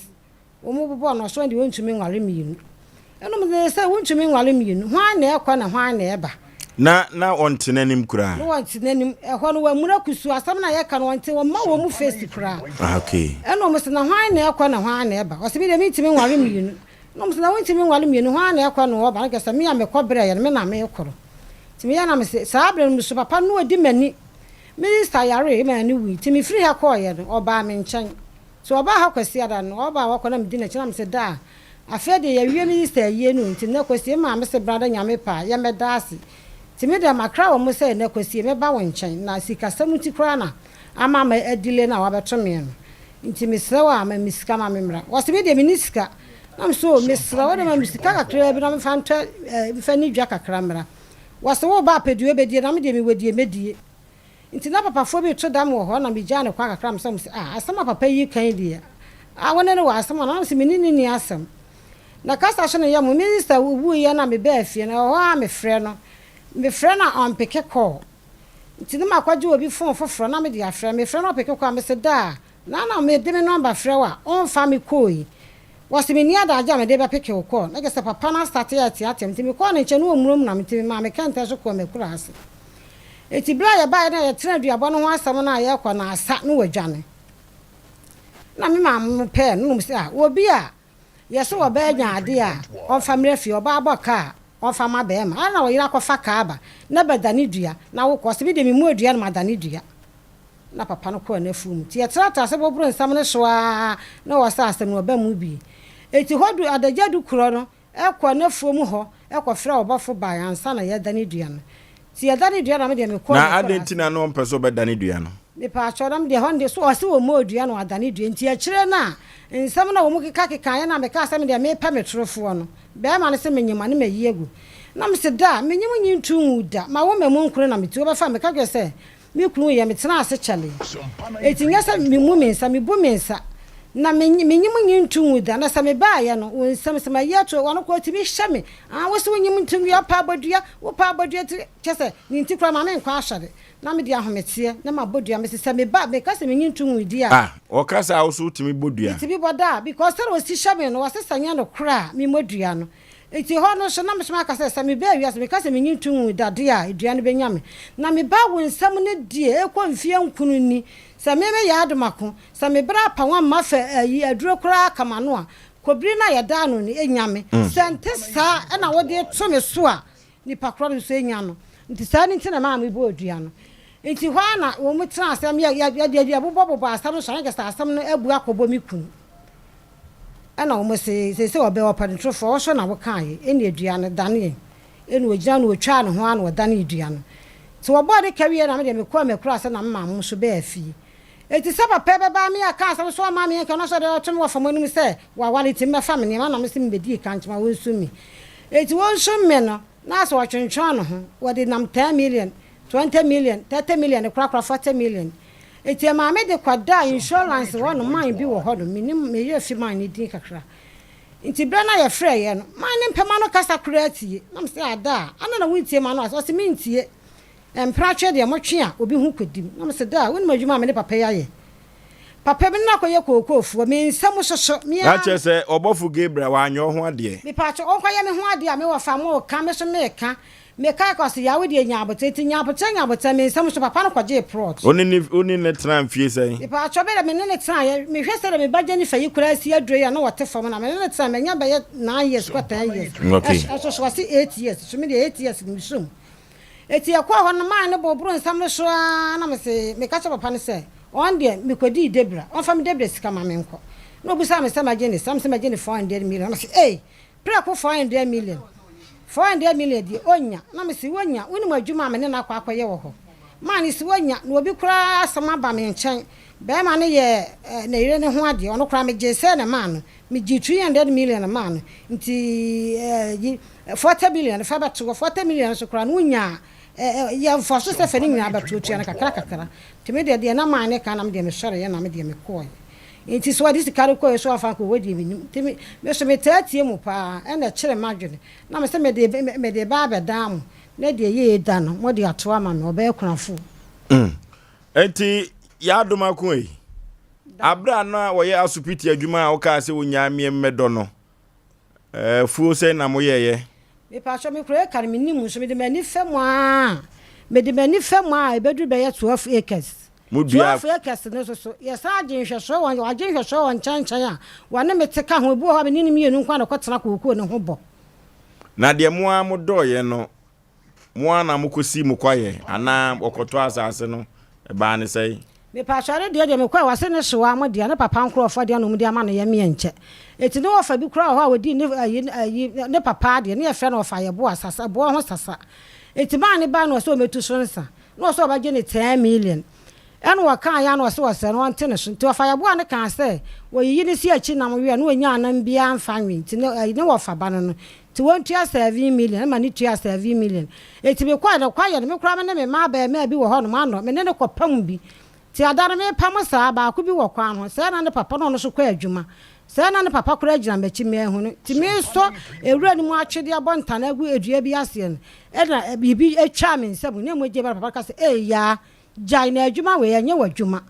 Wɔn bobɔɔ no ɔso deɛ ɔntumi nware mmienu. Ɛna wɔn sɛ sɛ wontumi nware mmienu, hwan na ɛkɔ na hwan na ɛba? Na na ɔnte n'anim koraa. Na wɔnte n'anim. Ɛhɔ no wɔamuna kusuu, asɛm no a yɛka no wɔnte, wɔmma wɔn mu face koraa. Ah, okay. Ɛna wɔn sɛ na hwan na ɛkɔ na hwan na ɛba? Ɔsɛ me deɛ mentumi nware mmienu. Ɛna wɔn sɛ na wontumi nware mmienu, hwan na ɛkɔ na ɔba? Na kyerɛ sɛ me a mekɔ brɛeɛ no, me na merekɔ no. Nti meyɛ na mese saa berɛ no mesu papa no na ɔdi m'ani. Me sister yaree maa no wui, nti mefiri ha kɔeɛ no, ɔbaa me nkyɛn. Nti ɔbaa ha Kwasiada no, ɔba a wakɔ na medi n'akyi na mese daa, afei deɛ yɛawie me Easter ayie no o, nti nnɛ Kwasie maame se bra na Nyame pɛ a yɛmmɛda ase. Nti me deɛ makra wɔn sɛ nnɛ Kwasie mɛba wo nkyɛn, na sikasɛm nti koraa na ama ma adelay no a wabɛto meɛ no. Nti mesrɛ wo a ma me sika ma memmra. Ɔse me deɛ menni sika. Na mese o mesrɛ wo deɛ ma me sika kakraa bi na memfa ntɔ eh, mfa nni dwa kakra mmra. Ɔse woreba a pɛ deɛ wobɛdie na me deɛ mewɔ deɛ mɛdie. Nti na papafoɔ bi reto dam wɔ hɔ na megyaa no kwan kakra mesɛ wɔn sɛ ah asɛm a papa yi reka yi deɛ ah wo ne no wɔ asɛm anaa na mese me ne no nni asɛm na kasa so no yɛ mo me sister wuiɛ na mebaa fie no ɛwɔ hɔ ara mefrɛ no mefrɛ no a ɔmpeke call nti na makɔgye obi phone foforɔ na mede afrɛ mefrɛ no ɔpeke call a mese daa Na na mede me nɔmba frɛ wo a, womfa me kɔɔ yi. Wɔse menni adagye a mede bɛpeke wo kɔɔ. Na kyerɛ sɛ papa no astate reteatea me nti mekɔɔ ne nkyɛn na ɔmmuramura me nti memaa me kɛntɛn so kɔɔ m'akuraase. Enti berɛ a yɛbaeɛ no a yɛtenaa aduabɔ no ho asɛm no a yɛrekɔ no asa na wadwane. Na me maame mo pɛɛ no na ɔmo se ah obi a yɛse ɔbaa nya adeɛ a ɔmfa mmra fie, ɔbaa bɔ kaa a ɔmfa ma bɛɛma, adɛn na ɔyere akɔfa kaa aba na bɛdane dua na wokɔ? Ɔse me deɛ memmua dua na madane dua. Na papa no kɔɔ n'afuw mu. Enti yɛtenatena ase boboro nsɛm no so ara na ɔsaa asɛm no, ɔba mu bi. Enti hɔ du adagya du korɔ no, kɔɔ n'afuo mu hɔ kɔfrɛɛ ɔbɔfo bae ansa na yɛredane dua no. Nti yɛdanee dua no a, me deɛ mekɔɔ Na m'akuraase. adɛn nti na na ɔmpɛ sɛ ɔbɛdane dua no? Mepaakyɛw, na me deɛ ɛhɔ no deɛ, so ɔse wɔmmɔɔ dua na wadane dua. Nti akyire no a nsɛm no a wɔn kekakekaeɛ no a mekaa sɛ me deɛ mepɛ me torofoɔ no, barima no se menyem a ne mayi agu. Na mese da, menyem nyi nto nwu da, mawo mmamu nkron na mete, wobɛfa me? Meka kyerɛɛ sɛ Me kunu wuiɛ, metenaa ase kyɛree. Enti nyɛ sɛ memmu me nsa, mebu me nsa. Na me, menye mo nnye nto ngu da. Na sɛ mebaeɛ no, wo nsam, sɛ mayi ato ɔno koraa ɔtumi hyɛ me. Ah, wo se wonye me nto ngu, ɔpɛ abɔdua, wopɛ abɔdua nti, kyerɛ sɛ, ne nti koraa ma menkɔ asɔre. Na mede ahometeɛ na mabɔ dua. Mese sɛ meba, meka sɛ menye nto ngu di a. Ah, ɔka saa a, wo nso wotumi bɔ dua? Metumi bɔ da, because sɛdeɛ ɔsi hyɛ me no, ɔse sɛ nyɛ nokorɛ a, memmɔ dua no. Enti hɔ no nso, na me nso maka sɛ, sɛ mebaa wiase, meka sɛ menye nto ngu dade a, dua no bɛnya me. Na mebaa wo nsam no deɛ, ɛrekɔ mfeɛ nkono ni, sɛ me meyɛ adomako, sɛ me berɛ apa wo amma fɛ ayi aduro koraa aka m'ano a, kɔbiri no a yɛdaa no no, ɛnya me. Sɛ ɛnte saa na wode reto me so a, nipa korɔ no nso ɛnya no. Nti saa no nti na ɛmaa mebɔɔ dua no. Nti hɔ ara na wɔn tenaa ase, yɛ, yɛ, yɛde yɛbobɔbobɔ asɛm no so a, na kyerɛ sɛ asɛm no abu akɔbɔ me kunu. Ɛna wɔn se, Seesei ɔbɛyɛ ɔpɛnetorofoɔ, wo so na wokaeɛ, ɛnneɛ dua no, dane yɛn. Ɛna ɔgyina na ɔtwaa ne ho ara na ɔdanee dua no. Nti wɔbɔɔ ne ka wieeɛ na me deɛ mekɔɔ m'akuraase na me maame nso baa fie. Enti sɛ papa yi bɛba me aka asɛm so ama me nka na ɔsɛ ɔde ɔto me wɔ fam anim sɛ waware nti mɛfa me nneɛma na me se mebɛdii ka nti ma wɔnsum me. Enti wɔnsum me no, na asɛ ɔtwentwɛn ne ho, wɔde nam 10 million, 20 million, 30 million korakora 40 million. Enti ɛmaa me de kɔdaa insurance hɔ nom, man bi wɔ hɔ nom, mennim, me werɛ fi man no din kakra. Nti berɛ no a yɛfrɛeɛ no, man no mpɛ m'ano kasa koraa tie. Na mese, Ada a, ana na wontie m'ano ase? Ɔse, mentie. Mpratwe deɛ motwe a, obi ho kɔdim. Na mese, Da a, wonim adwuma a me ne papa yi ayɛ? Papa bi ne no akɔyɛ kookoofoɔ, me nsa mu soso, me Na ara kyerɛ sɛ ɔbɔfo Gabriel wanyɛ wo ho adeɛ. Mepaakyɛw, ɔnkɔyɛ me ho adeɛ a, me wɔfa moka, me nso meka. Mekae ka ɔse, Yaa wo deɛ nya aboterɛ, nti nya aboterɛ nya aboterɛ, me nsam so papa no kɔgyee prɔt. Wo ne ne wo ne no tenaa mfie sɛn? Mepaakyɛw, me deɛ me ne no tenaeɛ, mehwɛ sɛdeɛ me ba Jennifer yi koraa si aduro yi a na ɔte fam no a, me ne no tenaeɛ manya bɛyɛ nine years kɔ ten years, Okay. ɛso so ɔse eight years, so me deɛ eight years no mesom mu. Enti yɛkɔɔ hɔ no, maa no boboro nsam no so ara na mese, meka kyerɛɛ papa no sɛ, ɔno deɛ mekɔdii Debra, ɔmfa me Debra sika ma menkɔ. Na ɔbisaa me sɛ magye ne sɛn, na mese magye no 400 million, na ɔse, ei, Prɛko 400 million, 400 million deɛ ɔnnya, na mese ɔnnya, wonim adwuma a me ne no akɔ akɔyɛ wɔ hɔ? Maa no se ɔnnya, na obi koraa asɛm aba me nkyɛn, barima no yɛɛ ne yere no ho adeɛ, ɔno koraa megyee sɛɛ na ɛmaa no, megyee 200 million maa no, nti yi 40 million no fa bɛto hɔ, 40 million nso koraa no wonyaa yɛ mfaso sɛ fa ne nyinaa bɛto, tua no kakra kakra, nti me deɛ deɛ na maa no ka na me deɛ mesɔreeɛ na me deɛ mekɔeɛ. Nti sɛ ɔde sika no kɔɛ so amfa ankɔ hɔ deɛ mennim. Nti me me so metaa tie mo paa ɛna ɛkyere m'adwene. Na mese mede mede ba abɛdan mo na deɛ yie da no mode ato ama me, ɔbɛyɛ kunafoɔ. Mm. Enti y'adom ako ei. Aberɛ a na wɔyɛ asopiti adwuma a wokaa sɛ wonyaa meɛ mmɛdɔ no, afuo sɛn na moyɛeɛ? Mepakyɛw, me kura acre no mennim nso mede m'ani fa mu aa, mede m'ani fa mu a ɛbɛduru bɛyɛ 12 acres. Modua. 12 acres no nso so, yɛsan gye nhwɛsoɔ wɔ, wɔagye nhwɛsoɔ wɔ nkyɛnkyɛn a wɔne me te ka ho, ebi wɔ hɔ a me ne no mmienu nko ara na ɛkɔtena kookoo no ho bɔ. Na deɛ mo ara modɔeɛ no, Mo ara na mokɔsii mo kwaeɛ anaa wɔkɔtɔɔ asase no? Ɛbaa no sɛn? Mepatwɔ ne deɛ deɛ mekɔɛ wɔse ne soa mo deɛ ne papa nkorɔfoɔ deɛ na ɔmo de ama no yɛ meɛ nkyɛ eti ne wɔfa bi koraa wɔ hɔ a wɔdii ne ayi ayi ne papa adeɛ ne yɛfrɛ no wɔfa yɛboa sasa boɔ ho sasa eti maa ne bae na ɔsɛ ɔmɛtu so nsa na ɔsɛ ɔbɛgye ne 10 million Ɛna ɔkaa yɛ a na ɔse ɔsrɛ no ɔnte ne so nti ɔfa yɛboa no kaa sɛ wɔyiyi ne se akyi nam we a na ɔnya anam biaa mfa nwe nti ne ɛyi ne wɔfa ba no no nti wɔntua seven million ɛma no tuaa seven million eti me kɔɛ no kwaeɛ no me koraa me ne me mma abɛɛmaa bi wɔ hɔ nom anɔ me ne no kɔ pam bi nti ada no me pam saa baako bi wɔ kwan ho sɛɛ na ne papa na ɔno nso kɔ adwuma sɛɛ na ne papa koraa gyina makyi manhu no nti me sɔ ewura no mu atwedeɛ bɔ ntana agu edua bi aseɛ no ɛna biribi etwaa me nsa mu na mogya ba na papa ka sɛ ee yaa Gyae na adwuma wei ɛnyɛ w'adwuma.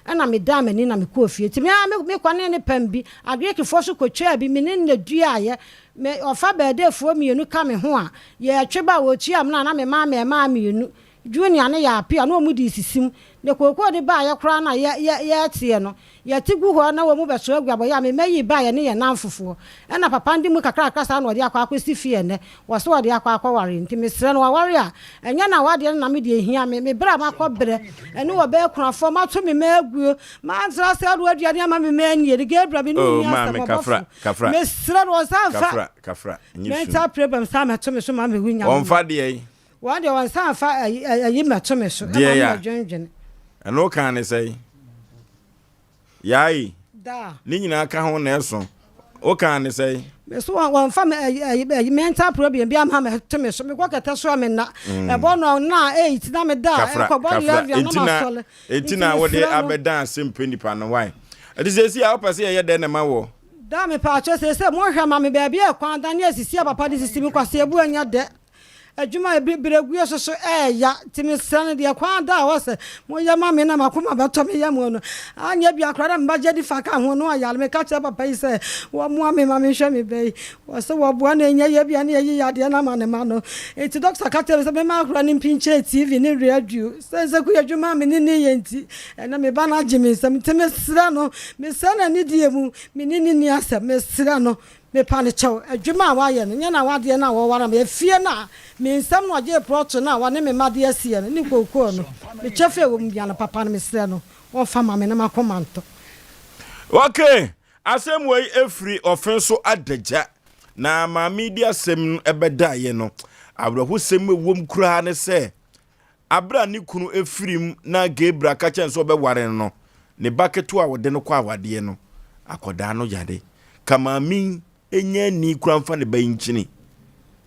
Ɛna me dan m'ani na me kɔɔ fie. Nti me ara me kɔ ne ne pam bi. Agreekfoɔ nso kɔ twaa bi, me ne no na duaeɛ. Me ɔfa bɛɛdeefoɔ mmienu ka me ho a, yɛɛtwe ba a wɔtua amena a na me mma mmɛɛmaa mmienu, Junior ne Yaapia, na wɔn de resisim. Na kookoo no baeɛ koraa no a yɛ yɛ yɛɛteɛ no, Yɛte gu hɔ na wɔn bɛsoa aguabɔyɛ a me mma yi baeɛ ne yɛn nnamfofoɔ. Ɛna papa no de mu kakrakra saa na ɔde akɔ akɔsi fie ɛnnɛ. Wɔse ɔde akɔ akɔware nti mesrɛ no waware a, ɛnyɛ n'awadeɛ no na me deɛ ɛhia me. Me berɛ a makɔ berɛ ɛne ɔbaa kunafoɔ mato me mma aguo, mantra ase anoa aduane ama me mma annie no, Gabriel me ne wo Oh, nni asɛm, maame, kafra, ɔbɔfo. kafra. Mesrɛ no ɔnsan mfa Kafra, kafra, nye su. mental problem san mmɛto me so ma mewu nyame mu. Ɔmfa deɛ yi. Wɔn deɛ wɔnsan mfa ayi ayi mmɛto me so Deɛ ma ya. memmɛdwendwene. Ɛno wokaa ne sɛn? Yae. Da. Ne nyinaa ka ho na ɛso. Wokaa ne sɛn? Me so wɔn wɔnfa me ayi ayi ayi mental problem bi ama mɛto me so. Mekɔ kɛtɛ so a menna. Ɛbɔ no na eight na meda a Kafra, ɛkɔbɔ kafra. 11 a na Enti na, masɔre. enti Nti na wode mesrɛ no. abɛdan ase mpɛ nipa no. Why? Ɛti seesei a wopɛ sɛ yɛyɛ dɛn na ɛma wɔ? Da mepaakyɛw seesei monhwɛ ma me baabi a ɛkwan da ne asisi a papa de sisi me kwaseabu ɛnyɛ dɛ. Adwuma a ebi berɛguo so so ɛɛya nti mesrɛ no deɛ kwan da hɔ sɛ moyɛ ma me na makoma bɛtɔ me yam no anyɛ bia koraa na me ba Jennifer ka ho no ɔyare meka kyerɛ papa yi sɛ wɔmmoa me ma menhwɛ me ba yi wɔse wɔboa no ɛnyɛ yɛ bia ne yɛyi yadeɛ no ama ne ma no nti dɔkta ka kyerɛ me sɛ mema akora no mpinkyɛn TV ne radio sɛ nseku yɛ adwuma a me ne ne yɛ nti ɛnɛ me ba no agye me nsam nti mesrɛ no mesrɛ no anidie mu me ne ne ni asɛm mesrɛ no Mepa no kyɛw, adwuma a wayɛ no, nyɛ n'awadeɛ no a wɔware me, efie no a me nsam na ɔgyee prɔto no a ɔne me mma de asiɛ no, ne kookoo no, me kyɛfa a ɛwɔ mu biara no, papa no, mesrɛ no, ɔmfa mma me na m'akoma ntɔ. Ok, asɛm wei ɛfiri ɔfe so adagya na maame yi de asɛm no ɛbɛdaeɛ no, awerɛhosɛm ɛwom koraa ne sɛ, Bere a ne kunu firim na Gabriel ka kyerɛ no sɛ ɔbɛware no no, ne ba ketewa a ɔde no kɔ awadeɛ no, akwadaa no yare. Ka maame yi nya ani kura mfa ne ba yi nkyini.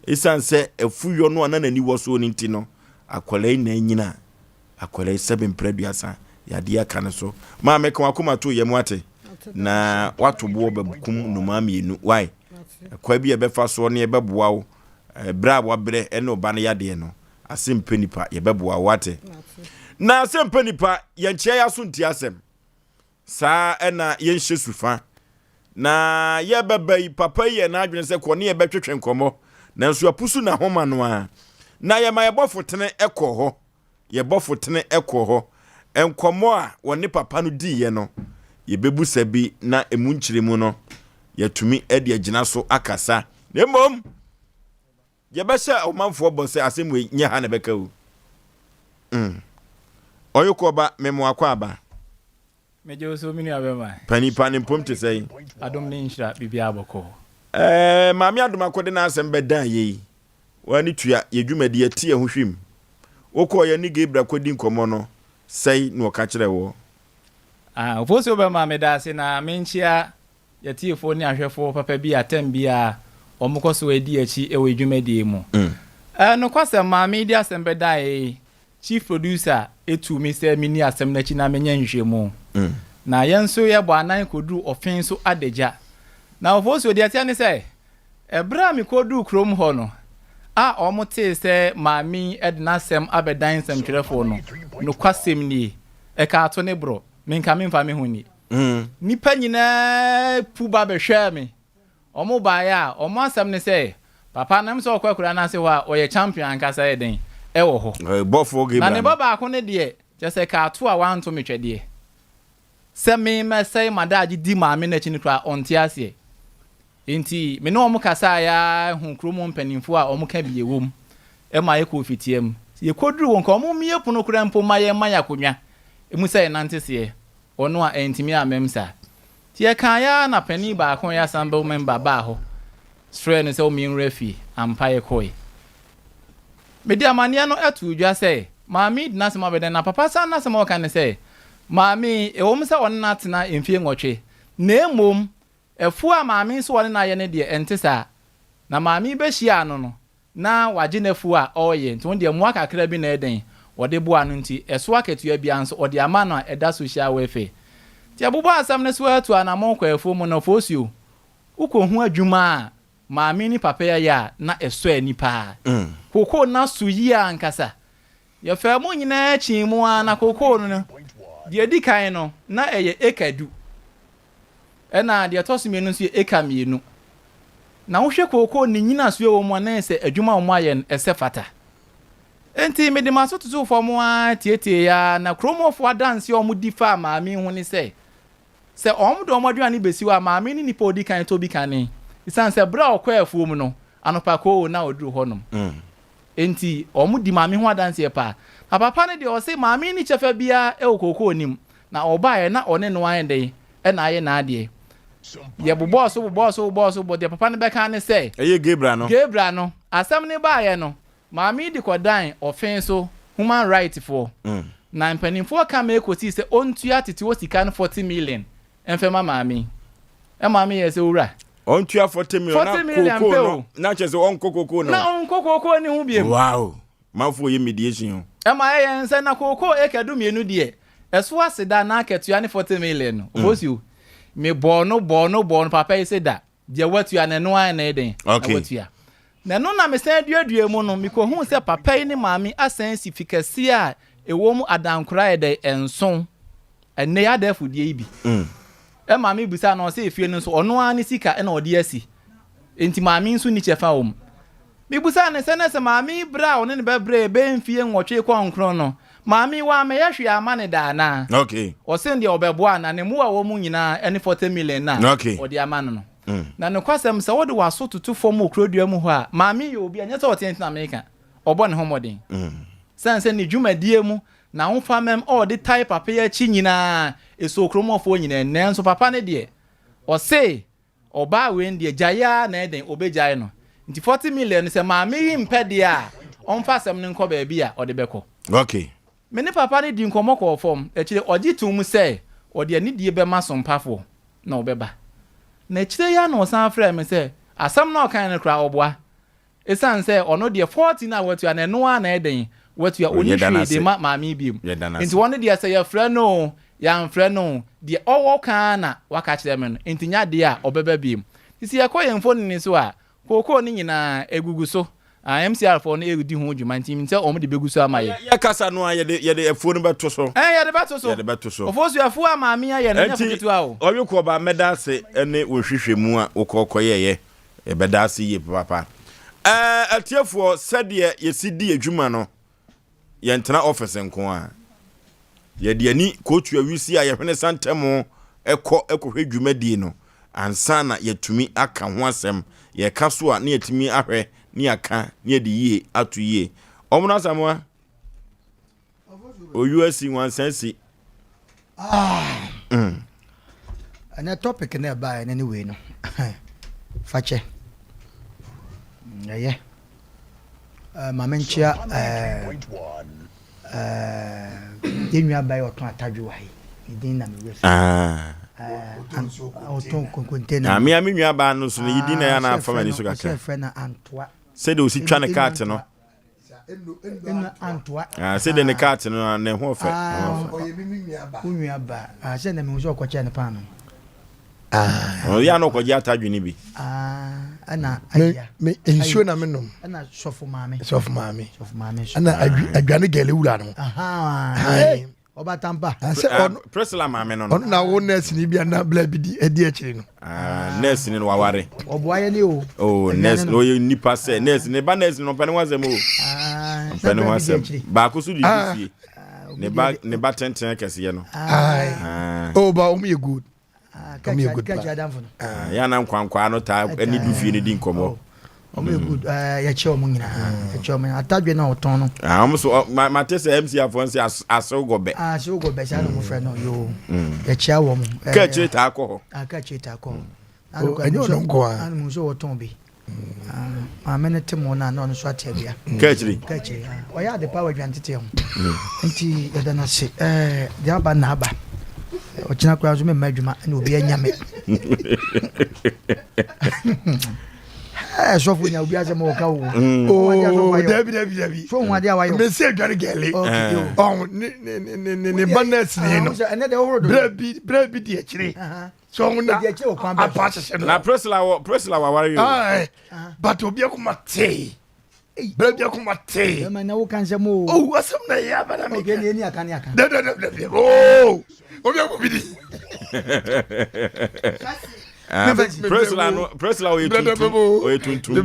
Esiane sɛ afuyɔ no a na n'ani wɔ soɔ no nti no, akwadaa yi na anyini a akwadaa yi sɛbe mprɛ aduasa yadeɛ aka no so. Maame ka wakoma to yam wate na wato boɔ bɛkum nnomaa mmienu. Why? Ɛkwan bi a ɛbɛfa soɔ ne ɛbɛboa wo berɛ a wabrɛ ne ɔba no yadeɛ no. Ase mpɛ nipa yɛbɛboa wo wate. Na ase mpɛ nipa yɛnkyea yɛaso nti asɛm. Saa ɛna yɛnhyɛ sufa. Na yɛbɛba yi papa yi yɛ n'adwene sɛ kɔ ne yɛbɛtwetwe nkɔmmɔ. Nanso apusu n'ahoma no ara. Na yɛma yɛbɔfo tene kɔ hɔ. Yɛbɔfo tene kɔ hɔ. Nkɔmmɔ a wɔne papa no diiɛ no, yɛbɛbusa bi na emu nkyerɛmu no yɛatumi de agyina so akasa. Na mmom Yɛbɛhyɛ ɔmanfoɔ bɔ sɛ asɛm wei nyɛ ha na ɛbɛka o. Mm. Ɔyokɔ ba, me mo akɔ aba. Megye wo so me nua bɛma. Panin pa ne mpom te sɛn? Adom ne nhyira biribiara bɔkɔɔ. Ɛɛ, Maame Adom akɔde n'asɛm bɛdan yei. W'ani tua yɛ dwumadi ati ɛho hwim. Wokɔɔ yɛ ne Gabriel kɔdi nkɔmmɔ no, sɛi na ɔka kyerɛɛ woɔ? Ah, Ofosuo bɛma, meda ase na menkyea Y'atiefoɔ ne ahwɛfoɔ papa bi a tɛm biara wɔn kɔ so di akyi wɔ yɛ dwumadie yi mu. Ɛɛ nokwasɛm maame yi de asɛm bɛdaeɛ yi, Chief Producer tuu me sɛ menni asɛm no akyi na menyɛ nhwehwɛmu. Na yɛn nso yɛbɔ anan kɔduru ɔfe so adagya. Na Ofosuo, deɛ ɛteɛ ne sɛ, ɛberɛ a mekɔduu kurom hɔ no, a wɔn tee sɛ maame yi de n'asɛm abɛdan nsɛmtwerɛfoɔ no, nokwasɛm nie, ɛkaa to ne borɔ, menka memfa me ho nni. Nnipa nyinaa pu ba bɛhwɛɛ me. Wɔn baeɛ a, wɔn asɛm ne sɛ, Papa no, ɛm sɛ ɔkɔ akuraa no ase hɔ a, ɔyɛ champion ankasa yɛ dɛn wɔ hɔ. Bɔfoɔ Na Gabriel ne no. ba baako no deɛ, kyerɛ sɛ kaato a wanto me twɛdeɛ. Sɛ me mɛsɛe m'adaagye di maame no akyi no koraa, ɔnte aseɛ. Enti me ne wɔn kasaeɛ ara huu kurom hɔ mpanimfoɔ a wɔka bi wom ma yɛkɔɔ fitia mu. Yɛkɔduruu hɔ, nka wɔmmue pono koraa mpo mma yɛmma yɛn akonnwa mu sɛ yɛnante seɛ, ɔno a antumi ammam saa. Nti yɛkaeɛ ara na panin baako a ɔyɛ Assemble member baa hɔ srɛɛ no sɛ ɔmmie nwura fie. Ampa yɛkɔeɛ. Mede amanneɛ no too dwa sɛ maame yi de n'asɛm abɛdan na papa san n'asɛm a ɔka ne sɛ, Maame yi, ɛwom sɛ ɔne no atena mfeɛ nwɔtwe, na mmom Afuo a maame nso ɔne no ayɛ no deɛ, ɛnte saa. Na maame yi bɛhyiaa no no, na wagye n'afuo a ɔreyɛ, nti ɔno deɛ mmoa kakra bi na ɛyɛ dɛn, wɔde boa no nti, ɛso akatua biara nso ɔde ama no a ɛda social welfare. Nti ɛbobɔ asɛm no so ara tu anammɔn kɔ afuo mu no, Fosuo, wokɔhu adwuma a maame ne papa yi ayɛ a, na ɛsɔ ani pa ara. Kokoo no aso yie ankasa. Yɛfaa mu nyinaa kyii mu ara na kokoo no, deɛ ɛdi kan no, na ɛyɛ eka du. Ɛna deɛ ɛtɔ so mmienu nso yɛ eka mmienu. Na wohwɛ kookoo ne nnyinasoɔ a ɛwɔ mu a, na ɛyɛ sɛ adwuma a wɔayɛ no, ɛsɛ fata. Enti mede m'aso totoo fam ara tietieeɛ ara, na kurom hɔfoɔ adanseɛ a wɔdi faa maame yi ho ne sɛ, sɛ wɔde wɔn aduane bɛsi hɔ a, maame yi ne nipa a ɔdi kan tɔ bi kane. Ɛsiane sɛ berɛ a ɔkɔɔ afuom no, anɔpa koo na ɔduru hɔnom. Enti wɔdi maame ho adanseɛ paa. Na papa no deɛ ɔse maame yi nni kyɛfa biara wɔ kookoo no mu. Na ɔbaeɛ na ɔne no ayɛ dɛn na ayɛ n'adeɛ. Yɛbobɔɔ so bobɔɔ so bobɔɔ so bɔ deɛ papa no bɛka ne sɛ. Ɛyɛ Gabriel no. Gabriel no. Asɛm no baeɛ no, maame yi de kɔdan ɔfe so human right foɔ. Na mpanimfoɔ ka mee kɔsii sɛ ɔntua tete hɔ sika no 40 million mfa ma maame yi. Ɛma me yɛɛ sɛ owura. Ɔntua 40 million na 40 million kookoo pɛ no o. na kyerɛ sɛ ɔnkɔ kookoo no Na ho. ɔnkɔ kookoo no ho biom. Wow! Manfoɔ yɛ mediation o. Ɛma ɛyɛ nsɛ na kookoo acre dumienu deɛ, ɛso aseda na akatua ne 40 million no. Ofosuo, me bɔɔ no bɔɔ no bɔɔ no papa yi se da, deɛ watua no ɛno ara na ɛyɛ dɛn? Na Okay. watua. Na ɛno na mesan duaduaa mu no, mekɔhuu sɛ papa yi ne maame asan asi fi kɛseɛ a ɛwɔ mu adankora yɛ dɛn? Nson. Ɛnnɛ yi adɛɛfo deɛ yi bi. Ɛma me bisa no ɔsɛ efie no nso ɔno ara ne sika ɛna ɔde asi. Enti maame nso nni kyɛfa wɔ mu. Me bisa no sɛ na sɛ maame yi brɛ a ɔne no bɛbrɛ ɛbɛyɛ mfie nwɔtwe kɔ nkron no, maame yi wammɛyɛ hwee amma no da anaa? Okay. Ɔse deɛ ɔbɛboa na ne mmoa a ɛwɔ mu nyinaa ɛne 40 million no a Okay. ɔde ama no no. Na nokwasɛm sɛ wode w'aso toto fam wɔ kurodua mu hɔ a, maame yi yɛ obi a ɛnyɛ sɛ ɔteɛ nti na meka, ɔbɔ ne ho mmɔden. Sane sɛ ne dwumadie mu N'ahofamam a ɔde tae papa yi akyi nyinaa, esoo kurom hɔfoɔ nyinaa ani. Nanso papa no deɛ, ɔse ɔbaa wei no deɛ, gyae ara na ɛdɛn, ɔbɛgyae no. Nti 40 million no, sɛ maame yi mpɛ deɛ a, ɔmfa asɛm no nkɔ baabi a ɔde bɛkɔ. Okay. Me ne papa no dii nkɔmmɔ kɔɔ fam. Akyire, ɔgye toom sɛ ɔde anidie bɛma sompafoɔ na ɔbɛba. Na akyire yi ara na ɔsan frɛɛ me sɛ, asɛm no a ɔkaeɛ no koraa, ɔboa. Esiane sɛ ɔno deɛ 40 no a watua no ɛno ara na ɛyɛ dɛn watua ɔnni Yɛda no hwee de ase. ma maame yi biom Yɛda no nti ase. ɔno deɛ sɛ yɛfrɛ no oo yɛamfrɛ no oo deɛ ɔwɔ ka ara na waka akyerɛ me no nti nyɛ adeɛ a ɔbɛba biom nti sɛ yɛkɔ yɛn mfonini so a kookoo no nyinaa ɛgugu so ah MCR foɔ no ɛredi ho dwuma nti menim sɛ wɔn de bɛgu so ama yɛn. Yɛkasa no a yɛde yɛde afuo no bɛto so. Ɛn yɛde bɛto so. Yɛde bɛto so. Ofosu afuo a maame yi ayɛ no ɛnyɛ Ɛnti fo ketewa o. Ɔwekoɔba mɛda ase ne wo nhwehwɛmu a wokɔ kɔyɛeɛ Yɛbɛda ase yie papaapa. Ɛɛ atiefoɔ, sɛdeɛ yɛsi di adwuma no, yɛntena office nko ara. Yɛde ani kootu awisi a yɛhwene santam kɔ kɔhwɛ dwumadie no ansa na yɛatumi aka ho asɛm. Yɛka so a na yɛatumi ahwɛ ne yɛaka ne yɛde yie ato yie. Ɔmono Asamoah. Oyu asi nwansa asi. Ah. Mm. Ɛnɛ topic na ɛbaeɛ no ne wei no. Fakyɛ. Ɛyɛ. Eh, ma menkyea eh, eh, yɛn nua baa yi ɔtɔn atadwe wɔ ha yi. Ne din na me werɛ fi. Ah. Ɔtɔn konkonte na. Me a me nua baa no so no yi din na yɛ na afa m'ani so kakra. Ɔsɛ frɛ no Antoa. Sɛdeɛ ɔsi twa ne kaate no. Enu antoa. Ah, sɛ de ne kaate no ne ho fɛ. Ɔyɛ mi mi nua ba. Wo nua ba. Ah, sɛ na mehu sɛ ɔkɔkyɛ ne paano. Ah. Ɔyɛ ano ɔkɔgye atadwe no bi. Ah, ɛna ayia. Me nsuo na me nom. Ɛna sɔfo maame. Sɔfo maame. Sɔfo maame nso. Ɛna adwane gɛlɛ wura no. Aha. Ɔbatampa. Sɛ Ah, ɔno Priscilla maame no no. ɔno na wo nurse ni bi ana bla bi di adi akyire no. Ah, nurse ni no waware. Ɔboa yɛ ne o. Oh, nurse no ɔyɛ nipa sɛ nurse ne ba nurse no ɔmpɛ ne ho asɛm o. Ɔmpɛ ne ho asɛm. Baako so de di fie. Ne ba ne ba tenten kɛseɛ no. Aye. Oh, ba ɔmo yɛ good. Ɔmo yɛ good pa. Yɛ ana nkwankwaa no taa ne du fie no di nkɔmmɔ. Ɔmo yɛ good. Yɛkyɛ ɔmo nyinaa. Yɛkyɛ ɔmo nyinaa. Atadwe na ɔtɔn no. Ah, ɔmo so mate sɛ MC afoɔ nse asew gɔbɛ. Ah, asew gɔbɛ saa na ɔmo frɛ no yoo. Yɛkyia wɔn. Kaakyire taa kɔ hɔ. Ah, kaakyire taa kɔ hɔ. Ɛnyɛ ɔno nko ara. Ana mu nso wɔtɔn bi. Maame no te mo no a na ɔno nso ate awia. Kaakyire. Kaakyire. Ɔyɛ ade pa wɔ adwan tete ho. Nti yɛda no ase. Ɛɛ deɛ aba na aba. Ɔkyena koraa nso memma adwuma na obi anya me. Ɛɛ sɔfo nya obi asɛm ɔka o. Oo dabi dabi dabi. So ohun adeɛ a wayɛ o. Mesi adware gɛle. Ɔn ne ne ne ne ne ba nurse ni no. Ɛnɛ deɛ ɔhoro dodo. Brɛ bi brɛ bi di akyire. So ɔn na apa ahyehyɛ no. Na Priscilla wɔ Priscilla waware yi o. But obi akoma tee. Brɛ bi akoma tee. Ɛma na wo kan sɛ mo. Oh asɛm na yɛ aba na mi. Okay ni aka ni aka. Dabi dabi dabi oh obi akoma bi di. Ah, Priscilla no Priscilla ɔyɛ tuntum ɔyɛ tuntum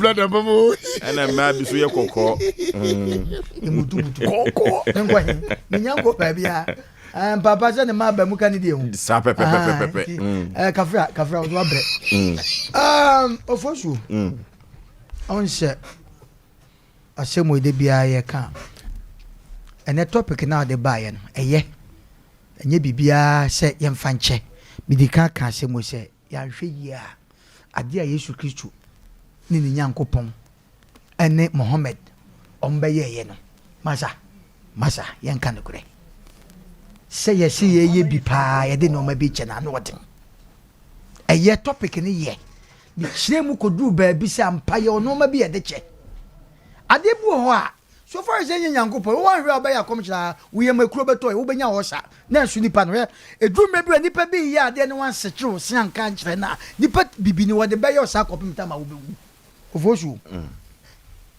ɛna mmaa bi so yɛ kɔkɔɔ. Emutubutu kɔkɔɔ. Nkɔ he menya nkɔ baabi a eh, mpaapa sɛ ne mmaa ba mu ka ne deɛ ho. Saa pɛpɛpɛpɛpɛ. Ah, mm. eh, kafra kafra ɔso abrɛ. Mm. Ofosuo. Ɔnhyɛ asɛm wɔ de biara yɛ ka. Ɛnɛ topic na ɔde baayɛ no ɛyɛ. Ɛnyɛ biribiara sɛ yɛmfa nkyɛ. Medi kan kaa asɛm wei sɛ, yɛanhwɛ yie a, adeɛ a Yesu Kristo ne ne Nyankopɔn ne Mohammed wɔn bɛyɛeɛ no, masa, masa, yɛnka nokorɛ. Sɛ yɛse yɛyɛ bi paa, yɛde nneɛma bi kyɛ no, ano ɔden. Ɛyɛ topic no yɛ. Mekyerɛ mu kɔduru baabi sɛ ampa yɛwɔ nneɛma bi yɛde kyɛ. Adeɛ bi wɔ hɔ a, So far as ɛnyɛ Nyankopɔn, wo anhwɛ a wobɛyɛ akɔmkyerɛ aa, wo yam akuro bɛtɔ ɛ, wobɛnya ɔsa, na ɛnso nipa no, hwɛ, ɛduru mmerɛ bi a nipa bi reyɛ adeɛ na wansekyere wo se anka ankyerɛ no a, nipa bibi no wɔde bɛyɛ wo saa kɔpem tam a wobɛwu. Ofosuo.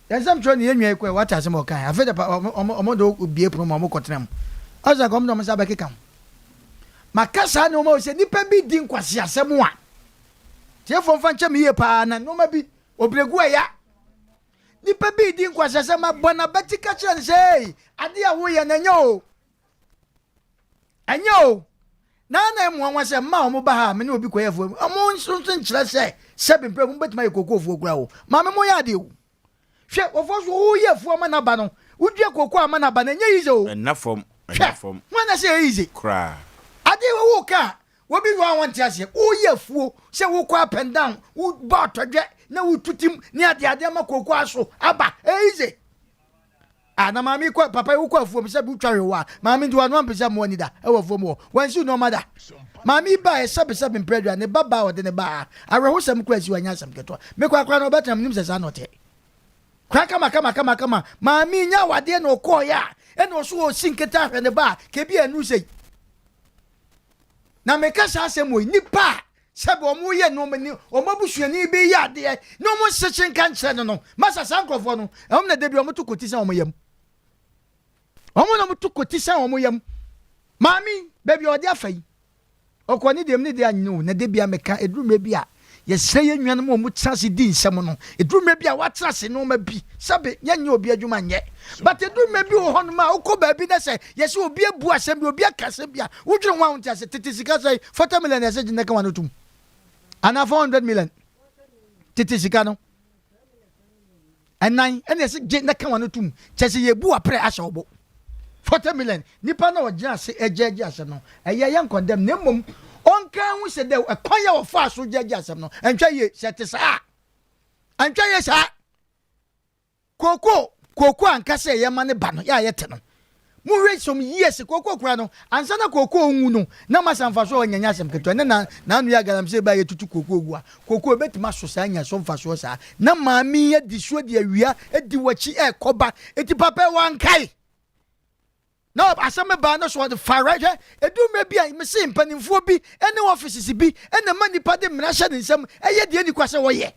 Yɛn nsɛm twerɛ ne yɛn nua yi kɔɛ, wate asɛm a ɔkae, afei de pa, ɔmo, ɔmo, ɔmo de wo bie pono ma ɔmo kɔtena mu. Ɔsɛ anka ɔmo de ɔmo nsa bɛkeka ho. Maka saa nneɛma wei sɛ nipa bi di nkwaseasɛm a, tiefoɔ mfa nkyɛ me yie paa na nneɛma bi, obregu ɛya. Nipa bi redi nkwaseasɛm a, bɔ n'abati ka kyerɛ no sɛ, Ei, ade a woyɛ no, ɛnyɛ o. Ɛnyɛ o. Na na ɛmmoa nwa sɛ mma a wɔba ha a me ne obi kɔyɛ afuo, wɔn nso nso nkyerɛ sɛ sɛbe mprɛ mu bɛtumi ayɛ kookoofuo koraa o. Maame mo yɛ adeɛ o. Hwɛ, wɔfoɔ so woyɛ afuo ama n'aba no, wodua kookoo ama n'aba no, ɛnyɛ yize o. Ɛnna fam, Hwɛ, ɛnna fam. hwan na sɛ ɛyɛ yize? Koraa. Adeɛ wɔ wo ka a, Obi wɔ hɔ a ɔnte aseɛ. Woyɛ afuo sɛ wokɔ up and down, wobɔ atɔdwɛ na wotu tim ne adeade ama kooko aso aba. Ɛyɛ easy. Ah, na maame kɔ papa yi wokɔ afuom sɛ wotwa hwewa a, maame nti wanoa mpɛ sɛ mmoa ni da ɛwɔ afuom hɔ. Wansiw nneɛma da. Maame yi baeɛ sɛbesɛbe mprɛ aduane, ne ba baa ɔde ne baa. Awerɛhosɛm koraa si hɔ ɛnyɛ asɛm ketewa. Me korakora no ɔbɛtena menim sɛ saa na ɔteɛ. Kora kama kama kama kama. Maame yi nya awadeɛ na ɔkɔɔeɛ a ɛna ɔso ɔsi nkete ahwɛ ne ba a kebi a ɛnuru sei. Na meka saa asɛm wɔ yi, nnipa a sɛbe wɔn yɛ nneɛma ni, wɔn abusuani bi yɛ adeɛ na wɔn nsekye nka nkyerɛ no no, masa saa nkurɔfoɔ no, wɔn na dabi wɔn to koti sɛn wɔn yam. Wɔn na wɔn to koti sɛn wɔn yam. Maame, baabi a ɔde afa yi, ɔkɔ ne deɛ mu ne deɛ anyini o, na dabi a meka, eduru mmerɛ bi a, Yɛsrɛ yɛn nuanom a wɔtena ase di nsɛm no, ɛduru mmerɛ bi a wɔatena ase nnoɔma bi, sɛbe yɛnyɛ obi adwuma nyɛ, but ɛduru mmerɛ bi wɔ hɔnom a wokɔ baabi na sɛ yɛsɛ obi abu asɛm bi, obi aka asɛm bi a, wodwene ho a wonte ase, tete sika sɛn, 40 million na yɛsɛ gye na ka w'ano tom, anaa 400 million, tete sika no. Ɛnan ɛna ɛsɛ gye na ka wano tum kyɛ sɛ yɛbu waprɛ ahyɛ wo bo. 40 million nipa na ɔgyina ase ɛgyɛgye asɛm no ɛyɛ yɛ nkɔndɛm na mmom ɔnka ho sɛ dɛ ɛkwan yɛ ɔfaa so gyɛgye asɛm no ɛntwa yie sɛ ɛte saa ɛntwa yie saa kooko kooko ankasa ɛyɛ ma ne ba no yɛ a yɛte no Monhwɛ some years kookoo kura no ansa na kookoo nwu no na masa mfasoɔ a wanya nyɛ asɛm ketewa ɛnɛ na n'ano yɛ galamsey ba yɛtutu kookoo gu a kookoo ebetumi aso saa anya so mfasoɔ saa na maame yi adi so adi awia adi wakyi ɛkɔ ba eti papa yi wankae na asɛm baa no so ɔde fa right hwɛ edu mmerɛ bi a mese mpanimfoɔ bi ɛne offices bi ɛna ma nipa de mmara hyɛ ne nsam ɛyɛ deɛ nikwa sɛ wɔyɛ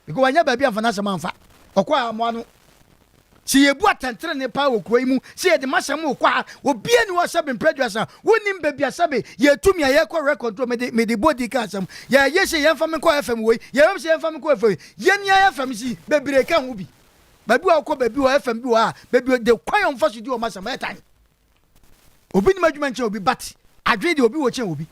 because wanya baabi amfa n'asɛm amfa ɔkɔ a amoa no. Sɛ yɛbu atɛntenenee paa wɔ kuro yi mu, sɛ yɛde m'asɛm rekɔ a, obiara nni hɔ a sɛbe mprɛ aduasa, wonnim baabi a sɛbe yɛtu me a yɛrekɔ record control, mede, mede bɔ di ka asɛm. Yɛyɛ sei, yɛmfa me nkɔ FM wei, yɛyɛ sei, yɛmfa me nkɔ FM wei. Yɛn ara FM si, bebree ka ho bi. Baabi wɔ hɔ a wokɔ baabi wɔ hɔ, FM bi wɔ hɔ a, baabi, de kwan a wɔfa so di wɔn asɛm, ɛyɛ tan. Obi nim adwuma nkyɛn obi but adwene deɛ obi wɔ kyɛn obi.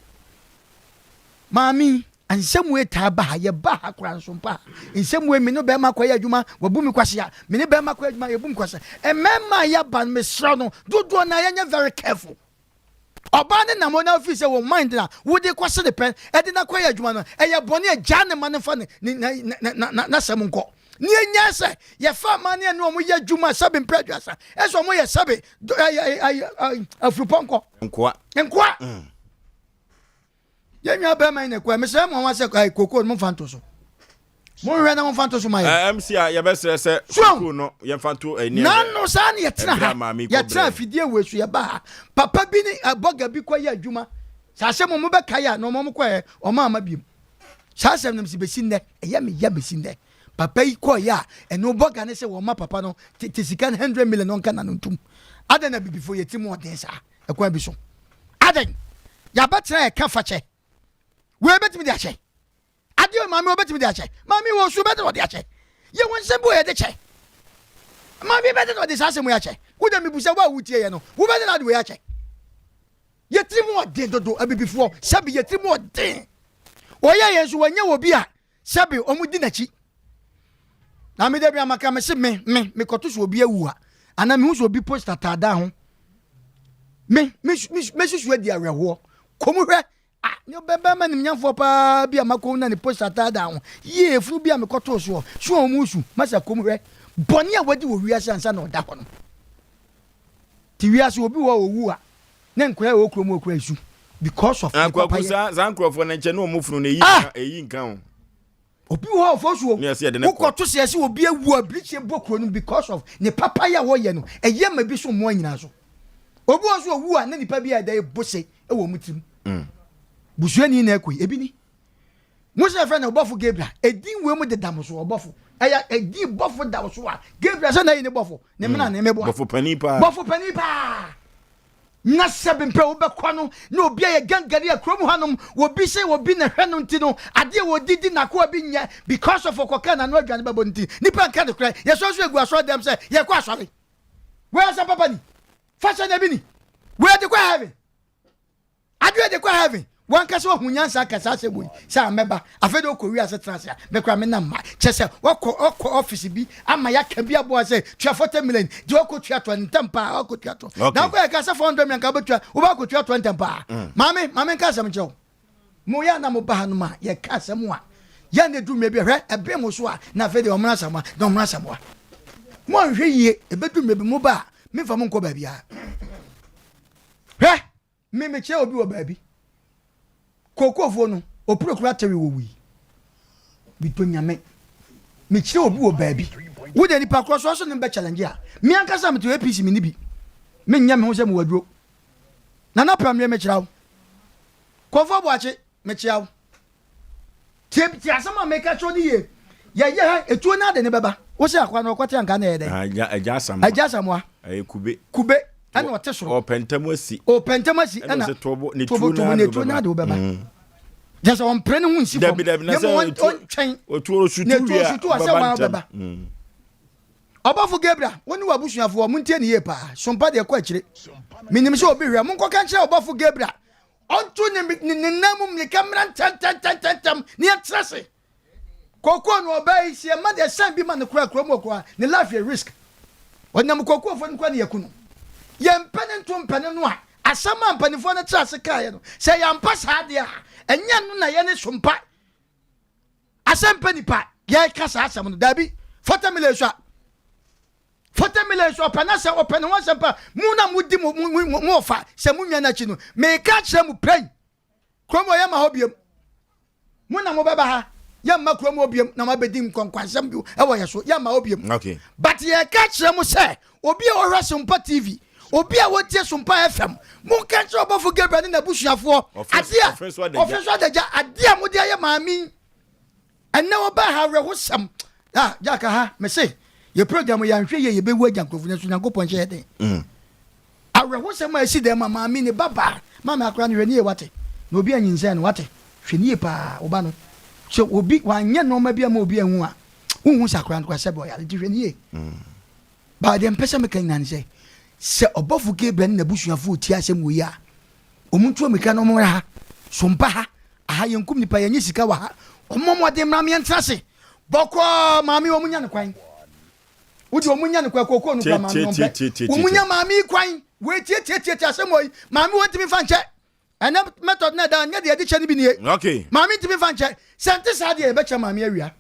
Maame yi, nsɛm wei taa ba ha, yɛba ha koraa nso mpa ha. Nsɛm wei me ne bɛrima kɔyɛ adwuma, wabu me kwasea. Me ne bɛrima kɔyɛ adwuma, yɛbu me kwasea. Mmarima a yɛaba no, mesrɛ no, dodoɔ no ara yɛnyɛ very careful. Ɔbaa ne nam hɔ na ofii sɛ wɔn mind na wode kɔse ne pɛ ɛde no akɔyɛ adwuma no, ɛyɛ bɔne a gyaa ne ma no mfa ne n'asɛm nkɔ. Ne yɛnyae sɛ yɛfa mmaa ne ɛne wɔn yɛ adwuma sɛbe mprɛ aduasa ɛsɛ wɔn yɛ sɛbe afurupɔnkɔ. Nkoa. Nkoa. Mm. Yɛn nua bɛrima yi na ɛkɔɛ mesrɛ mo wɔn sɛ koko no momfa nto so. Monhwɛ na momfa nto so ma yɛn. MC a yɛbɛsrɛ sɛ koko no yɛmfa nto ani. Nano saa ne yɛtena ha yɛtena afidie wei so yɛba ha papa bi ne bɔga bi kɔyɛ adwuma saa asɛm mo bɛkae a na ɔmo kɔɛ ɔmo ama biem saa asɛm no si bɛsi nnɛ ɛyɛ me ya bɛsi nnɛ Papa yi kɔeɛ a, ɛno bɔga ne sɛ wɔma papa no tete sika no 100 million ɔnka n'ano ntom. Adɛn na abibifoɔ yɛ tirim ɔden saa? Ɛkwan bi so. Adɛn? Yɛabɛtena ɛka fakyɛ. Wei bɛtumi de akyɛ. Adeɛ maame wɔbɛtumi de akyɛ. Maame wɔ su bɛde ɔde akyɛ. Yɛ wɔn nsɛm bi wɔ yɛde kyɛ. Maame bɛde na ɔde saa asɛm wei akyɛ. Wo deɛ mebu sɛ wo a wotie yɛ no, wobɛde na ade wei akyɛ. Yɛ tirim ɔden dodo abibifoɔ. Sɛbi yɛ tirim ɔden. Wɔyɛ yɛn so wɔnyɛ wɔ bi a Sɛbe ɔmo di n'akyi. Na me da bi a maka me se me me mekɔto so obi awu a anaa mehu sɛ obi post ataadaa ho me me mesusu adi awerɛhoɔ kɔm hwɛ a ne bɛbɛma nimnyamfoɔ paa bi a makɔ na ne post ataadaa ho yie efunu bi a mekɔtoo soɔ so a ɔmo su masa kɔm hwɛ bɔne a wadi wɔ wiase ansa na ɔda hɔ no Te wiase obi wɔ hɔ a owu a ne nkwadaa a ɛwɔ kurom hɔ koraa esu because of ne papa Kwaku yɛ. saa saa nkurɔfoɔ no nkyɛn ne wɔn funu no eyi Ah! nka eyi nka ho. Obi wɔ hɔ a ɔfɔ so Ne yɛsɛ yɛde ne kɔ. wokɔto sɛ yɛsɛ obi awu a birikyi bɔ kuro no because of ne papa yɛ a wɔyɛ no ɛyɛ ma bi so mmoa nyinaa so. Obi wɔ hɔ nso owu a na nipa bi a ɛda ebo se wɔ wɔn tirim. Busuani na ɛkɔ yi ebi ni. Mo sɛ yɛfrɛ no ɔbɔfo Gabriel. Edin wei mu deda mo so, ɔbɔfo. Ɛyɛ edin bɔfo da wo so a, Gabriel sɛ na yi ne bɔfo, ne mena ne meboa. Bɔfo panin paa. Bɔfo panin paa. Na sɛ bempɛ wobɛkɔ no, na obi ayɛ gangani a kurom hanom, obi sɛ obi na hwɛ no nti no, adeɛ a wɔdi di n'akoa bi nyɛ because of ɔkɔka n'ano aduane bɛbɔ no nti, nipa nka nokorɛ. Yɛsɔre nso yɛgu asɔre dɛm sɛ yɛkɔ asɔre. Wei asɛm papa ni. Fa hyɛ na bi ni. Wei de kɔ heaven. Adeɛ de kɔ heaven. Wankasa wahu nyansa aka saa asɛm wei sɛ a mɛba afei de wokɔ wiase tena ase a me koraa me nam ma kyɛ sɛ wakɔ ɔkɔ office bi ama yɛaka bi aboa sɛ tua 40 million de wakɔ tua toɔ ntɛm paa wakɔ tua toɔ na wokɔ yɛka sɛ 400 million ka wobɛtua wobɛakɔ tua toɔ ntɛm paa mm. maame maame nka asɛm nkyerɛ wo mo yɛ na mo ba ha no ma yɛka asɛm a yɛ ne du mmerɛ bi hwɛ ɛbɛn mo so a na afei de ɔmena asamoa na ɔmena asamoa mo anhwɛ yie ɛbɛdu mmerɛ bi mo ba a memfa mo nkɔ baabiara hwɛ Me mekyerɛ obi wɔ baabi. Kookoofoɔ no, opuro kura tɛwe wɔ wui. Medɔ Nyame. Mekyerɛ obi wɔ baabi. Wo deɛ nipa korɔ so ɔso ne bɛ challenge a. Me ankasa mete APC me ni bi. Me nyɛ me ho sɛ mewɔ aduro. Nana Pramire mekyerɛ wo. Kɔmfo Aboakye mekyea wo. Tie tie asɛm a meka kyerɛ no yie. Yɛyɛ ha etuo no ade ne bɛba. Wo sɛ akoa no ɔkɔte anka na ɛyɛ dɛn? Agya agya asamoa. Agya asamoa. Ɛyɛ kube. Kube ɛna ɔte soro. Ɔpɛ ntɛm asi. Ɔpɛ ntɛm asi ɛna ɔsɛ tobo ne tuo no ne tuo no ade wobɛba. Mm. Gyɛ sɛ ɔmpere ne ho nsi fam. Dabi dabi na sɛ ɔntwɛn. Otuo sutu wie a ne tuo sutu a sɛ wɔn bɛba. Mm. Ɔbɔfo Gabriel, wo ne w'abusuafoɔ, montie ne yie paa. Sompa deɛ kɔ akyire. Menim sɛ obi hwɛ. Monkɔka nkyerɛ ɔbɔfo Gabriel Ɔnto ne ne ne nan mu mmirika mmra ntɛntɛntɛntɛm na yɛntena ase. Kookoo no ɔbaa yi sɛ yɛma deɛ sign bi ma no koraa kurom hɔ koraa ne life yɛ risk. Ɔnam kookoofoɔ no koraa ne yɛku no. Yɛmpɛ ne nto mpɛ ne no a asɛm a mpanimfoɔ no tra ase kaeɛ no sɛ yɛampa saa deɛ a ɛnyɛ no na yɛne sompa asɛm pɛ nipa yɛka saa asɛm no daabi fɔtɛ mile so a Forty million nso ɔpɛ n'asɛm ɔpɛ ne ho asɛm pa mo na mo di mo mo mo mo ɔfa sɛ mo nwa n'akyi no meka kyerɛ mo pɛn kurom hɔ yɛma hɔ biem mo na mo bɛba ha yɛmma kurom hɔ biem na mo abɛdi nkɔnkwansɛm bi ɛwɔ yɛ so yɛmma hɔ biem okay. but yɛka kyerɛ mo sɛ obi a ɔhwɛ Sompa TV obi a wɔtie Sompa FM monka nkyerɛ ɔbɔfo Gabriel ne n'abusuafoɔ adeɛ a ɔfɛ so adagya adeɛ a mode ayɛ maame Ɛnnɛ wɔbaa ha awerɛhosɛm. Ah, Jack aha, mese, Yɛ program yɛanhwɛ yie yɛbɛwu agya nkurɔfoɔ nanso Nyankopɔn nhyɛ yɛ den. Mm. Awerɛhosɛm a asi dɛm a maame ne ba baa maame akora no hwɛ ne yie wate na obi anyinsɛn no wate hwɛ ne yie paa wo ba no sɛ obi wanyɛ nneɛma bi ama obi anhu a wonhu sɛ akora no kora sɛ bɛ ɔyare nti hwɛ ne yie. Mm. But deɛ mpɛ sɛ meka nyinaa ne sɛ sɛ ɔbɔfo Gabriel ne n'abusuafo retie asɛm wɔ yi a wɔn ntu mmirika na wɔn mmra ha so mpa ha aha yɛnkum nipa yɛnyɛ sika wɔ ha wɔn mmɔ mmɔden mmra meɛntena ase bɔkɔɔ maame wɔn nya no kwan wode wɔn nya no kwan kookoo no kura maame wɔn pɛ wɔn nya maame yi kwan wei tietietietie asɛm wɔ yi maame wɔn ntumi fa nkyɛ ɛnɛ method na ɛda nyɛ deɛ yɛde kyɛ no bi nie okay maame ntumi fa nkyɛ sɛ nte saa deɛ yɛbɛkyɛ maame awia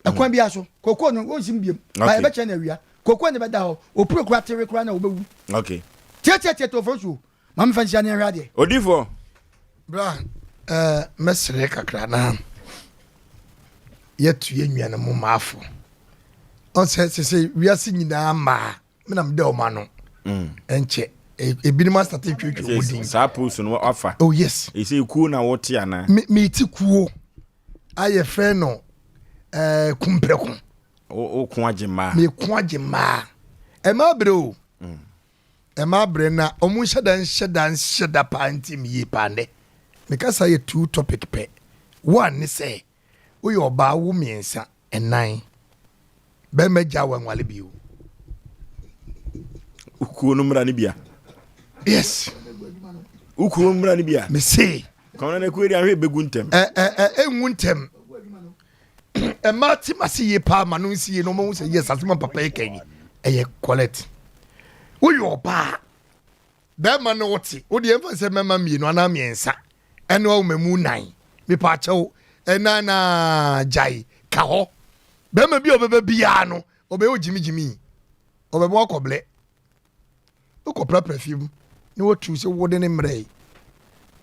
ɛkwan bi so kookoo no wɔnsim biem ba yɛbɛkyɛ no awia kookoo no bɛda hɔ opuro kora tewe kora na wobɛwu okay tietietietie oforo so Maame fa nhyia ne nhwɛ adeɛ. Odifoɔ. Bra eh, mɛsrɛ kakra na yɛtu yɛn nuanom mmaafo. Ɔsɛ sese wiase nyinaa mmaa me na meda wɔn ano. Mm. Ɛnkyɛ e, ebinom asate twetwe wɔn din. Saa post no wafa. Oh yes. Ese kuo na wɔte ana? Me me ti kuo a yɛfrɛ no ɛɛ eh, kumprɛko. O ko agye mmaa. Me ko agye mmaa. Ɛmaa bere o. Mm. Ɛma abrɛ na ɔmo nhyɛ da nhyɛ da nhyɛ da paa nti me yie paa nnɛ. Me kasa yɛ two topic pɛ. One ne sɛ, woyɛ ɔbaa wo mmiɛnsa, nnan. Bɛrima gyaa wo ɛnwale bio. Wo kuo no mmra no bia. Yes. Wo kuo mmra no bia. Me se. Kɔnɔ na kuo de ahwɛ bɛgu ntɛm. Ɛ ɛ ɛ ɛngu ntɛm. Mmaa te m'ase yie paa ma no nsi yie na wɔn sɛ yes asɛm a papa yi ka yi ɛyɛ correct. Woyɛ ɔbaa bɛrima ne wote wo deɛ mfa sɛ mmarima mmienu anaa mmiɛnsa ɛne ɔwoma mu nan mepa akyɛw ɛnan na gyae ka hɔ bɛrima bi a ɔbɛba biara no ɔbɛyɛ ogyimigyimi ɔbɛbɔ akɔblɛ wokɔprapra fie mu na watu sɛ wode ne mmerɛ yi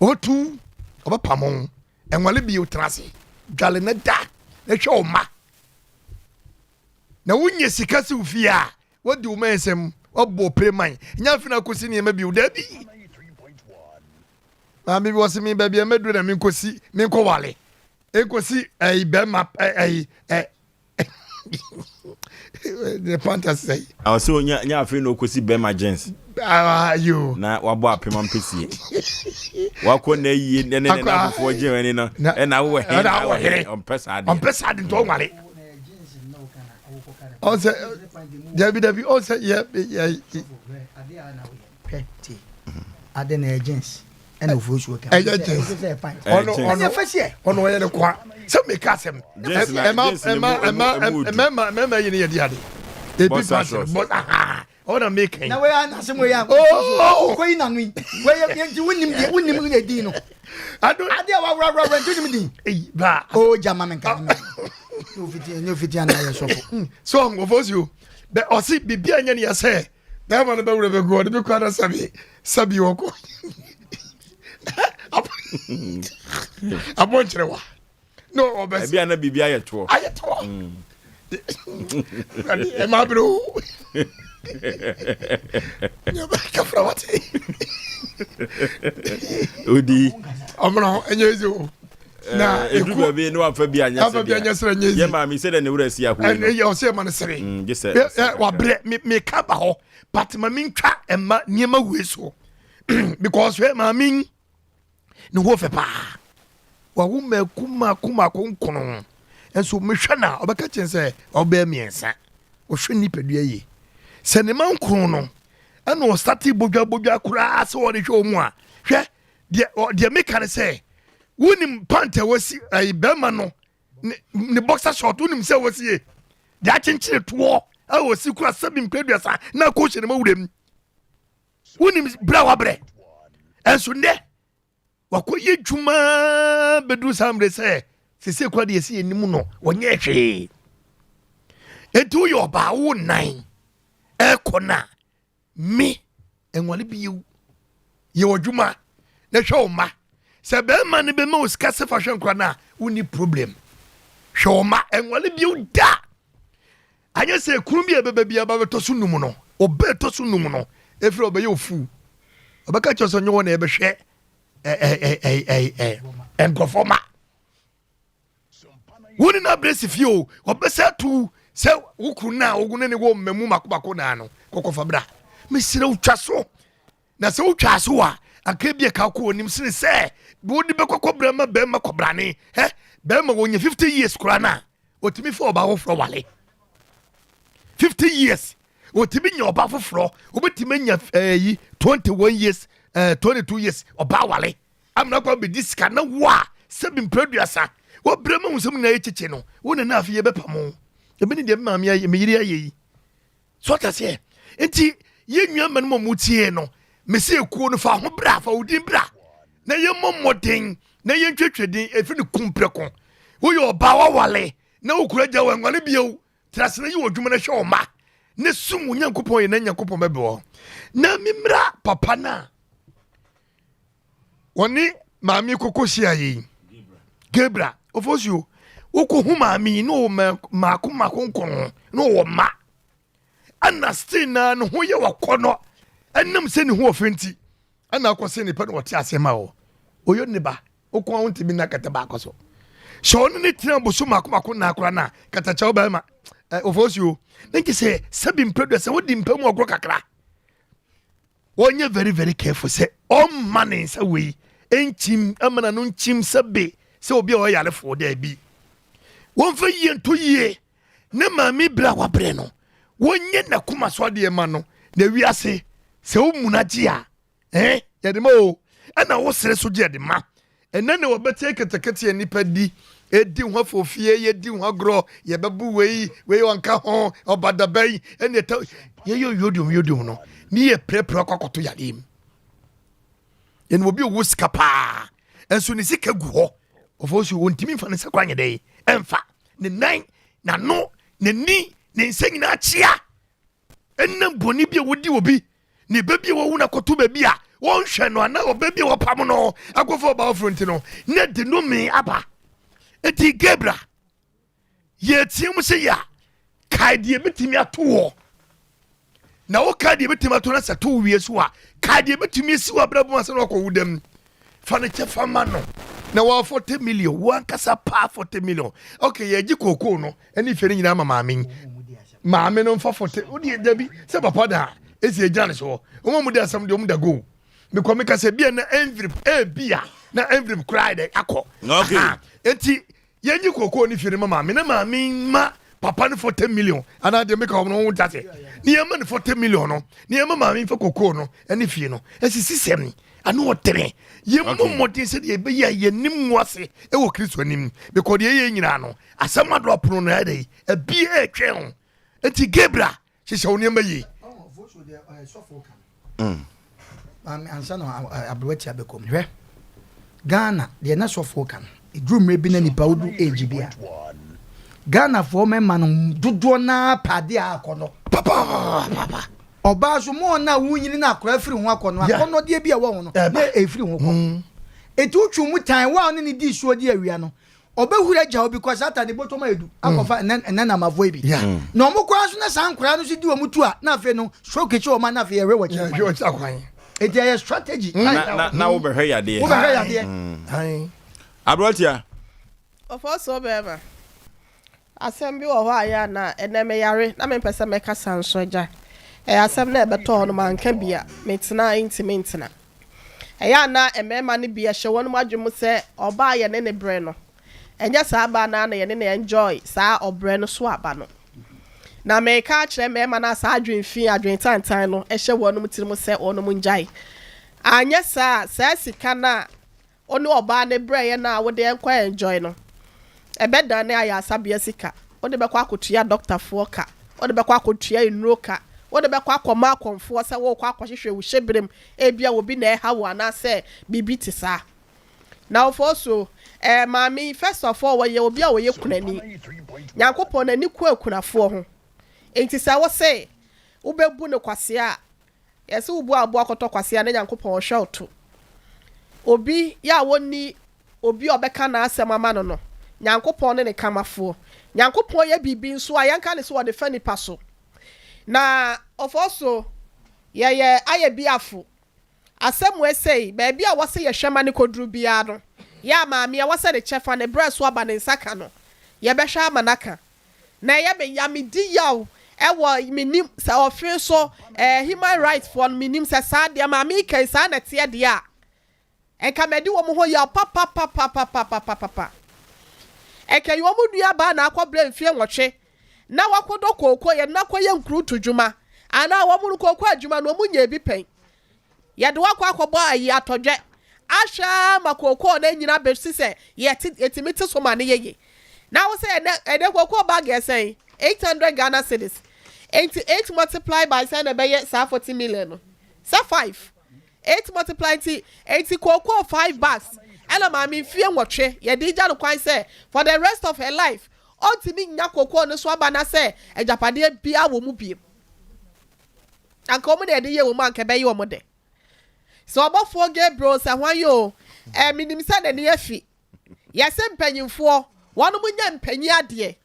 ɔbɛtu ɔbɛpamo Ɛnwale bio, tena ase, dwale na da na hwɛ wo mma. Na wonya sika si wo fie a, wadi wo mma nsam, wabɔ opere man. Nyɛ afei na akɔsi nneɛma bio, daabi. Maame bi wɔ se me baabi a mɛduru na menkɔsi, menkɔwale. Ɛnkɔsi ɛyi bɛrima ɛyi ɛ ne panta sɛe. Ɔsɛ onya nya afei na okosi bɛrima jeans. Ayo. Na wabɔ apem ampesie. Wakɔ na yie ne ne na afofoɔ gye wani no. Ɛna wowɔ he na wɔ he ɔmpɛ saa deɛ. Ɔmpɛ saa de nti ɔnware. Ɔsɛ dabi dabi ɔsɛ yɛ yɛ. Ade na ɛyɛ jeans. ɛna ofuo ka ɛyɛ jeans ɔno ɔno ɔno ɔyɛ ne kwa sɛ meka asɛm ɛma ɛma ɛma mɛma mɛma yi ne yɛ di ade ebi pa sɛ bɔ aha ɔna meka yi na wei anasɛm wei a kɔ yi nano yi wei yɛ nti wonim deɛ wonim ne din no ade a waworawora nti wonim din eyi ba o gya ma me nka ne ofiti ne ofiti ana yɛ sɔfo so ɔfo si o bɛ ɔsi biribi a nyɛ ne yɛ sɛ bɛrima no bɛwura bɛgu ɔde bi kɔ na sɛbi sɛbi ɔkɔ abɔnkyerɛ wa na ɔbɛ ebi ana biribi ayɛ toɔ ayɛ toɔ ɛma abiri o kafra wate odi ɔmuna ɛnyɛ ezi o na edu baabi ne wafa bi anyɛ sɛ deɛ yɛ maame sɛ dɛ ne werɛ si ahoyi no ɛyɛ ɔsɛ ɛma no sere mm, gye sɛ wabrɛ meka ba hɔ but ma mentwa ɛma nneɛma wei so because hwɛ maame ne ho fɛ paa wawo mako mako mako nkono nso mehwɛ na ɔbɛka kyɛn sɛ ɔbɛyɛ mmiɛnsa ɔhwɛ nipadua yie sɛ ne ma nkono no ɛna ɔsate bodwa bodwa koraa sɛ ɔde hwɛ wɔn a hwɛ deɛ deɛ meka ne sɛ wonim pant a wasi ɛyi bɛrima no ne ne boxer short wonim sɛ wasi ye deɛ akyenkyere toɔ a wɔsi kura sɛbi mpɛ na akɔ hyɛ ne ma wura mu wonim berɛ a wabrɛ ɛnso nnɛ wakɔyɛ dwuma bɛduru saa mmerɛ sɛ sese kora deɛ ɛsɛ yɛnim no wɔnyɛ hwee enti woyɛ ɔbaa wo nan ɛkɔ no a Me, nwale bio. Yɛ w'adwuma na hwɛ wo mma. Sɛ bɛrima no bɛma wo sika sɛ fa hwɛ nkora no a, wonni problem. Hwɛ wo mma, nwale bio da. Anyɛ sɛ ekunu bi a ɛbɛba bi aba bɛtɔ so num no, ɔbɛ ɛtɔ so num no, efiri ɔbɛyɛ ofu. Ɔbɛka kyerɛ sɛ ɔnyɛ wɔn na ɛbɛhwɛ nkurɔfoɔ ma. Wo ne no abrɛ si fie o, ɔbɛsɛ atu. Sɛ wo kunu no a wo ne ne wɔ mmamu mako mako naa no, kɔkɔfa bra. Mesrɛ wo twa so. Na sɛ wotwaa so a, anka ebia ka wokɔ w'anim sene sɛ wode bɛkɔ kɔbra ma bɛrima kɔbrane. Hɛ, bɛrima wɔnya 50 years koraa no a, ɔtumi fa ɔbaa foforɔ wale. 50 years, ɔtumi nya ɔbaa foforɔ. Wobɛtumi anya ɛyi eh, 21 years, eh, 22 years, ɔbaa wale. Amena kɔ abɛdi sika na wo a sɛbi mprɛduasa wɔbrɛ ma wo nsɛm nyinaa yɛ kyekye no, wo na na afei yɛbɛpamo. Ebi ne deɛ me maame ayɛ, me yere ayɛ yi. So ɔte aseɛ? Nti yɛn nua mma no mu a wɔtie no, mese ekuo no fa ho bra, fa wo din bra na yɛmmɔ mmɔden na yɛntwetwe din efi ne kum prɛko. Woyɛ ɔbaa wawale na wokura gya wanwale bio, tena ase na yi wɔ adwuma na hwɛ wo mma ne som wo Nyankopɔn yɛ na Nyankopɔn bɛbrɛ. Na memmra papa no a wɔne maame kɔkɔ hyia yi Gabriel ofosuo wokɔhu maame yi na ɔwɔ mmaako mmaako nkron na ɔwɔ mma ɛna still na ne ho yɛ wakɔnɔ ɛnam sɛ ne ho ɔfɛ nti ɛna akɔ sɛ nipa na ɔte ase ma wɔ ɔyɛ ne ba wokɔ a wontumi nna kɛtɛ baako so sɛ ɔne ne tena boso mako mako na akora no a katakyɛw bɛrima ofosuo ne nti sɛ sɛbi mpɛ dɔ sɛ wodi mpɛ mu ɔgorɔ kakra Ɔnyɛ very very careful sɛ ɔmma ne nsa wei nkyim ama n'ano nkyim sɛ be sɛ obi a ɔyɛ yarefoɔ daabi. Wɔmfa yie nto yie ne maame berɛ a wabrɛ no wɔnyɛ n'akoma so adeɛ ma no na wiase sɛ womuna gye a eh yɛde ma o ɛna wosere so gye yɛde ma Ɛnnɛ na wɔbɛte ketekete a nnipa di, edi ho afofie, yedi ho agorɔ, yɛbɛbo wei, wei ɔnka ho, ɔbadaba yi, ɛne ɛta yɛyɛ yodium yodium no, ne yɛ pirapira kɔ akɔto yadeɛ mu. Yɛn obi owó sika paa, nso ne sika gu hɔ, ɔfɔ so wɔntumi nfa ne nsa kora nyɛ dɛ, ɛnfa ne nan, n'ano, n'ani, ne nsa nyinaa kyea. Ɛnam bɔne bi a wɔdi obi, ne ba bi a wɔwu no akɔto baabi a wɔnhwɛ no anaa ɔba bi a wɔpam no akɔfa ɔbaa foforɔ nti no, na de nnome aba. Enti Gabriel, yɛteɛ mu sɛ yɛ a, kae deɛ ɛbɛtumi ato wɔ. Na wokae deɛ ɛbɛtumi ato no sɛ to wie so a, kae deɛ ɛbɛtumi asi wɔ abrabɔ mu ansa na wakɔwu dam. Fa no kyɛfa ma no. Na wa 40 million, wo ankasa paa 40 million. Okay, yɛgye kookoo no ɛne fie no nyinaa ma maame yi. Maame no mfa 40, wo deɛ dabi sɛ papa da a, ɛsi ɛgyina ne soɔ. Wɔn a wɔdi asɛm deɛ wɔn da go. Mekɔ meka sɛ bia na envelope, ebia na envelope koraa yɛ dɛ akɔ. Okay. Aha. Enti Yɛnyi kookoo ne fie no ma maame na maame mma papa no 40 million anaa deɛ meka wɔn no wɔn nta sɛ ne yɛma no 40 million no ne yɛma maame mfa kookoo no ne fie no ɛsisi sɛm ano ɔtene yɛmmɔ mmɔden sɛdeɛ ɛbɛyɛ a yɛnim mu ase ɛwɔ Kristo anim because deɛ yɛyɛ nyinaa no asɛm ado apono no ɛdɛ ɛbi ɛretwɛn ho nti Gabriel Hyehyɛ wo nneɛma yie. Mm. Maame ansa na aberewa tia bɛkɔ mu. Hwɛ, Ghana deɛ na sɔfoɔ ka no, ɛduru mmerɛ bi na nipa wodu age bi a, Ghanafoɔ mmarima no dodoɔ no ara pɛ adeɛ a akɔnnɔ. Papaapa. Ɔbaa so mo na wonyini na akora firi ho akɔnnɔ, akɔnnɔdeɛ bi a ɛwɔ ho no, na ɛfiri ho kɔ. Eti wotwe mu tan, wo a ɔne ne di suo di awia no, Ɔbɛhuri agya wo because ata ne bɔtɔm ayɛ du akɔfa ɛnɛ ɛnɛ namafoɔ yi bi na ɔmo koraa nso na saa nkoraa no nso di wɔn tu a na afei no stroke kye wɔn a na afei yɛhwɛ wɔ akyiri kwan eti ɛyɛ strategy. Na na na wobɛhwɛ yadeɛ. Wobɛhwɛ yadeɛ. Aberanteɛ. Ɔfɔɔsoɔ bɛɛma, asɛm bi wɔ hɔ a ɛyɛ a na ɛnɛ meyare na mempɛ sɛ mɛkasa nso agya. Ɛyɛ asɛm na ɛbɛtɔ hɔ no manka bi a metena a ɛntumi ntena. Ɛyɛ a na mmarima no bi ɛhyɛ wɔn adwene mu sɛ ɔbaa a yɛne no brɛ no, ɛnyɛ saa baa no ara na yɛne no enjoy saa ɔbrɛ no so aba no. Na mereka akyerɛ mmarima no a saa adwene fi, adwene tantan no hyɛ wɔn tirim sɛ wɔn ngyae. Anyɛ saa a, saa sika no a Wo ne ɔbaa no brɛeɛ no a wode nkɔ enjoy no, ɛbɛdane ayaresabea sika. Wode bɛkɔ akɔtua dɔktafoɔ ka, wode bɛkɔ akɔtua nnuro ka, wode bɛkɔ akɔma akɔmfoɔ sɛ worekɔ akɔhwehwɛ wo hyɛberem, ebia obi na ɛreha wo anaasɛ biribi te saa. Na ɔfɔɔ eh, maame yi, first of all, ɔyɛ obi a ɔyɛ kunani. Nyankopɔn n'ani ku akunafoɔ ho. Enti sɛ wo se wobɛbu no kwasea a, Yɛse wo bu aboa kɔtɔ kwasea na Nyankopɔn ɔhwɛ wo to. Obi yɛ a wɔnni obi a ɔbɛka n'asɛm ama no no, Nyankopɔn ne ne kamafoɔ. Nyankopɔn yɛ biribi nso a yɛnka no sɛ ɔde fa nipa so. Na ɔfɔɔ so yɛyɛ ayɛ biafo. Asɛm wei sei, baabi a wɔse yɛhwɛ ma no kɔduru biara no, yɛ a maame a ɛwɔ sɛ ne kyɛfa, ne berɛ so aba ne nsa ka no, yɛbɛhwɛ ama no aka. Na ɛyɛ me ya, medi yaw wɔ mennim sɛ ɔfe so eh, human rights foɔ no mennim sɛ saa deɛ maame yi ka yi saa na ɛteɛ deɛ a, nka madi wɔn ho yaw papapapapapapapa. Nka yi wɔn nua baa na akɔ brɛ mfie nwɔtwe na wakɔdɔ kooko yɛde no akɔyɛ nkurutu dwuma anaa wɔn no kooko adwuma no wɔn nyɛ bi pɛn. Yɛde wo akɔ akɔbɔ ayi atɔdwɛ ahwɛ ara ma kookoo no anyini abɛsi sɛ yɛte yɛtumi te so ma no yɛ yie. Na wo sɛ ɛnɛ ɛnɛ kookoo bag yɛ sɛn? 800 Ghana cedis. Enti 8 multiply by sɛn na ɛbɛyɛ saa 40 million no? Sɛ 5. 8 multiply nti enti kookoo 5 bags ɛna maame mfie nwɔtwe yɛde gya no kwan sɛ for the rest of her life ɔntumi nnya kookoo no so aba na sɛ agyapadeɛ biara wɔ mu biem. Anka wɔn na yɛde yɛ wɔn a, anka ɛbɛyɛ wɔn dɛ. Sɛ ɔbɔfoɔ Gabriel sɛ hwan o, eh, menim sɛ n'ani afi. Yɛse mpanyinfoɔ, wɔnom nyɛ mpanyin adeɛ.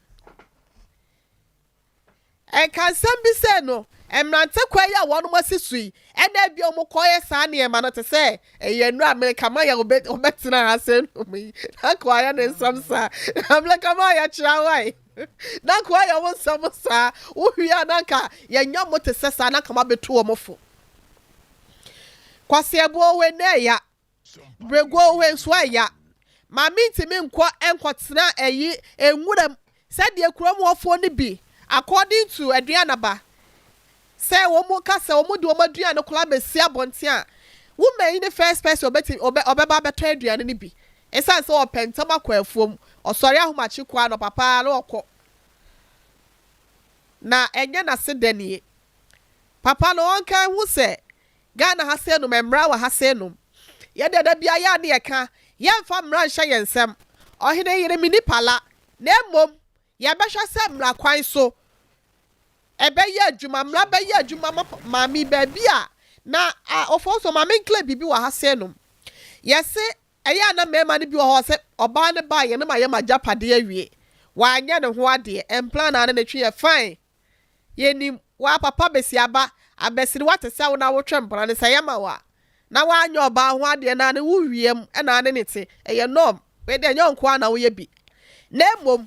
Nka nsɛm bi sɛ no, mmerante kwa yi a wɔnom asi so yi, ɛna ebia wɔn kɔyɛ saa nneɛma no te sɛ ɛyɛ nnura Melekamaya ɔbɛtena ha sɛ nom yi, na nka wayɛ ne nsɛm saa. Na Melekamaya kyerɛ wae. Na nka wɔayɛ wo nsɛm saa, wohwie a na nka yɛanya mo te sɛ saa na nka moabɛtu wɔn fo. Kwaseɛboɔ wei na ɛya, berɛguo wei nso ɛya. Maame ntumi nkɔ nkɔtena ɛyi nwuram sɛdeɛ kurom hɔfoɔ no bi according to Aduanaba sɛ wɔn ka sɛ wɔn de wɔn aduane koraa bɛsi abɔnten a, woman yi ne first person ɔbɛti ɔbɛ ɔbɛba abɛtɔ aduane no bi. Ɛsiane sɛ ɔpɛ ntɛm akɔ afuom, ɔsɔre ahomakye kɔ anɔpa paa na ɔkɔ. Na ɛnyɛ n'ase dɛ nie. Papa no ɔnka nhu sɛ Ghana ha sei nom, mmara wɔ ha sei nom. Yɛ deɛ da biara yɛ a ne yɛka, yɛmfa mmara nhyɛ yɛn nsam. Ɔhene yere menni pala, na mmom yɛbɛhwɛ sɛ mmara kwan so Ɛbɛyɛ adwuma, mmara bɛyɛ adwuma ma maame yi baabi a na a ɔfɔ so maame nkle biribi wɔ ha sɛ nom. Yɛse ɛyɛ a na mmarima no bi wɔ hɔ sɛ ɔbaa no baa yɛne ma yɛ ma gyapadeɛ awie. Wanyɛ ne ho adeɛ, ɛmplan na ne ne twe yɛ fine. Yɛnim, waa papa bɛsi aba, abasiriwa te sɛ wo na wotwe mpena no sɛ yɛma wo a, na wanyɛ ɔbaa ho adeɛ na ne wo wiem na ne ne te, ɛyɛ norm. Wei deɛ ɛnyɛ wo nko ara na woyɛ bi. Na mmom,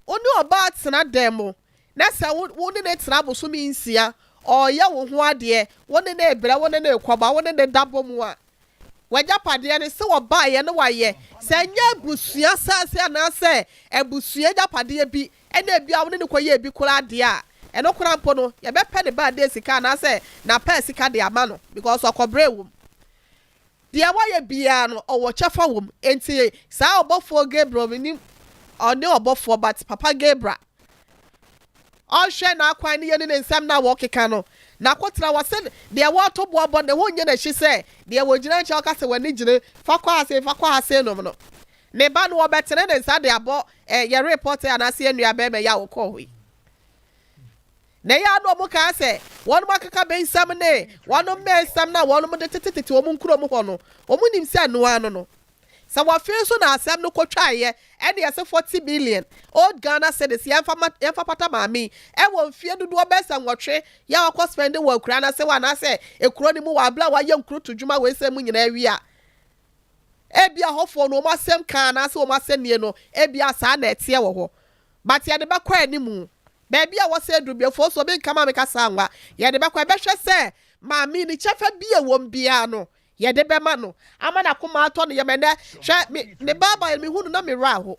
wo ne ɔbaa tena dan mu Na sɛ wo wo ne no tena abosome nsia, ɔreyɛ wo ho adeɛ, wo ne no rebrɛ, wo ne no rekɔba, wo ne no da bɔ mu a, w'agyapadeɛ no, sɛ wɔbaeɛ na wayɛ, sɛ ɛnyɛ abusua asase anaasɛ abusua agyapadeɛ bi na ebia wo ne no kɔyɛɛ bi koraa deɛ a, ɛno koraa mpo no, yɛbɛpɛ ne birthday sika anaasɛ n'apaa sika de ama no because ɔkɔbrɛɛ wom. Deɛ wayɛ biara no ɔwɔ kyɛfa wɔ mu enti saa ɔbɔfoɔ Gabriel menim ɔne ɔbɔfoɔ but papa Gabriel ɔnhwɛ n'akwan ne yɛni ne nsɛm no a wɔkeka no n'akotra wɔ se deɛ wɔto boɔ bɔ ne ho nyɛ n'akyi sɛ deɛ wɔgyina nkyɛn ɔka sɛ w'ani gyene fa kɔ ha sei fa kɔ ha sei nom no ne ba no ɔbɛtene ne nsa de abɔ eh, yɛ report anaasɛ yɛ nua bɛrima yi a wɔkɔɔ hɔ yi. Na ɛyɛ a na wɔkaa sɛ wɔn akakabensɛm ne wɔn mmɛnsɛm no a wɔde tetetete wɔn nkurom hɔ no, wɔnim sɛ ɛno ara no no. Sɛ wɔfee nso na asɛm no kɔtwaeɛ, ɛne ɛse 40 million old Ghana cedis yɛmfa ma yɛmfa pata maame yi ɛwɔ mfeɛ dodoɔ bɛyɛ sɛ nwɔtwe yɛ a wakɔ spɛnde wɔ akuraa no ase hɔ anaasɛ ekuro no mu wɔ abere a wayɛ nkuroto dwuma wei sɛ mu nyinaa awie a, ebia hɔfoɔ no wɔn asɛm ka anaasɛ wɔn asɛnnie no ebia saa na ɛteɛ wɔ hɔ. But yɛde bɛkɔ anim. Baabi a wɔsɛ aduru biafoɔ so obi nka ma me kasa anwa. Yɛde bɛkɔ ɛbɛhwɛ sɛ maame yi ne kyɛfa bi a ɛwɔ mu biara no yɛde bɛma no ama n'akoma atɔ ne yam. Ɛnɛ hwɛ me ne baaba yɛ mehu no na me werɛ aho.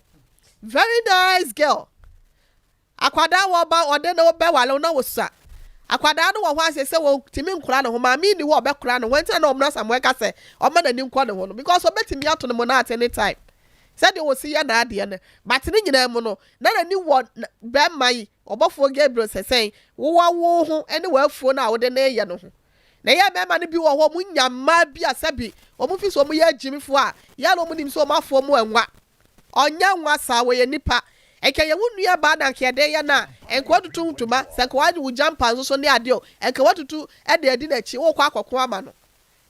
Very nice girl. Akwadaa wɔ ɔba ɔde ne bɛwale wo na wosua. Akwadaa no wɔ hɔ a sɛ wɔntumi nkora ne ho maame yi ni hɔ a ɔbɛkora ne ho ɛnti na na ɔmena Samuel ka sɛ ɔma n'ani nkɔ ne ho no because ɔbɛtumi ato ne mo na at any time. Sɛdeɛ ɔsi yɛ n'adeɛ no, but ne nyinaa mu no, na n'ani wɔ bɛrima yi, ɔbɔfoɔ Gabriel sɛ sɛn, wowɔ wo ho ne w'afuo no a wode no reyɛ no ho. Na ɛyɛ mmarima no bi wɔ hɔ, wɔn nya mmaa bi a sɛbi wɔn fi sɛ wɔn yɛ agyimifoɔ a, yɛ a na wɔn nim sɛ wɔn afoɔ mu ɛnwa. Ɔnyɛ nwa saa, wɔyɛ nipa. Nka ɛyɛ wo nua baa na nka yɛde yɛ no a, nka watutu ntoma, sɛ nka wagye wo gyampa nso so ne adeɛ o, nka watutu de adi n'akyi, wokɔ akɔko ama no.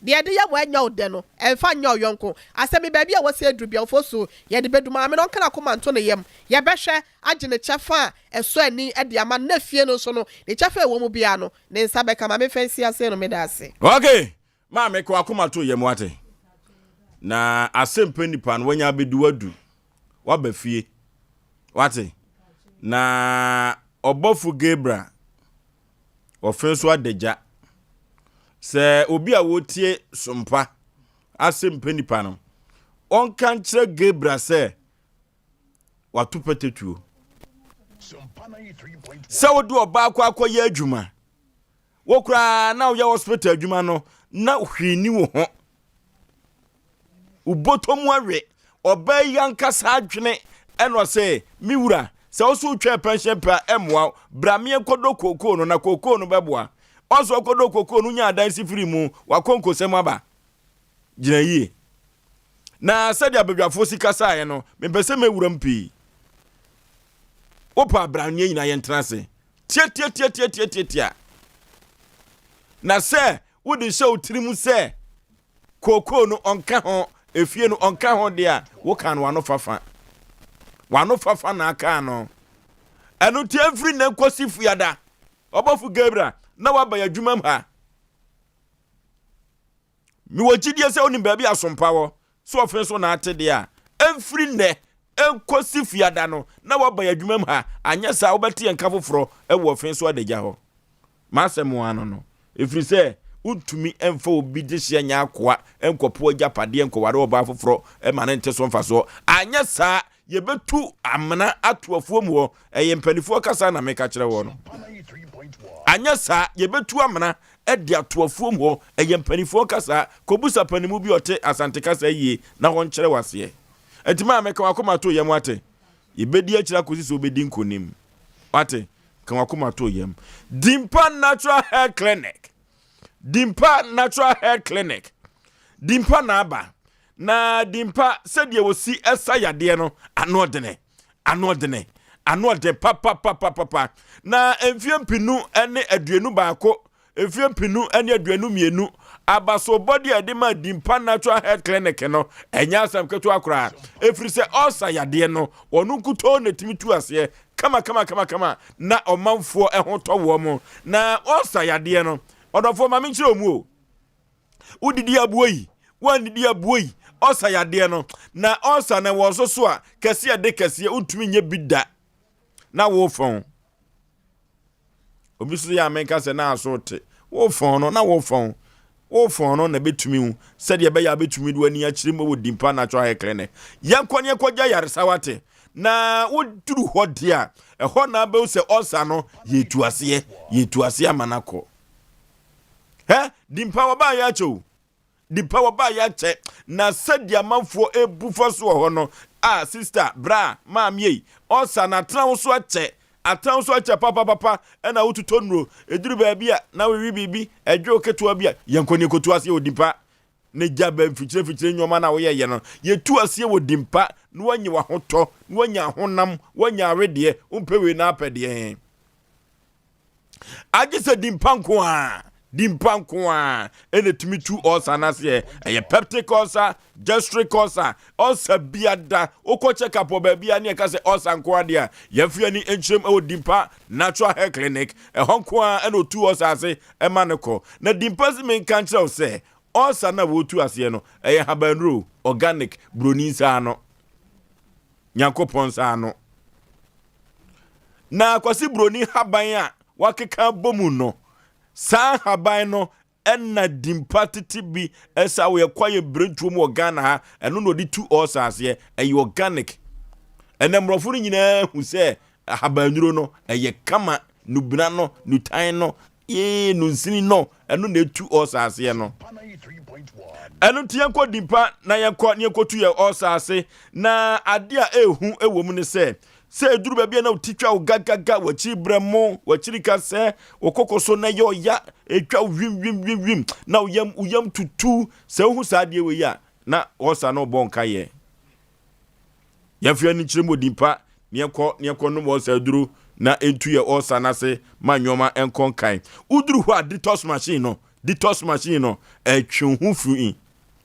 Deɛ yɛde yɛ wo a ɛnyɛ wo dɛ no, ɛmfa nyɛ wo yɔnko. Asɛm yi, baabi a ɛwɔ sɛ ɛduru biara, Ofosu, yɛde bɛdu. Maame no, ɔnka n'akoma nto ne yam. Yɛbɛhwɛ agye ne kyɛfa a ɛsɔ ani de ama no, na fie no nso no, ne kyɛfa a ɛwɔ mu biara no, ne nsa bɛka. Maame fa nsi ase no, meda ase. Ok, maame ka w'akoma to yam wate. Na asɛmpɛ nipa no wanya abɛdu wadu. Waba fie. Wate. Na ɔbɔfo Gabriel, ɔfe nso adagya. Sɛ obi a wotie sompa asɛm pɛ nipa no, ɔnka nkyerɛ Gabriel sɛ wato pɛtɛtuo. Sɛ wode ɔbaa kɔ akɔyɛ adwuma, wo koraa na woyɛ hospital adwuma no, na hwee ni wo ho. Wo bɔtɔ mu awe. Ɔbaa yi ankasa adwene ɛna ɔse, me wura, sɛ wo so wotwɛn pension pɛ a, ɛmmoa wo. Bra me yɛnkɔdɔ kookoo no, na kookoo no bɛboa. Ɔnso ɔkɔdɔ kookoo no, nyaa adansi firi mu, wakɔnkosɛm aba. Gyina yie. Na sɛdeɛ abadwafoɔ si kasaeɛ no, mempɛ sɛ mɛwura mu pii. Wopɛ a bra ne yɛn nyinaa yɛntena ase. Tiatiatiatiatiatia. Na sɛ wode hyɛ wo tirim sɛ kookoo no ɔnka ho, efie no ɔnka ho deɛ a, woka no w'ano fafa. W'ano fafa na aka no. Ɛno nti ɛmfiri nnɛ nkɔsi fiada, ɔbɔfo Gabriel na waba yɛn adwumam ha. Mewɔ gyidie sɛ wonim baabi a Sompa wɔ, sɛ ɔfe nso na ate deɛ a, ɛmfiri nnɛ nkɔsi fiada no na woaba yɛn adwumam ha, anyɛ saa a wobɛte yɛn nka foforɔ wɔ ɔfe nso adagya hɔ. M'asɛm ara no no, ɛfiri sɛ wontumi mfa obi dehyeɛ nyɛ akoa nkɔpo agyapadeɛ nkɔware ɔbaa foforɔ ma no nte so mfasoɔ, anyɛ saa yɛbɛtu amena ato afuom hɔ, ɛyɛ mpanifoɔ kasa na meka kyerɛ woɔ no, anyɛ saa yɛbɛtu amena de ato afuom hɔ, ɛyɛ mpanifoɔ kasa, kɔbusa panimu bi ɔte Asante kasa yie na ɔnkyerɛ wo aseɛ. Ɛnti maame ka w'akoma to yam wate, yɛbɛdi akyire akɔsi sɛ wobɛdi nkonim wate, ka w'akoma to yam. Dimpa Natural Hair Clinic, Dimpa Natural Hair Clinic, Dimpa na aba, na Dimpa sɛdeɛ wɔsi ɛsa yadeɛ no ano ɔdene, ano ɔdene, ano ɔden papapapapa. Na mfeɛ mpenu ne 21, mfeɛ 2022, abasobɔdeɛ a yɛde maa Dimpa Natural Health Clinic no, ɛnyɛ asɛm ketewa koraa. Ɛfiri sɛ ɔsa yadeɛ no, ɔno nkutoo na ɛtumi tu aseɛ kama kama kama kama na ɔmanfoɔ ho tɔ wɔn. Na ɔsa yadeɛ no, ɔdɔfoɔ ma menkyerɛ wɔn o. Wodidi aboa yi, woannidi aboa yi, ɔsa yadeɛ no, na ɔsa no wɔ so so a, kɛseɛ de kɛseɛ, wontumi nyɛ bi da na wofɔn. Obi so yɛ a menka sɛ na aso te. Wofɔn no na wofɔn. Wofɔn no na ɛbɛtumi wo sɛdeɛ ɛbɛyɛ a bɛtumi de w'ani akyerɛ mu wɔ Dimpa Natural Hair Clinic. Yɛnkɔ ne yɛnkɔgya yaresa wate. Na woduru hɔ deɛ a, ɛhɔ na abɛhu sɛ ɔsa no yɛtu aseɛ, yɛtu aseɛ ama no akɔ. Hɛ, Dimpa wɔbaa yɛ akyɛ o. Dimpa wɔbaa yɛ akyɛ. Na sɛdeɛ amanfoɔ ebu fa so wɔ hɔ no, ah, sister, bra, maame ei, ɔsa na atena wo so akyɛ. Atena wo so akyɛ papapapa, ɛna wototɔ nnuro. Eduru baabi a, na wewe biribi, ɛdwo ketewa bi a, yɛnkɔ ne yɛkɔtu aseɛ wɔ Dimpa. Ne gya bɛ mfikyire mfikyire nneɛma no a woyɛyɛ no, yɛtu aseɛ wɔ Dimpa na woanya w'ahotɔ, na woanya ahonam, woanya awedeɛ, wompɛ wei na apɛ deɛn. Agye sɛ dimpa nko a, dimpa nko a ɛna ɛtumi tu ɔsa no aseɛ. Ɛyɛ peptic ulcer, gastric ulcer, ulcer biada. Wokɔ check up wɔ baabi a ne ɛka sɛ ulcer nko adeɛ a, yɛmfa ani nkyerɛm ɛwɔ Dimpa Natural Hair Clinic. Ɛhɔ nko a ɛna ɔtu ulcer ase ɛma no kɔ. Na Dimpa si menka nkyerɛ wo sɛ ulcer no a wɔtu aseɛ no, ɛyɛ habannuro, organic, buroni nsa ano. Nyankopɔn nsa ano. Na Kwasi Broni haban a wakeka abɔ mu no, saa haban no ɛna dimpa tete bi ɛsa wɔyɛ kwaeɛ mmirentuo mu wɔ Ghana ha, ɛno na ɔde tu ɔɔsa aseɛ, ɛyɛ organic. Ɛnɛ mmorɔfo no nyinaa hu sɛ ahabannuro no ɛyɛ kama, nubena no, nutan no, Yee, nunsini no, ɛno na etu ɔɔsa aseɛ no. Ɛno nti yɛnkɔ Dimpa na yɛnkɔ na yɛnkɔtu yɛn ɔɔsa ase. Na adeɛ a ɛrehu wɔ mu ne sɛ, sɛ ɛduru baabi a na wo ti twa wo gagaga, w'akyiri brɛmo, w'akyiri kasɛ, wo koko so na ɛyɛ ɔya, ɛtwa wo wim wim wim wim, na wo yam, wo yam tutu. Sɛ wohu saa adeɛ wei a, na ɔɔsa no rebɔ nkaeɛ. Yɛmfa yɛn ani nkyerɛ mu wɔ din pa na yɛnkɔ na yɛnkɔ nom ɔsa aduro na ɛntu yɛ ɔsa no ase ma nneɛma nkɔ nkan. Woduru hɔ a detox machine no, detox machine no, ɛtwe wo ho fi.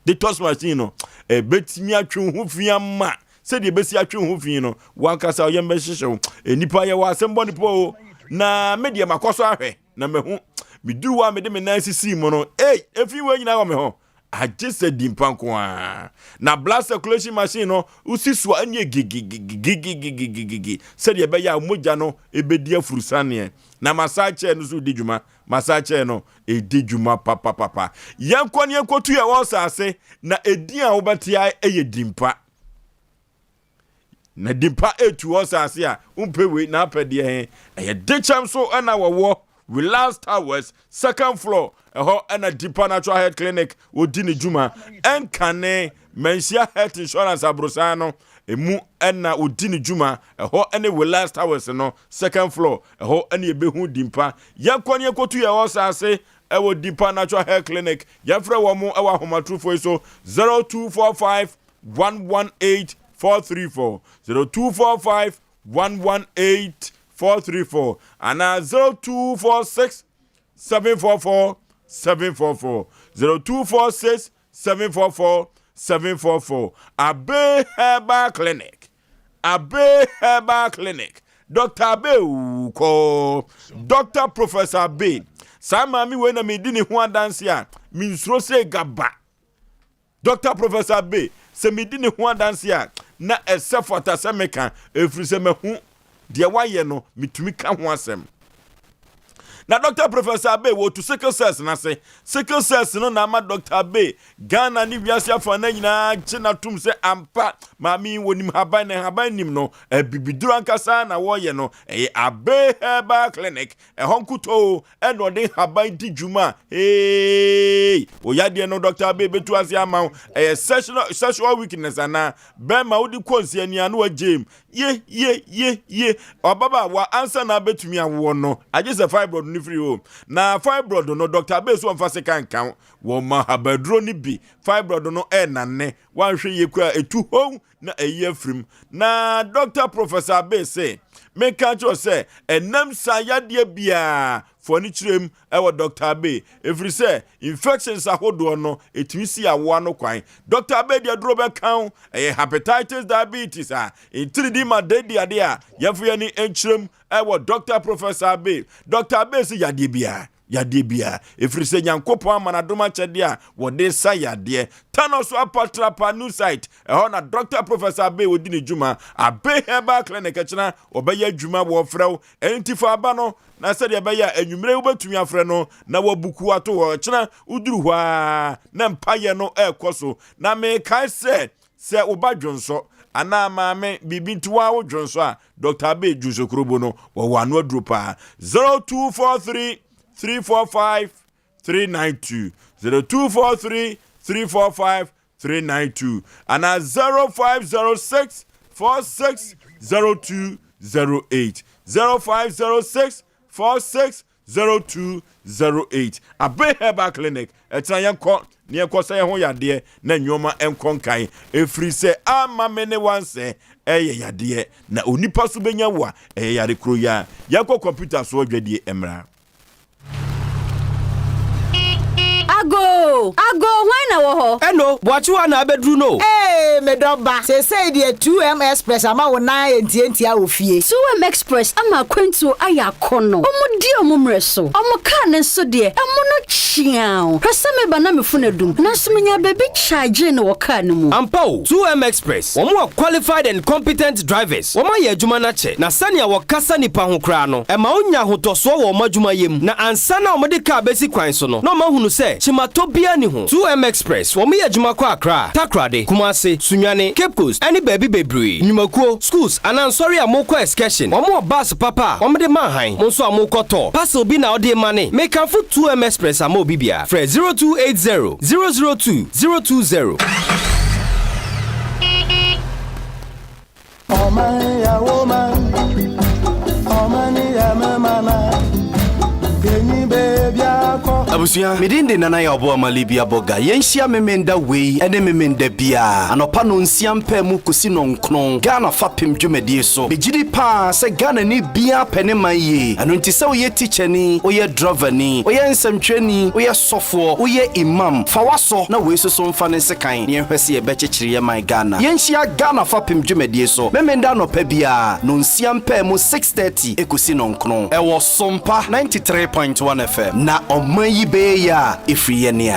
Detox machine no, ɛbɛtumi atwe wo ho fi ama sɛdeɛ ɛbɛsi atwe wo ho fi no, wankasa ɔyɛm bɛhyehyɛ wo. Nnipa yɛwɔ asɛm bɔne po o, na me deɛ makɔ so ahwɛ na mahu. Meduru hɔ a mede me nan sisii mu no, ei, efi wei nyinaa wɔ me ho. Agye sɛ dimpa nko ara. Na blood circulation machine no, wosi so a ɛneɛ gigigigigigigigigi sɛdeɛ ɛbɛyɛ a mogya no ɛbɛdi afurusaneɛ. Na massage chair no nso redi dwuma. Massage chair no ɛdi dwuma papapapa. Yɛnkɔ ne yɛnkɔtu yɛn wɔ asase na ɛdin a wobɛte ara ɛyɛ dimpa. Na dimpa etu hɔ saase a wompɛ wei na apɛ deɛ he ɛyɛ dekyɛm so ɛna wɔwɔ Willas Towers second floor ɛhɔ ɛna Dimpa Natural Health Clinic wɔdi ne dwuma ɛnkane Manhyia Health Insurance aborosan no emu ɛna wɔdi ne dwuma ɛhɔ ɛne Willas Towers no second floor ɛhɔ ɛne yɛbɛhu Dimpa yɛnkɔ ne yɛnkɔtu yɛ hɔ saase ɛwɔ Dimpa Natural Health Clinic yɛmfrɛ wɔn ɛwɔ ahomatorofoɔ yi so 0245 118 434 0245 118 434 anaa 0246 744 744 0246 744 744 Abe Herbal Clinic Abe Herbal Clinic Dr. Abe kɔ Dr. Professor Abe saa maame wei na medi ne ho adanse a mensuro sɛ gaba Dɔkta Professor Abbey, sɛ medi ne ho adanse a, na ɛsɛ fata sɛ meka, ɛfiri sɛ mahu deɛ wayɛ no, metumi ka ho asɛm. Na Dɔkta Professor Abbey wɔtu sickle cells no ase. Sickle cells no na ama Dɔkta Abbey, Ghana ne wiase afanan nyinaa gye no atom sɛ ampa maame yi wɔnim haban na haban nim no, abibiduro ankasa na wɔyɛ no. Ɛyɛ Abbey Herbal Clinic, ɛhɔ nkutoo ɛna ɔde nhaban di dwuma a hey wo yadeɛ no dɔkta abe bɛtu ase ama wo ɛyɛ sexual sexual weakness anaa bɛrima wode kɔ nsiani ano agyem ye ye ye ye ɔbabaawa ansa na abɛtumi awoɔ no agye sɛ fibroid no firi hɔ na fibroid no dɔkta abe so ɔmfa sika nka wo wɔma habaduro no bi fibroid no ɛnane wanhwɛ yie koraa ɛtu hɔ na ayi afiri mu. Na Dɔkta Professor Abbey se, Menka nkyerɛ wo sɛ, ɛnam saa yadeɛ biara fo ani kyerɛ mu wɔ Dɔkta Abbey, ɛfiri sɛ infections ahodoɔ no, ɛtumi si awoɔ ano kwan. Dɔkta Abbey de aduro bɛka wo, ɛyɛ hepatitis, diabetes a, ntiridi ma dadi adeɛ a, yɛmfa yɛn ani nkyerɛ mu wɔ Dɔkta Professor Abbey. Dɔkta Abbey se yadeɛ biara yadeɛ biara, ɛfiri sɛ Nyankopɔn ama no adom akyɛdeɛ a wɔde sa yadeɛ. Tano so Apatrapa New Site, ɛhɔ na Dr. Professor Abbey ɔdi ne dwuma. Abbey Herbal Clinic ɛkyena wɔbɛyɛ adwuma wɔfrɛ wo, ɛnti fa aba no na sɛdeɛ ɛbɛyɛ a anwummere wobɛtumi afrɛ no na wabuku ato hɔ. Ɛkyena woduru hɔ a na mpayɛ no ɛrekɔ so. Na mekae sɛ Sɛ wo ba dwonsɔ anaa maame biribi nti woa wo dwonsɔ a, Dɔkta Abbey Dwonsɔkurobo no wɔwɔ ano aduro paa. 0243 345 392 0243 345 392 anaa 0506 46 0208 0506 46 0208 Abe Herbal Clinic, ɛtena yɛnkɔ na yɛnkɔ sɛ yɛn ho yadeɛ na nnoɔma nkɔ nkan, ɛfiri sɛ amma me ne wansɛ ɛyɛ yadeɛ na onipa so bɛnya wo a ɛyɛ yare koro yi ara. Yɛnkɔ kɔmputa so adwadie mmra. Agoo! Agoo! Hwan na wɔ hɔ? Ɛno, Boakyewa na abɛduru no o. Ee, me dɔ ba, seesei deɛ 2M Express ama wo nan ayɛ ntiantia wɔ fie. 2M Express ama akwantuo ayɛ akɔnnɔ. Wɔn di wɔn mmerɛ so. Wɔn kaa no nso deɛ, ɛmo no kyeaw. Hwɛ sɛ meba na me fon adum, nanso menya baabi kyagyee no wɔ kaa no mu. Ampa o, 2M Express, wɔn wɔ qualified and competent drivers. Wɔn ayɛ adwuma no akyɛ, na sɛnea wɔkasa nnipa ho koraa no, ɛma wonya ahotɔsoɔ wɔ wɔn adwumayɛ mu. Na ansa na wɔde kaa bɛsi kwan so no, na wɔahunu sɛ kyematɔ biara nni ho. 2M Express, wɔyɛ adwuma kɔ Accra, Takoradi, Kumasi, Sunyani, Cape Coast, ne baabi bebree. Nnwumakuo, schools, anaa nsɔre a morekɔ excursion, wɔwɔ bus papa a wɔde ma hann. Mo nso a morekɔ tour, parcel bi na wode rema ne. Mekamfo 2M Express ama obi biara. Frɛ 0280 002 020. Abusua, me din de Nana Yaw Boama Libya Boga. Yɛnhyia Memenda wei ne Memenda biara anɔpa nonsia mpaa mu kɔsi nɔnkron Ghana fapem dwumadie so. Megyedi paa sɛ Ghanani biara pɛ ne man yie. Ɛno nti sɛ woyɛ tikyani, woyɛ drɔvani, woyɛ nsɛmtwerɛni, woyɛ sɔfoɔ, woyɛ imam, fa w'asɔ na wei soso mfa ne nsekan na yɛnhwɛ sɛ yɛbɛkyekyere yɛn man Ghana. Yɛnhyia Ghana fapem dwumadie so Memenda anɔpa biara, nonsia mpaa mu, 6:30 kɔsi nɔnkron, ɛwɔ Sompa 93.1 FM. Na ɔman yi. bɛyɛ yie a, ɛfiri yɛn a.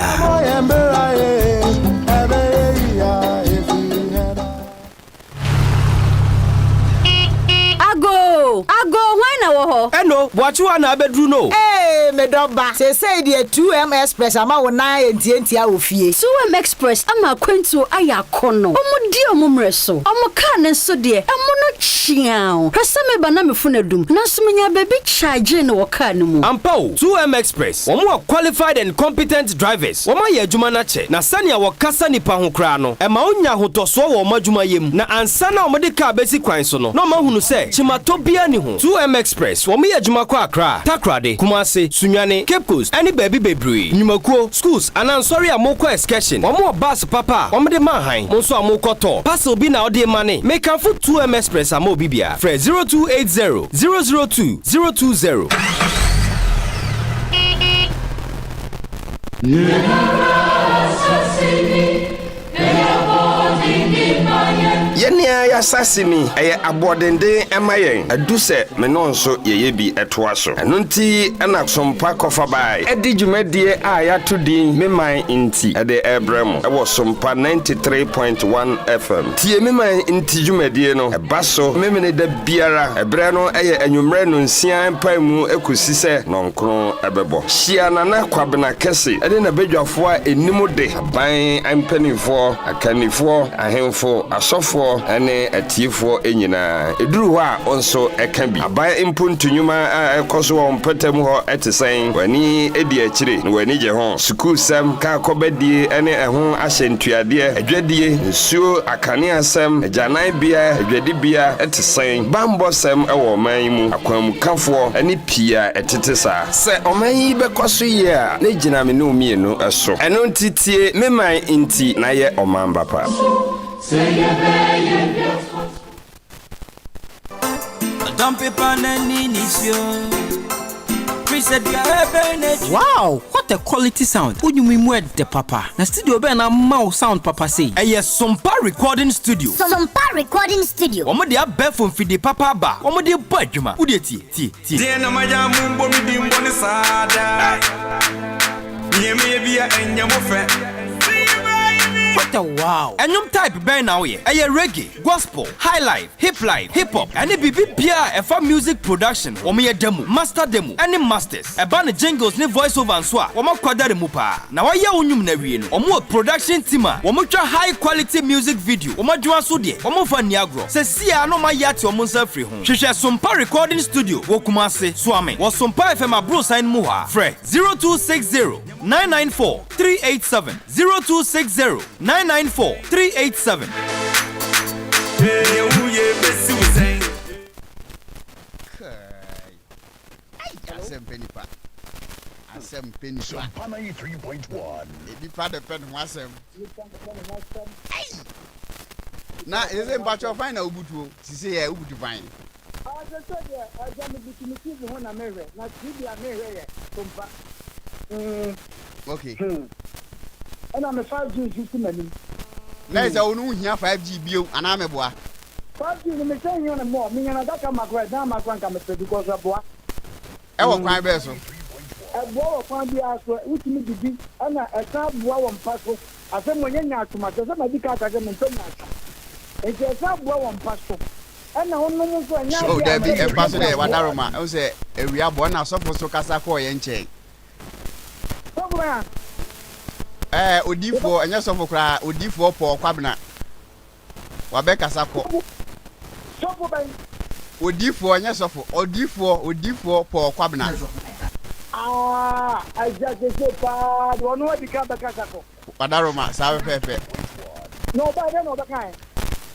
Agoo! Agoo! Hwan na wɔ hɔ? Ɛno, Boakyewa na abɛduru no o. Ee, me dɔ ba, seesei deɛ 2M Express ama wo nan ayɛ ntiantia wɔ fie. 2M Express ama akwantuo ayɛ akɔnnɔ. Wɔdi wɔn mmerɛ so. Wɔn kaa no nso deɛ, ɛmo no kyeaw. Hwɛ sɛ meba na me fon adum, nanso menyaa baabi kyagyee no wɔ kaa no mu. Ampa o, 2M Express, wɔn wɔ qualified and competent drivers, wɔn ayɛ adwuma no akyɛ, na sɛnea wɔkasa nnipa ho koraa no, ɛma wonya ahotɔsoɔ wɔ wɔn adwumayɛ mu. Na ansa na wɔde kaa bɛsi kwan so no, na wɔahunu sɛ kyematɔ biara nni ho. 2M Express, wɔyɛ adwuma kɔ Accra, Takoradi, Kumasi, Sunyani, Cape Coast, ɛne baabi bebree. Nnwumakuo, schools, anaa nsɔre a morekɔ excursion, wɔn wɔ bus papa a wɔde ma hann. Mo nso a morekɔ tour, parcel bi na wode rema ne. Mekamfo 2M Express ama obi biara. Frɛ 0280 002 020. Yɛn ara y'asase ni, ɛyɛ aboɔdenden ma yɛn, adu sɛ me ne wo nso yɛyɛ bi toa so. Ɛno nti na Sompa Kɔfabae de dwumadie a yɛato din Me Man Nti de rebrɛ mo wɔ Sompa 93.1 FM. Tie Me Man Nti dwumadie no, ɛba so Memeneda biara, ɛberɛ no yɛ anwummerɛ nnɔnsia mpaemu kɔsi sɛ nnɔnkron bɛbɔ. Hyia Nana Kwabena Kɛse ne n'abadwafoɔ a ɛnim de. Aban mpanimfoɔ, akannifoɔ, ahemfo, asɔfoɔ ne atiefoɔ nyinaa. Ɛduru hɔ a, wo nso ka bi. Aban mpontu nnwuma a ɛrekɔ so wɔ wo mpɔtam hɔ te sɛn? W'ani di akyire na w'ani gye ho? Sukuusɛm, kaa kɔbadie ne ɛho ahyɛntuadeɛ, adwadie, nsuo, akaneasɛm, agyananbea, adwadibea te sɛn? Bammɔsɛm wɔ ɔman yi mu, akwanmukafoɔ ne pii a ɛtete saa. Sɛ ɔman yi bɛkɔ so yie a, na egyina me ne wo mmienu so. Ɛno nti tie me man nti na yɛ ɔman ba pa. Wow! What a quality sound! Wo nnwom yi mu ɛdɛ papa. Na studio bɛn na ama wo sound papa sei? Ɛyɛ Sompa Recording Studio. Sompa Recording Studio. Wɔde abɛɛfo mfidie papa aba a wɔde bɔ adwuma. Wo deɛ tie, tie. Tie. Deɛn na mayɛ a mombɔ me din bɔne saa daa? Nea meyɛ bia ɛnyɛ mo fɛ. What a wow! Ɛnwom type bɛn na woyɛ? Ɛyɛ reggae, gospel, highlife, hiplife, hip hop, ɛne biribi biara a ɛfa music production ho. Wɔyɛ demo, master demo, ɛne masters. Ɛba no jingles ne voice over nso a, wɔn akwadare mu paa. Na wɔayɛ wo nnwom no awie no, wɔn wɔ production team a wɔtwa high quality music video. Wɔn adwuma nso deɛ, wɔmfa nni agorɔ. Seesei ara na wɔayɛ ate wɔn nsa afiri ho. Hwehwɛ Sompa Recording Studio wɔ Kumasi, Suame, wɔ Sompa FM aborosan no mu hɔ a. Frɛ 0260 994 387, 0260 994 387. Asɛm pɛ nipa. Asɛm pɛ nipa. Nipa de pɛ ne ho asɛm. Ai! Na sese mpakyɛ fan na wobutuo. Sise yɛ wobutu fan. Ah sese deɛ agya me butu me TV ho na mehwɛ na TV a mehwɛ yɛ Sompa. Mm. Okay. Hmm. Ɛna me 5G nso si m'anim. Na ɛsɛ wo no wohia 5G bio anaa meboa? 5G no mesan hia no more, menya no adaka ma koraa ɛdan ma koraa nka mepɛ because ɛboa. Ɛwɔ kwan bɛɛ so? Ɛboa wɔ kwan biara so, wotumi didi ɛna ɛsan boa wɔ mpa so. Asɛm wɔ nyɛ nyaatwom asɛm, sɛ madi kan aka sɛ mempɛ nyaatwom nti ɛsan boa wɔ mpa so ɛna wonom nso ɛnyɛ Oh adeɛ a dabi, ɛma mpa so deɛ ɛbrɛ wadaroma, ɛhu sɛ awia bɔ ɛna asɔfo nso kasa kɔɔ yɛn nkyɛn. Sɔfo bɛn a? Ɛɛ odiifoɔ, ɛnyɛ sɔfo koraa, odiifoɔ Paul Kwabena. Wabɛkasa kɔ. Sɔfo bɛn? Odiifoɔ, ɛnyɛ sɔfo. Odiifoɔ, odiifoɔ Paul Kwabena. Ah, agya sese paa de ɔno adi kan bɛkasa kɔ. Wadaroma, saa pɛpɛɛpɛ. Na ɔbaa dɛn na ɔbɛkae?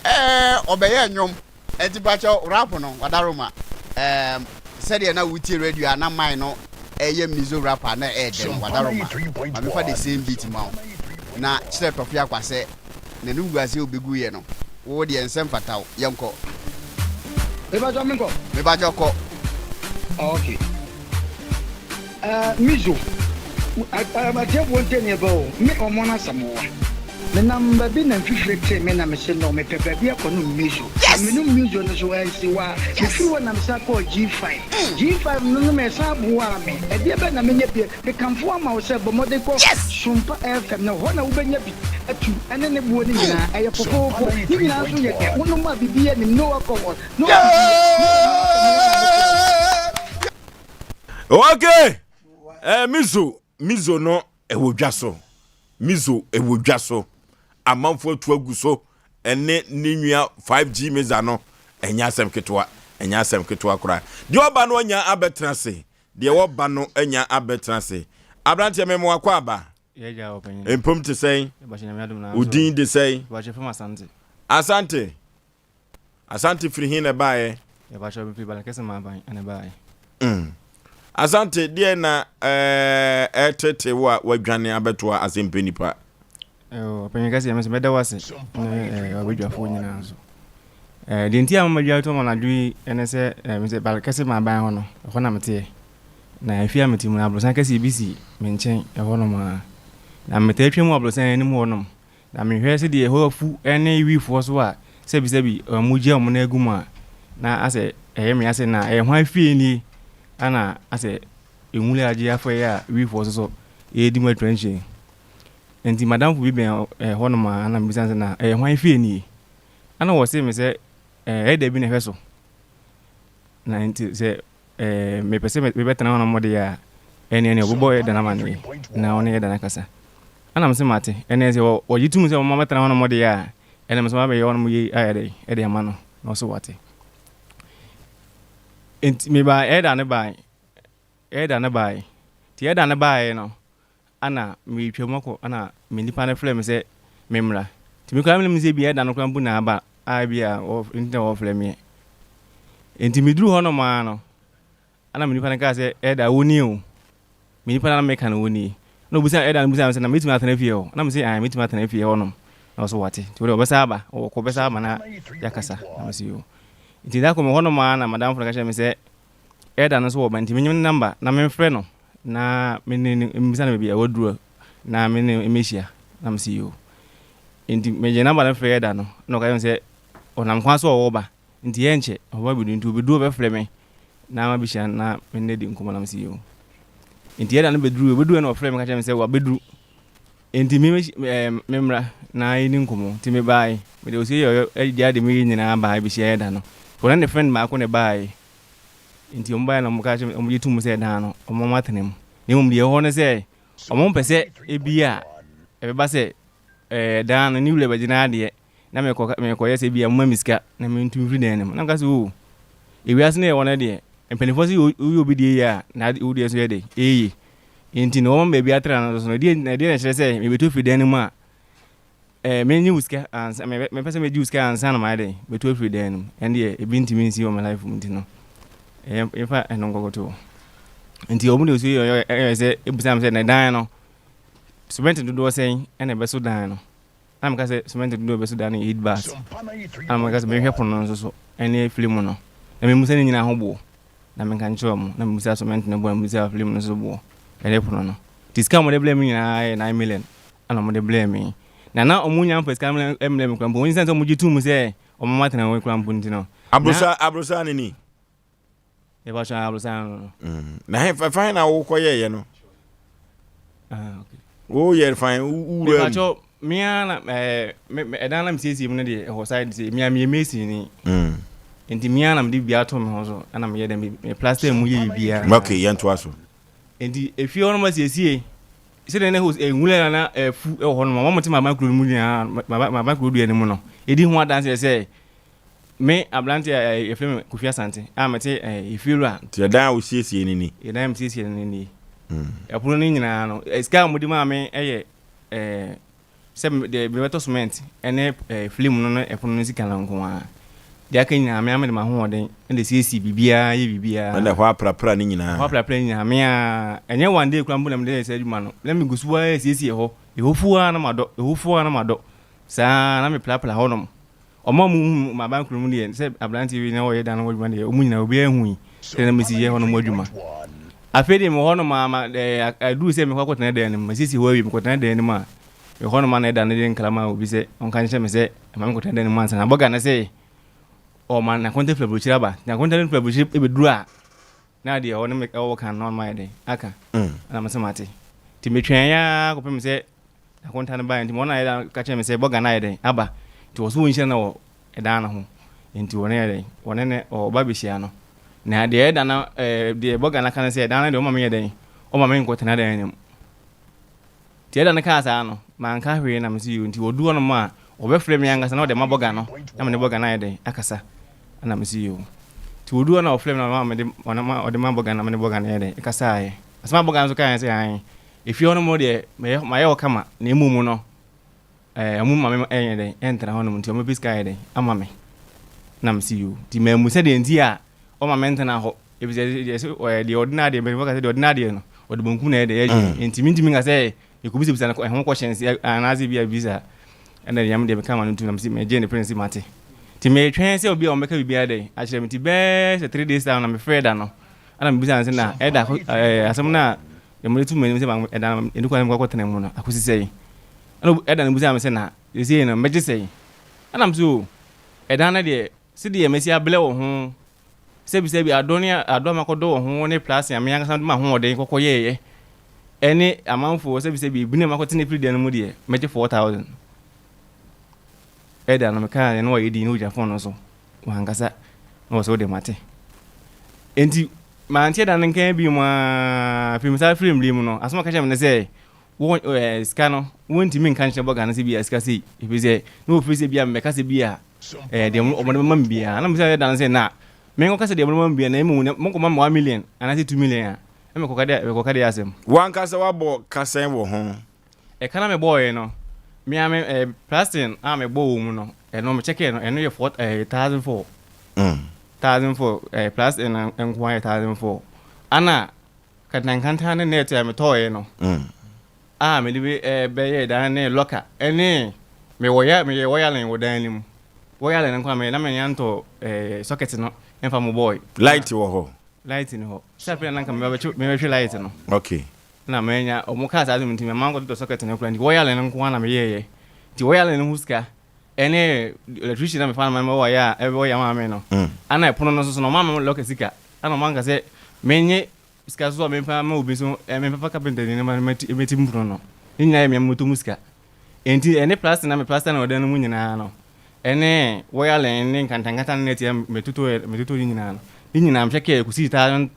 Ɛɛ, ɔbɛyɛɛ nnwom. Ɛnti pakyɛw rap no wadaroma ɛɛm sɛdeɛ na wotie radio a na man no ɛyɛ mizo rap a na ɛyɛ dɛ no wadaroma ma mefa the same beat ma wo na kyerɛ Tɔfe Akwa sɛ n'anim gu ase a obegu yɛ no wo deɛ nsɛ mfata wo yɛnkɔ. Mepakyɛw menkɔ? Mepakyɛw kɔ. Ok eh mizo atiefoɔ ntie neɛ bɛ o me ɔmo no asɛm wa. Menam baabi na mfifire tee me na mese no mepɛ baabi akɔ nom miso. Na menom miso no so ansi hɔ a, mefiri hɔ na mesan kɔɔ G5. G5 no nom ɛsan boaa me. Ɛdeɛ bɛn na menya bio? Mekamfo ama wo sɛ bɔ mmɔden kɔ Sompa FM na hɔ na wobɛnya bi atu ɛne ne boɔ no nyinaa. Ɛyɛ fofoofo. Ne nyinaa nso yɛ dɛ. Wonom a biribiara nnim. No alcohol, no biribiara. Ne ɛno asɛm ara na mɛkyerɛ wo. Okay! Eh, miso, miso no ɛwɔ dwa so. Miso ɛwɔ dwa so. Amanfo atu agu so ɛne ne nua 5G meza no ɛnyɛ asɛm ketewa, ɛnyɛ asɛm ketewa koraa. Deɛ ɔba no anya abɛtena ase, deɛ ɔba no anya abɛtena ase. Aberanteɛ mema wakɔ aba. Mpom te sɛn? Wo din de sɛn? Asante. Asante firi he na ɛbaeɛ? Yɛbakyɛ mefiri Balakɛsɛ Maaban na ɛbaeɛ. Mm. Asante, deɛ na ɛtete wo a wadwane abɛtoa asɛmpɛ nipa? Ɔpanyin kɛseɛ, me nso mɛda wo ase ne wabadwafoɔ nyinaa nso. Deɛ nti a mama dwa to anadwo yi ne sɛ mesɛ Balakɛsɛ Maaban hɔ no, ɛhɔ na meteɛ. Na efie a mete mu no, aborosan kɛseɛ bi si me nkyɛn ɛhɔnom ara. Na metaa twam wɔ aborosan anim hɔnom. Na mehwɛ sɛdeɛ ɛhɔ afu ne Wifoɔ so a sɛbisɛbi wɔgya wɔn nan agu mu a, na asɛ ɛyɛ me asɛ na ɛyɛ hwan fie nie ana asɛ nwura agye afa yi a Wifoɔ so so ɛredi mu aturanhyɛn. Nti madamfo bi bɛn ɛhɔ nom a ana mebisa no sɛ na ɛyɛ hwan fie nie? Ana wɔse me sɛ ɛyɛ dabi na ɛhwɛ so. Na nti sɛ Eh, mepɛ sɛ mebɛtena hɔ nom deɛ a, ɛneɛ neɛ ɔbɛbɔ Eden amaneɛ na ɔne Eden akasa. Ɛna mese mate, ɛneɛ sɛ wɔgye tom sɛ wɔma mɛtena hɔ nom deɛ a, ɛneɛ mesɛ mabɛyɛ hɔ nom yei ayɛ dɛ, ɛde ama no, na ɔse wate. Enti mebaa Eden no bae, Eden no bae, nti Eden no baeɛ no, Ana meretwam akɔ ana me nipa no frɛ me sɛ memmra. Nti me koraa menim sɛ ebia ɛda no koraa mpo na aba a ebia nti na wɔfrɛ meɛ. Nti meduru hɔ nom ara no, ana me nipa no kaa sɛ ɛda wo nie o. Me nipa no na meka no wo nie. Na obisa ɛda no bisa me sɛ na metumi atena fie hɔ. Na me sɛ ae metumi atena fie hɔ nom. Na ɔso wate. Nti wode ɔbɛsa aba, ɔkɔ ɔbɛsa aba na yɛakasa. Na me sɛ yoo. Nti da koro me hɔ nom ara na madamfo no ka kyerɛ me sɛ Elder no nso wɔ ba nti menye ne number na memfrɛ no na me ne no mmisa no baabi a waduru na me ne no mmɛhyia na mese yoo. Nti megye number no frɛ Elder no na ɔka kyerɛ me sɛ ɔnam kwan so a ɔwɔ ba nti ɛnkyɛ ɔbɛba abɛdu nti ɔbɛdu ɔbɛfrɛ me na mabɛhyia no na me ne no adi nkɔmmɔ na mese yoo. Nti Elder no bɛduru ɔbɛduruiɛ na ɔfrɛ me ka kyerɛ me sɛ wabɛduru nti me memmra na yɛni nkɔmmɔ nti mebaeɛ mede ɔsie yɛ ɔyɛ gyaa deɛ meyɛ nyinaa baeɛ bɛhyia Elder no. Ɔne ne friend baako na ɛbaeɛ. Enti wɔbaeɛ na wɔka kyerɛ me, wɔgye toom sɛ dan no, wɔma matena mu. Na mmom deɛ ɛwɔ hɔ ne sɛ, wɔmpɛ sɛ ebia ɛbɛba sɛ ɛɛ dan no ne wura bɛgye n'adeɛ na mekɔ mekɔyɛ sɛ ebia moma me sika na mentu mfiri dan no mu. Na meka sɛ oo, ewiase no yɛwɔ no deɛ, mpanimfoɔ sɛ woyɛ obi deɛ yie a, na wo deɛ nso yɛ dɛ, ɛyɛ yie. Enti na wɔma baabi atena no nso no, ɛdeɛ na ɛkyerɛ sɛ mebɛtu afiri dan no mu a, Eh, menye wo sika ansa, me mepɛ sɛ megye wo sika ansa na mayɛ dɛn, metu afiri dan no mu. Ɛno deɛ, ebi ntumi nsi wɔ me life mu nti no, ɛyɛ yɛmfa ɛno nkɔkɔto hɔ. Nti ɔmo de osu yɛ ɛyɛ sɛ ebisa me sɛ na dan no, cement dodoɔ sɛn ɛna ɛbɛso dan no. Na meka sɛ cement dodoɔ ɛbɛso dan no yɛ 8 bags. Na meka sɛ mehwɛ pono no nso so ɛne film no. Na memusa ne nyinaa ho boɔ. Na menka nkyerɛ ɔmo. Na memusa cement no boɔ, na memusa film no nso boɔ ɛne pono no. Nti sika a ɔmo de brɛɛ me nyinaa yɛ 9 million. Ɛna wɔde brɛɛ me. Na na wɔnnya mfa sika no mmrɛ me koraa mpo. Esiane sɛ wɔgye toom sɛ wɔma matena hɔ koraa mpo nti no. Aborosa, aborosa no ni. Yɛbɛtwe aborosa no no. Mm. Na he fa he na wokɔ yɛɛyɛ no? Ah, okay. Wo yɛ fa he wura mu. Mepakyɛw, me ara na ɛɛ me ɛdan na mesiesie mu no deɛ ɛhɔ side sɛ me ara meyɛ mason ni. Mm. Nti me ara na mede biribiara to me ho so ɛna meyɛ dɛ me plaster mu yɛ biribiara. Okay, yɛntoa so. Nti efie hɔ no masiesie Sɛdeɛ na ɛhɔ nwura na na afu wɔ hɔ nom a wɔte m'aban kuro no mu nyinaa m'aban kuro dua no mu no ɛdi ho adanseɛ sɛ me aberanteɛ a yɛfrɛ me Kofi Asante a mete efiewura. Nti ɛdan a wosiesie no ni? Ɛdan a mesiesie no ni. Ɛpono no nyinaa no sika a wɔde maa me yɛ Sɛ deɛ mebɛtɔ cement ne flame no ne ɛpono no sika no nko ara. Deɛ aka nyinaa me ara mede m'ahoɔden na ɛsiesie biribiara yɛ biribiara. Ɛna ɛhɔ aprapra no nyinaa. Ɛhɔ aprapra no nyinaa me ara. Ɛnyɛ one day koraa mpo na mede yɛɛ saa adwuma no. Na megu so ara resiesie hɔ. Ɛhɔ fu ara na madɔ, ɛhɔ fu ara na madɔ. Saa ara na meprapra hɔnom. Wɔn a wɔhuu m'aban kuro mu deɛ, sɛ aberanteɛ wei na ɔreyɛ dan no ho adwuma deɛ, wɔn nyinaa obiara hui sɛ na mesi yɛ hɔnom adwuma. Afei deɛ mewɔ hɔnom a, ma ɛɛ aduru sɛ mekɔ akɔtena dan no mu, masiesie hɔ awie, mekɔtena dan no mu a, Mewɔ hɔnom a na ɛda no de nkra maa obi sɛ ɔnka nkyerɛ me sɛ mma menkɔtena dan no mu ansa na bɔga no se ɔma n'akonta firi aburokyire aba. Nti n'akonta no firi aburokyire bɛduru a na deɛ ɔne me wɔ kan no ɔno ayɛ dɛn aka. Ɛna mese mate. Nti metwɛn ara kɔpem sɛ n'akonta no baeɛ. Nti ma ɔno ayɛ dɛn ka kyerɛ me sɛ bɔga no ayɛ dɛn aba. Nti wɔ so wɔnhyira no wɔ ɛdan no ho. Nti wɔne yɛ dɛn wɔne ne ɔba bɛhyia no. Na deɛ ɛda no deɛ bɔga no aka no sɛ ɛdan no deɛ ɔma menyɛ dɛn ɔma menkɔtena dan no mu. Nti ɛda no kaa saa no, manka hwee na mese yoo. Nti ɔdu hɔnom a, ɔbɛfrɛ me ankasa na ɔde ma bɔga no na mene bɔga no ayɛ dɛn akasa. Ɛna mese yoo. Nti ɔdu hɔ na ɔfrɛ me na ɔma mede ɔde ma bɔga no na mene bɔga no yɛ dɛn ɛkasaeɛ. Asɛm a bɔga no nso kaeɛ ne sɛ aane, efie hɔnom deɛ mɛyɛ mayɛ hɔ kama na mmom no ɛɛ ɔmo mma me ɛnyɛ dɛn ɛntena hɔnom nti ɔmo bɛpɛ sika ayɛ dɛn ama me. Ɛna mese yoo. Nti mammu sɛ deɛ nti a ɔma mentena hɔ efisɛ deɛ sɛ ɔyɛ deɛ ɔde n'adeɛ mpanyinfoɔ ka sɛ deɛ ɔde n'adeɛ no ɔde bonkum na ɛyɛ deɛ ɛyɛ mm. nti mintumi nka sɛ ekobisabisa no ɛho kɔhyɛn anaasɛ bi a bisa ɛna deɛ deɛ meka ma no ntum na mesi megye ne pere si mate nti metwɛn sɛ obi a wɔbɛka biribiara dɛ akyerɛ me nti bɛɛ sɛ 3 days time na mefrɛ da no ɛna mebisa no sɛ na ɛda ɛɛ asɛm no a deɛ tu m'anim sɛ ɛda no ɛdu kwan mekɔkɔ tena mu no akosi sɛe ɛna ɛda no bisa me sɛ na ɛsei no mɛgye sɛe ɛna m so ɛda no deɛ Sedeɛ masi ablɛ wo ho, sɛbisɛbi adɔ ne adɔ a makɔdɔ wo ho ne plase a me ankasa mede m'ahoɔden kɔkɔyɛeɛ ɛne amanfoɔ sɛbisɛbi ebini a makɔtena firi dan no mu deɛ, mɛgye 4,000. Ɛda no mekaa deɛ na wayɛ din na ɔgyina fon no so, wankasa na ɔsɛ wode mate. Enti mante ɛda no nka bio mu ara, afei mesan firi mmere mu no, asɛm a ɔka kyerɛɛ me ne sɛ, wo ɛɛ sika no, wontumi nka nkyerɛ bɔga no sɛ bi a sika sei, ɛfiri sɛ na wɔfiri sɛ bi a mebɛka sɛ bi a ɛɛ deɛ wɔde bɛma me biara. Na mebisa ɛda no sɛ na menkɔka sɛ deɛ wɔde bɛma me biara na mmom na monkɔma me 1 million anaasɛ 2 million a, na mekɔka deɛ mekɔka deɛ asɛm. W'ankasa woabɔ ka sɛn wɔ ho? Ɛka na mebɔeɛ no, me ara me ɛɛ plastering a mebɔɔ wɔ mu no, ɛno mekyɛkɛɛ no, ɛno yɛ four ɛɛ 1,004. 1,004 ɛɛ plastering no nko ara yɛ 1,004. Ana kantankantan ne net a metɔeɛ no, a mede bi bɛyɛɛ dan ne lɔka ne me wɔya meyɛ wɔyalen wɔ dan no mu. Wɔyalen no nko a meyɛ na menya ntɔ ɛɛ sɔkɛt no mfa mo bɔɔe. Light wɔ hɔ. Light ni hɔ. Sɛ afei na nka mebɛtwe mebɛhwɛ light no. Okay. Na menya ɔmo kaa saa asɛm nti mema nkɔtotɔ sɔkɛt no koraa nti wɔyalen no nko ara na meyɛɛyɛ. Nti wɔyalen no ho sika ɛne electrician na mefa no ma no wɔyɛ a ɛbɛyɛ ama me no. Ana ɛpono no nso so no ɔmo ama me lɔka sika. Ana ɔmo anka sɛ menye Sika so a memfa ma obi nso, memfa fa kapenta ni na mɛti mpono no. Ne nyinaa yɛ me moto mu sika. Enti ɛne plasta na me plasta na ɔdan no mu nyinaa no, ɛne wɔyalen ne nkantankanta ne nɛte a metoto metoto ne nyinaa no, ne nyinaa mehwɛ kɛɛ kɔsii thousand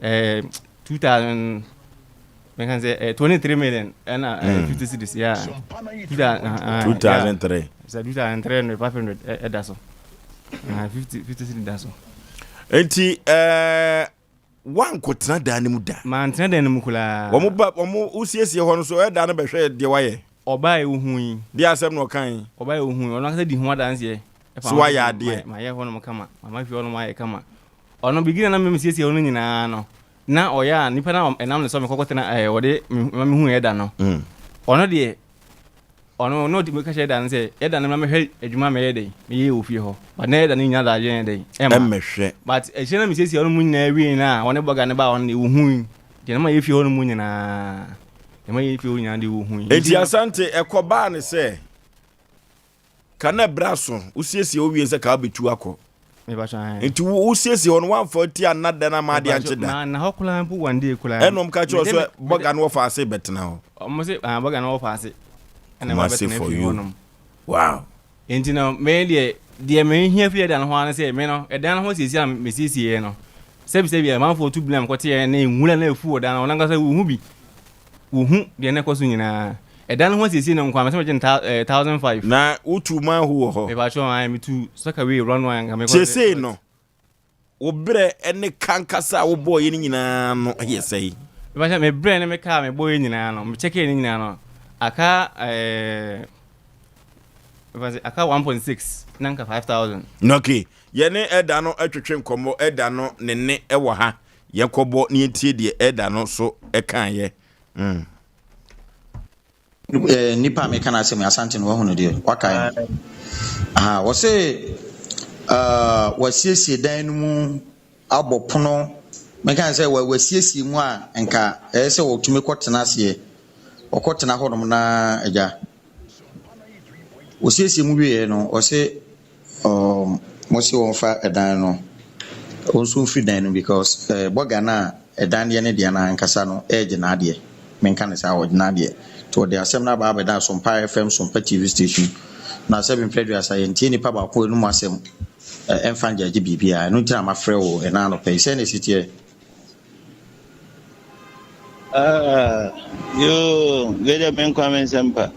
eh, 2000 mɛka sɛ eh, 23 million ɛna eh, 50 cedis yeah. 2003 sɛ 2003 no 500 ɛda so 50 50 cedis da so. Enti ɛɛ. Woankɔtena dan no mu da. Mantena dan no mu koraa. Wɔn ba, wɔn wosiesie hɔ no so, ɛda no bɛhwɛ deɛ wayɛ. Ɔbaeɛ ohui. Deɛ asɛm na ɔkae. Ɔbaeɛ ohui, ɔno ankasa di ho adanseɛ. So wayɛ adeɛ. Mayɛ hɔnom kama, mama fie hɔnom ayɛ kama. Ɔno beginning na mesiesie hɔ no nyinaa no, na ɔyɛ a nipa no a ɛnam ne so a mekɔkɔtena ɛɛ ɔde ma mehu ɛda no. Ɔno deɛ Ɔno na ɔtumi ka kyerɛ ɛda no sɛ, ɛda no ma mɛhwɛ adwuma a mɛyɛ dɛn, meyɛ wɔ fie hɔ. But na ɛda no nnya adagyeɛ nyɛ dɛn, ɛmma. Ɛmmɛhwɛ. But akyire na mesiesie hɔ no mu nyinaa wiei no a, wɔne bɔga no baa hɔ no deɛ wɔhui. Deɛ na mayɛ fie hɔ no mu nyinaa, deɛ mayɛ fie hɔ nyinaa deɛ wɔhui. Enti Asante, ɛkɔbaa no sɛ, Ka na ɛberɛ aso, wosiesie hɔ wie sɛ ka wobɛtu akɔ. Nti wosiesie hɔ no woamfa ti anna da no ama adeɛ ankye da. Manna hɔ koraa mpo one day koraa. Ɛna ɔmo ka kyerɛ wo sɛ bɔga no wɔfa ase bɛtena hɔ. Ɔmo se ah bɔga no wɔfa ase. Ɛna ɛba Kumasi bɛtena for fie you. hɔnom. Wow. Nti no me deɛ deɛ mehia firi ɛda no ho ara ne sɛ me no ɛdan no ho siesie a mesiesie no sɛbisɛbi amanfoɔ tu blam kɔteɛ ne nwura na efu wɔ dan no ho nankasa wohu bi. Wohu deɛ na ɛkɔ so nyinaa. Ɛdan no ho asiesie no nko ara, mɛsɛ mɛgye no 1005. Na wotu manhole wɔ hɔ? Mepakyɛw, ae, metu soakaway run one anka mekɔ. Seesei no, wo berɛ ne ka ankasa a wobɔeɛ no nyinaa no yɛ sɛn? Mepakyɛw, me berɛ ne me ka a mebɔeɛ nyinaa no, me kyɛkɛɛ ne nyinaa no, aka ɛɛ, mepa sɛ aka 1.6 na nka 5000. Okay, yɛne Ɛda no twetwe nkɔmmɔ, Ɛda no ne nne wɔ ha. Yɛnkɔbɔ na yɛntie deɛ ɛda no so kaeɛ. Mm. Eh, nipa a meka n'asɛm yi, Asante no wahu no deɛ, wakae no. Aha, wɔse uh, wasiesie dan no mu abɔ pono, meka sɛ wasiesie mu a nka ɛyɛ sɛ wɔtumi kɔtena aseɛ, wɔkɔtena hɔnom na agya. Wɔsiesie mu wieɛ no, ɔse um, mo se wɔmfa ɛdan no, ɔnso mfiri dan no because eh, bɔga no a ɛdan deɛ ne deɛ no ankasa no ɛregye n'adeɛ. Menka no saa, ɔgye n'adeɛ. Nti ɔde asɛm no aba abɛda Sompa FM, Sompa TV station. Na sɛbe mprɛ aduasa, yɛntie nipa baako anum asɛm eh, ɛmfa ngyagye biribiara. Ɛno nti na mafrɛ wo ɛna anɔpa yi. Sɛn na ɛsi teɛ? Ah, yoo, wei deɛ me nkwa me nsɛm pa.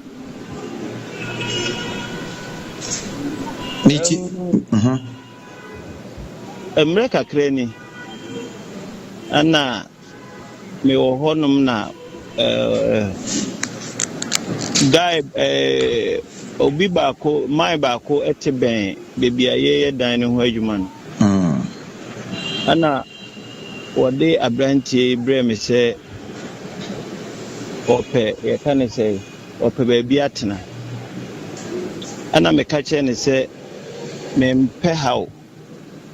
Ne ti. Mhm. Mmerɛ kakra ni, ɛna mewɔ hɔnom na eh, guy eh, obi baako, man baako te bɛn baabi a yɛyɛ dan no ho adwuma no. Ɛna wɔde aberanteɛ yi brɛɛ me sɛ ɔpɛ, yɛka no sɛ ɔpɛ baabi atena. Ɛna meka kyerɛɛ no sɛ mempɛ haw,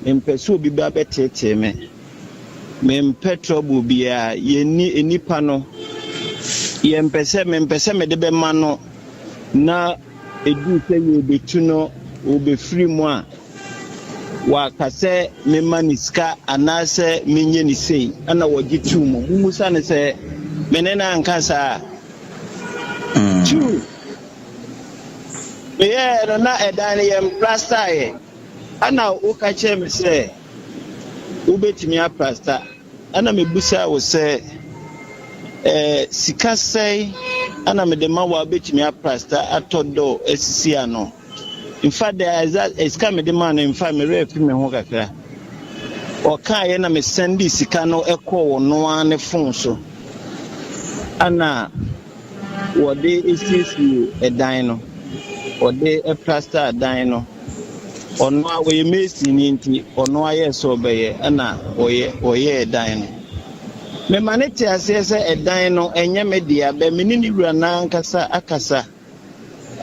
mempɛ sɛ obi ba bɛteetee me, mempɛ trouble biara, yɛnni nnipa no, yɛmpɛ sɛ, mempɛ sɛ mede bɛma no na ɛduru sɛ yɛrebɛtu no, ɔbɛfiri mu a, Waka sɛ memma no sika anaasɛ menyɛ no sei, ɛna wɔgye too mu. Mommisa no sɛ me ne no anka saa. Two, meyɛɛ no na ɛdan no yɛn plastaeɛ, ɛna woka kyerɛɛ me sɛ wobɛtumi aprasta. Ɛna mebisaa wo sɛ, eh, sika sɛe ɛna mede ma wo a wobɛtumi aprasta atɔ dɔɔ asisi ano? In fact, the exact eh, sika mede maa no, in fact, me werɛ fi me ho kakra. Ɔkaeɛ na me sɛnde sika no kɔɔ ɔno ara ne phone so. Ɛna wɔde esiesie ɛdan no, wɔde plaster dan no. Ɔno a ɔyɛ mason ni nti, ɔno ayɛ sɛ ɔbɛyɛ, ɛna ɔyɛ ɔyɛɛ dan no. Mema ne te aseɛ sɛ ɛdan no ɛnyɛ me dea, bɛ me ne ne wura no ankasa akasa.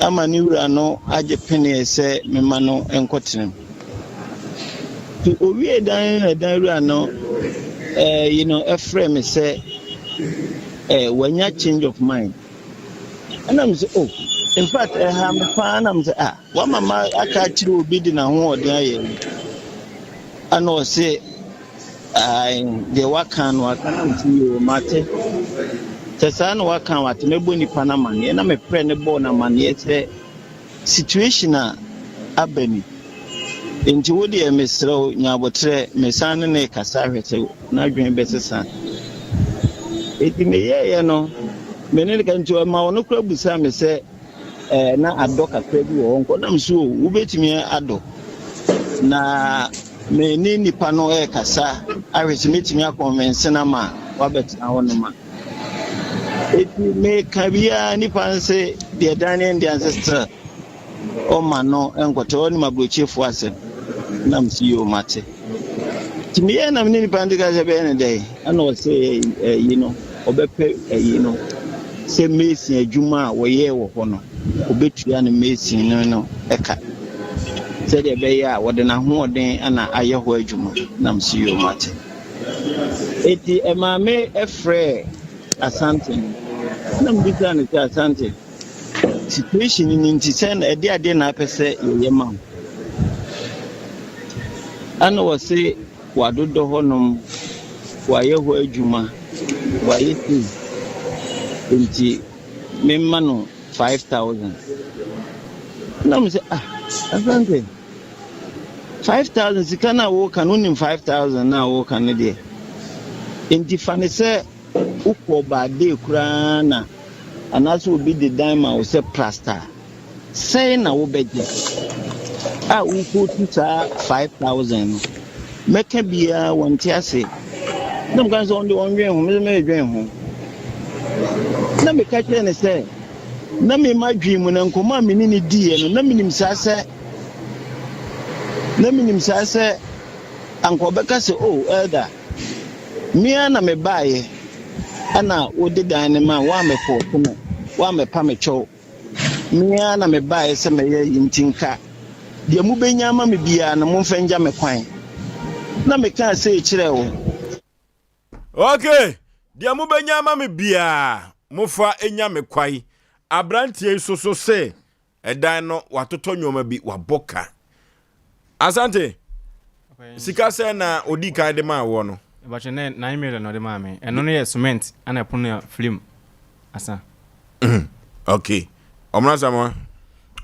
ama ne wura no agye peneɛ sɛ memma no nkɔtena mu. Nti owiee dan no na dan wura no eh, you know, ɛfrɛ me sɛ eh, wanya change of mind. Ɛna me sɛ, oh, in fact, ɛha me paa na me sɛ, ah, wama ma aka akyerɛ obi de n'ahoɔden ayɛ yi. Ɛna ɔse, Ae, deɛ waka no waka na mete yoo, mate. Sɛ saa na waka a wate, mɛbɔ nipa no amaneɛ. Na mefrɛ no bɔɔ no amaneɛ sɛ situation a aba ni. Nti wo deɛ mesrɛ wo nya aboterɛ, mesan ne no rekasa ahwɛ sɛ n'adwene bɛsesa. Nti meyɛeɛ no, me ne no ka nti ɔma ɔno koraa busaa me sɛ eh, na adɔ kakra bi wɔ hɔ nkɔ. Na mese o, wobɛtumi adɔ. Na Me ne nipa no rekasa ahwɛ sɛ mɛtumi akɔnvɛnse no ama wabɛtena hɔ nom a. Eti meka biara nipa no se deɛ dan ne ndeɛ nse still ɔma no nkɔtɛ ɔnim aburokyefoɔ asɛm na mese yoo mate. Nti meyɛ na me ne nipa no de ka sɛ bɛyɛ ne dɛn ɛna ɔse ɛyi no ɔbɛpɛ ɛyi no sɛ mason adwuma a wɔyɛɛ wɔ hɔ no ɔbɛtua no mason no no ɛka. Sɛdeɛ ɛbɛyɛ a wɔde n'ahoɔden na ayɛ hɔ adwuma. Na mese, Yoo, mate. Enti ɛmaa me frɛɛ Asante no, ɛna mebisaa no sɛ, Asante, situation no nti sɛn na ɛde adeɛ na apɛ sɛ yɛyɛ ma wo? Ɛna wɔse wadodɔ hɔnom, wayɛ hɔ adwuma, wayɛ sei, enti memma no 5000. Na me sɛ, ah, Asante, 5000 sika no a woka no, wonim 5000 no a woka no deɛ. Enti fa ne sɛ wokɔɔ baadee koraa na anaasɛ obi de dan ma wo sɛ plasta sɛn na wobɛgye a wokɔtu saa 5000 no. Mɛka biara wɔnte ase. Na meka sɛ ɔno deɛ ɔndwen ho, me nso meredwen ho. Na meka kyerɛ no sɛ, na me m'adwene mu na nkɔmmɔ a me ne no diiɛ no, na menim saa sɛ, na menim saa sɛ anka ɔbɛka sɛ, oh, elder, me ara na mebaeɛ ɛna wode dan no ma woammɛfɔɔso me, woammɛpa me kyɛw. Me ara na mebaeɛ sɛ mɛyɛ yi nti nka deɛ mobɛnya ama me biara no momfa ngya me kwan. Na mekaa sei kyerɛɛ wo. Ok, deɛ mobɛnya ama me biara mofa nya me kwae. Abranteɛ yi soso se. Ɛdan no watotɔ nneɛma bi wabɔ ka. Asante, sika sɛn na ɔdii kan de maa woɔ no? Mepakyɛ nɛ 9 million na ɔde maa me. Ɛno no yɛ cement ɛna ɛpono yɛ flim asa. Ok. Ɔmono Asamoah.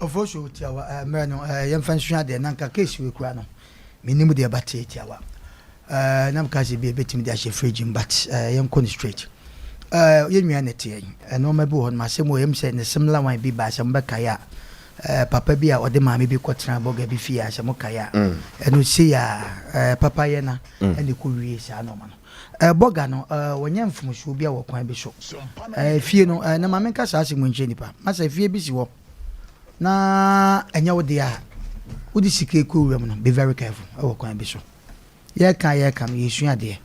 Ofosu tiawa eh, mmerɛ no eh, yɛmfa nsua adeɛ na nka case wei koraa no mennim deɛ ɛba tie tiawa eh, na meka sɛ bi ɛbɛtumi de ahyɛ fridge mu but eh, yɛnkɔ no straight eh, yɛn nua na ɛteɛ yi nneɛma bi wɔ hɔ nom asɛm wɔ yɛm sɛ ne similar one bi baa sɛ mobɛkae a eh, papa bi a ɔde maame bi kɔtena bɔga bi fie a sɛ mokae a ɛno sei a eh, papa yɛ na ɛna ɛkɔ wie saa nneɛma no eh, bɔga no eh, wɔnyɛ mfomsoɔ bi a wɔ kwan bi so eh, fie no eh, na ma menka saa asɛm nkyerɛ nipa masɛ fie bi si hɔ na ɛnyɛ wo deɛ a wode sika kɔ wura mu no be very careful ɛwɔ kwan bi so yɛka yɛka no yɛsua adeɛ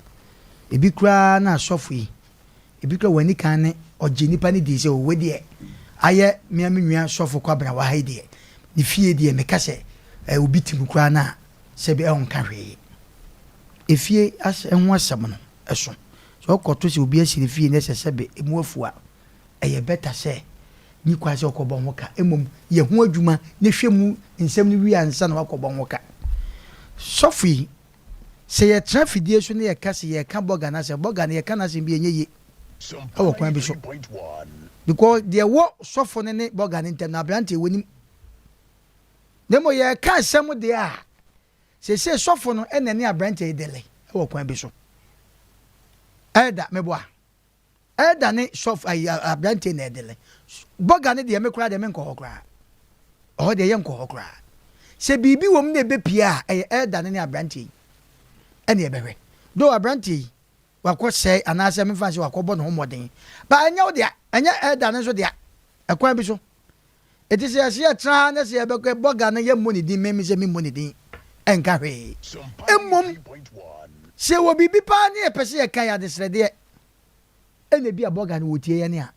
ebi koraa na asɔfo yi ebi koraa wɔn ani kan ne ɔgye nipa ne di sɛ owe deɛ ayɛ mmea me nua sɔfo kwabena wɔ ha yi deɛ ne fie deɛ meka sɛ ɛ obi ti mu koraa na sɛbi ɛnka hwee efie ɛho asɛm no ɛso sɛ ɔkɔto sɛ obi asi ne fie ne sɛ sɛbi emu afu a ɛyɛ better sɛ nyi kwan sɛ ɔkɔbɔ ho ka, mmom yɛ ho adwuma na hwɛ mu nsɛm no wie ansa na woakɔbɔ ho ka. Sɔfo yi, sɛ yɛtra fidie so na yɛka sɛ yɛreka bɔga no asɛm, bɔga no yɛka n'asɛm bi a ɛnyɛ yie wɔ kwan bi so. Because deɛ ɛwɔ sɔfo no ne bɔga no ntam no, aberanteɛ wɔnim. Na mmom yɛreka asɛm deɛ a, seesei sɔfo no na ɛne aberanteɛ yi dele wɔ kwan bi so. Ɛda, meboa. Elder ne sɔfo ayi abranteɛ na ɛdele. Bɔga no deɛ me koraa deɛ menkɔ hɔ koraa. Ɔhɔ deɛ yɛnkɔ hɔ koraa. Sɛ biribi wɔ mu na ɛbɛpie a ɛyɛ elder no ne abranteɛ yi ɛne ɛbɛhwɛ. Though abranteɛ yi wakɔ sɛe anaasɛ memfa nsɛ wakɔbɔ ne ho mmɔden but ɛnyɛ wo dea, ɛnyɛ elder no nso dea ɛkwan bi so. Enti sɛ yɛse yɛtra ha na sɛ yɛbɛkɔ bɔga no yɛmmɔ ne din, me me sɛ memmɔ ne din ɛnka hwee. Mmom sɛ yɛwɔ biribi paa ne yɛpɛ sɛ yɛka yɛ adesrɛdeɛ ɛna ebi a bɔga no wɔtie yɛn a,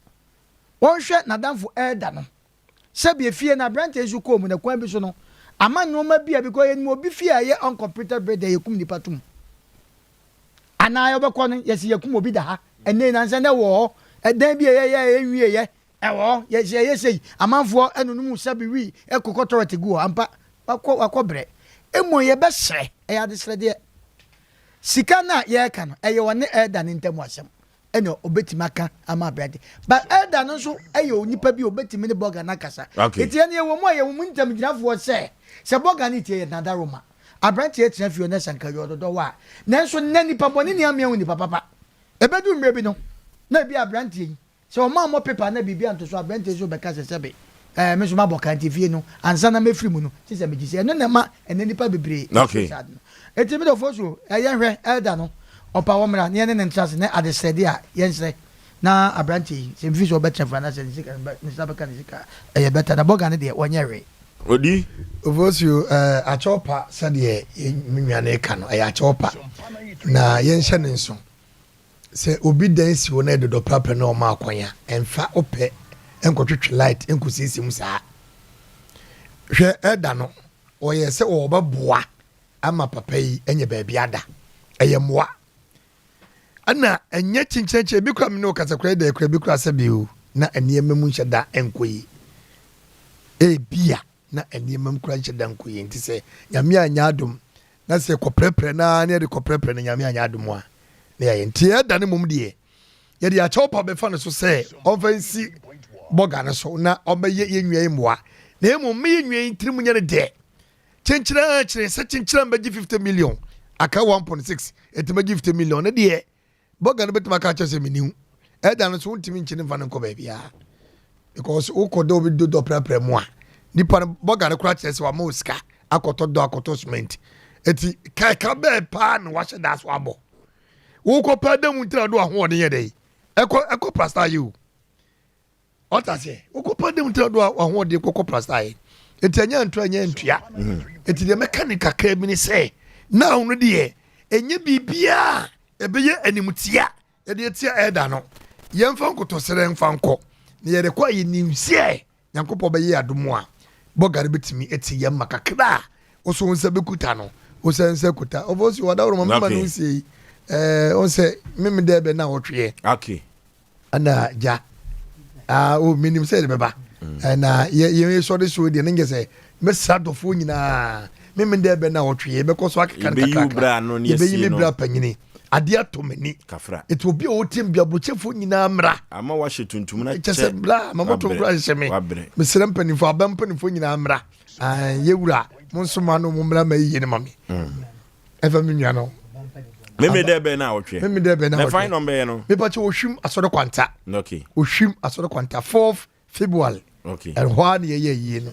wɔnhwɛ n'adamfo elder no. Sɛbi efie no aberanteɛ nso kɔɔ mu na kwan bi so no ama nnoɔma bi a because yɛnim obi fie a ɛyɛ uncompleted building a yɛkum nipa tom anaa yɛbɛkɔ no yɛse yɛkum obi da ha ɛnɛ yi nansa na ɛwɔ hɔ ɛdan bi a yɛyɛ a ɛnwieɛ Ɛwɔ hɔ, yɛ sɛ yɛyɛ sei, amanfoɔ nonom nsa bi wii kɔkɔ tɔrɛt gu hɔ, ampa, wakɔ, wakɔ brɛ. Mmom yɛbɛsrɛ, ɛyɛ adesrɛdeɛ. Sika no a yɛreka no, ɛyɛ ɔne elder no ntam asɛm, ɛna ɔbɛtumi aka ama aberante. But elder no nso yɛ onipa bi a ɔbɛtumi ne bɔga no akasa. Okay. Nti ɛno yɛwɔ mu a yɛwɔ mu ntamgyinafoɔ sɛ, sɛ bɔga no tie yɛ nadaroma, aberanteɛ tena fie hɔ na sɛ anka yɛ ɔdɔdɔwɔ a, nanso nnɛ nipa bɔne ni amea wo nipa papa. Ɛbɛdu mmerɛ bi no, na ebi aberanteɛ yi, Sɛ wɔammɔ pepa anaa biribi anto so a, aberanteɛ nso bɛka sɛ, Sɛbe, ɛɛ, me nso mabɔ ka, nti fie no, ansa na mɛfiri mu no, gye sɛ megye sika. Ɛno na ɛma ɛnnɛ nnipa bebree suro saa ade no. Enti me dɔfoɔ so, yɛnhwɛ elder no, ɔpa ɔmmra na yɛne no ntra ase na adesrɛdeɛ a, yɛnsrɛ na aberanteɛ yi, sɛ mfiri sɛ ɔbɛtena fie anaasɛ ne sika no, ne nsa bɛka ne sika a, ɛyɛ better. Na bɔga no deɛ, ɔnyɛ hwee. Odi. Ofosuo, ɛɛ, akyɛwpa sɛdeɛ me nua no reka no, ɛyɛ akyɛwpa, na yɛnhyɛ no nso. Sɛ obi dan si hɔ na ɛdodɔ prapra na ɔma akwan a, ɛmfa wo pɛ nkɔtwetwe light nkosiesie mu saa. Hwɛ ɛda no, ɔyɛ sɛ ɔbɛboa ama papa yi anya baabi ada. Ɛyɛ mmoa. Ɛna ɛnyɛ kyenkyenkyen, ebi kora me ne wo kasa kora ɛda kora ebi kora sɛ bio na nneɛma mu nhyɛ da nkɔ yi. Ebia na nneɛma mu kora nhyɛ da nkɔ yi nti sɛ Nyame anyɛ adom na sɛ yɛkɔprɛprɛ no ara na yɛde kɔprɛprɛ no Nyame anyɛ adom a na yɛayɛ nti ɛda no mmom deɛ yɛde akyɛw pa bɛfa no so sɛ ɔmfa nsi bɔga no so na ɔbɛyɛ yɛn nua yi mmoa na mmom me yɛn nua yi tirim nyɛ no dɛ kyenkyerɛ kyerɛ sɛ kyenkyerɛ mbɛgye 50 million aka 1.6 ɛti mɛgye 50 million ne deɛ Bɔga no bɛtumi aka akyerɛ sɛ menni wo. Ɛda no nso wontumi nkye no mfa no nkɔ baabiara because wokɔ dɛ obi dodɔ prapra mu a nipa no bɔga no koraa kyerɛ sɛ wama wo sika akɔtɔ dɔ akɔtɔ cement eti kɛkɛ bɛɛ paa na wahyɛ da so abɔ wokɔ paa da mu ntina do ahoɔden yɛ dɛ ɛkɔ ɛkɔ prasta yɛ o. Ɔte aseɛ wokɔ pa dem tena do a wahoɔden kɔkɔ plasta yɛ eti ɛnyɛ nto ɛnyɛ ntua mm. eti deɛ mɛka ne kakra bi ne sɛ now no deɛ ɛnyɛ biribiara ɛbɛyɛ animtia yɛde atia ɛda no yɛmfa nkotɔsrɛ mfa nkɔ na yɛde kɔ a yɛnim sɛ nyankopɔn bɛyɛ adom a bɔga no bɛtumi ati yɛn ma kakra a woso wo nsa bɛkuta no wo sɛ nsa kuta ɔfɔ si wadaworo ma mema no nsie yi ɛɛ wo sɛ meme dɛ bɛ na wɔtweɛ okay Ɛna gya ah oh menim sɛ yɛde bɛba. Na yɛ yɛ sɔre so deɛ ne nyɛ sɛ mɛsra dɔfoɔ nyinaa meme dɛ bɛ na ɔtwe yɛbɛkɔ so akeka no kakrakra yɛbɛyi me bra panyini adeɛ atɔ m'ani ɛti obi a ɔtie bi aburokyefoɔ nyinaa mmra ama wahyɛ tuntum na kyɛ sɛ bra ma moto kora hyehyɛ me mesrɛ mpanimfoɔ aba mpanimfoɔ nyinaa mmra yɛwura mo nso ma no mo mmra ma yie no ma me mm. ɛfɛ me nua no meme dɛ bɛn na ɔtwe meme dɛ bɛn na ɔtwe na ɔbɛyɛ no mepa kyɛ ohwim asɔre kwanta okay ohwim asɔre kwanta fourth February okay ɛhɔ a na yɛyɛ yie no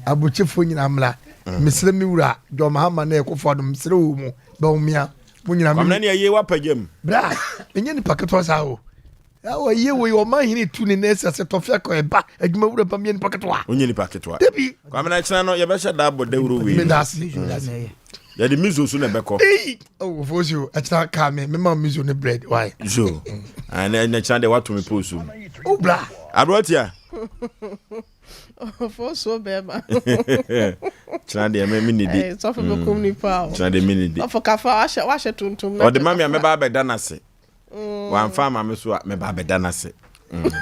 aburokyefoɔ nyinaa mmra mm. mesrɛ me wura John Mahama na ɛkɔfo adom mesrɛ wɔ mu bawumia mo nyinaa me ne ayie wapagya mu bra menyɛ nipa ketewa saa o Ɔyɛ wei ɔman hene tu ne nan si ase tɔfe akɔ ɛba adwuma wura ba meyɛ nipa ketewa. Wonyɛ nipa ketewa. Dabi. Kwame na kyena no yɛbɛhyɛ da abɔ dawuro wei. Meda ase. Mm. Yɛde miso so na ɛbɛkɔ. Ei, oh, Fosi ɛkyena kaa me mema miso ne bread why. So, ɛnɛ kyena deɛ wato me post mu. Oh bra. Aberanteɛ. Fosuo bɛrima. Kyena deɛ me me nidi. Sɔfo bɛkum mm. nipa o. Kyena deɛ me nidi. Sɔfo kafa wahyɛ wahyɛ tuntum. Ɔde ma me a mɛba abɛda n'ase. Mm. Wamfa ama me so a mɛba abɛda n'ase. Mm.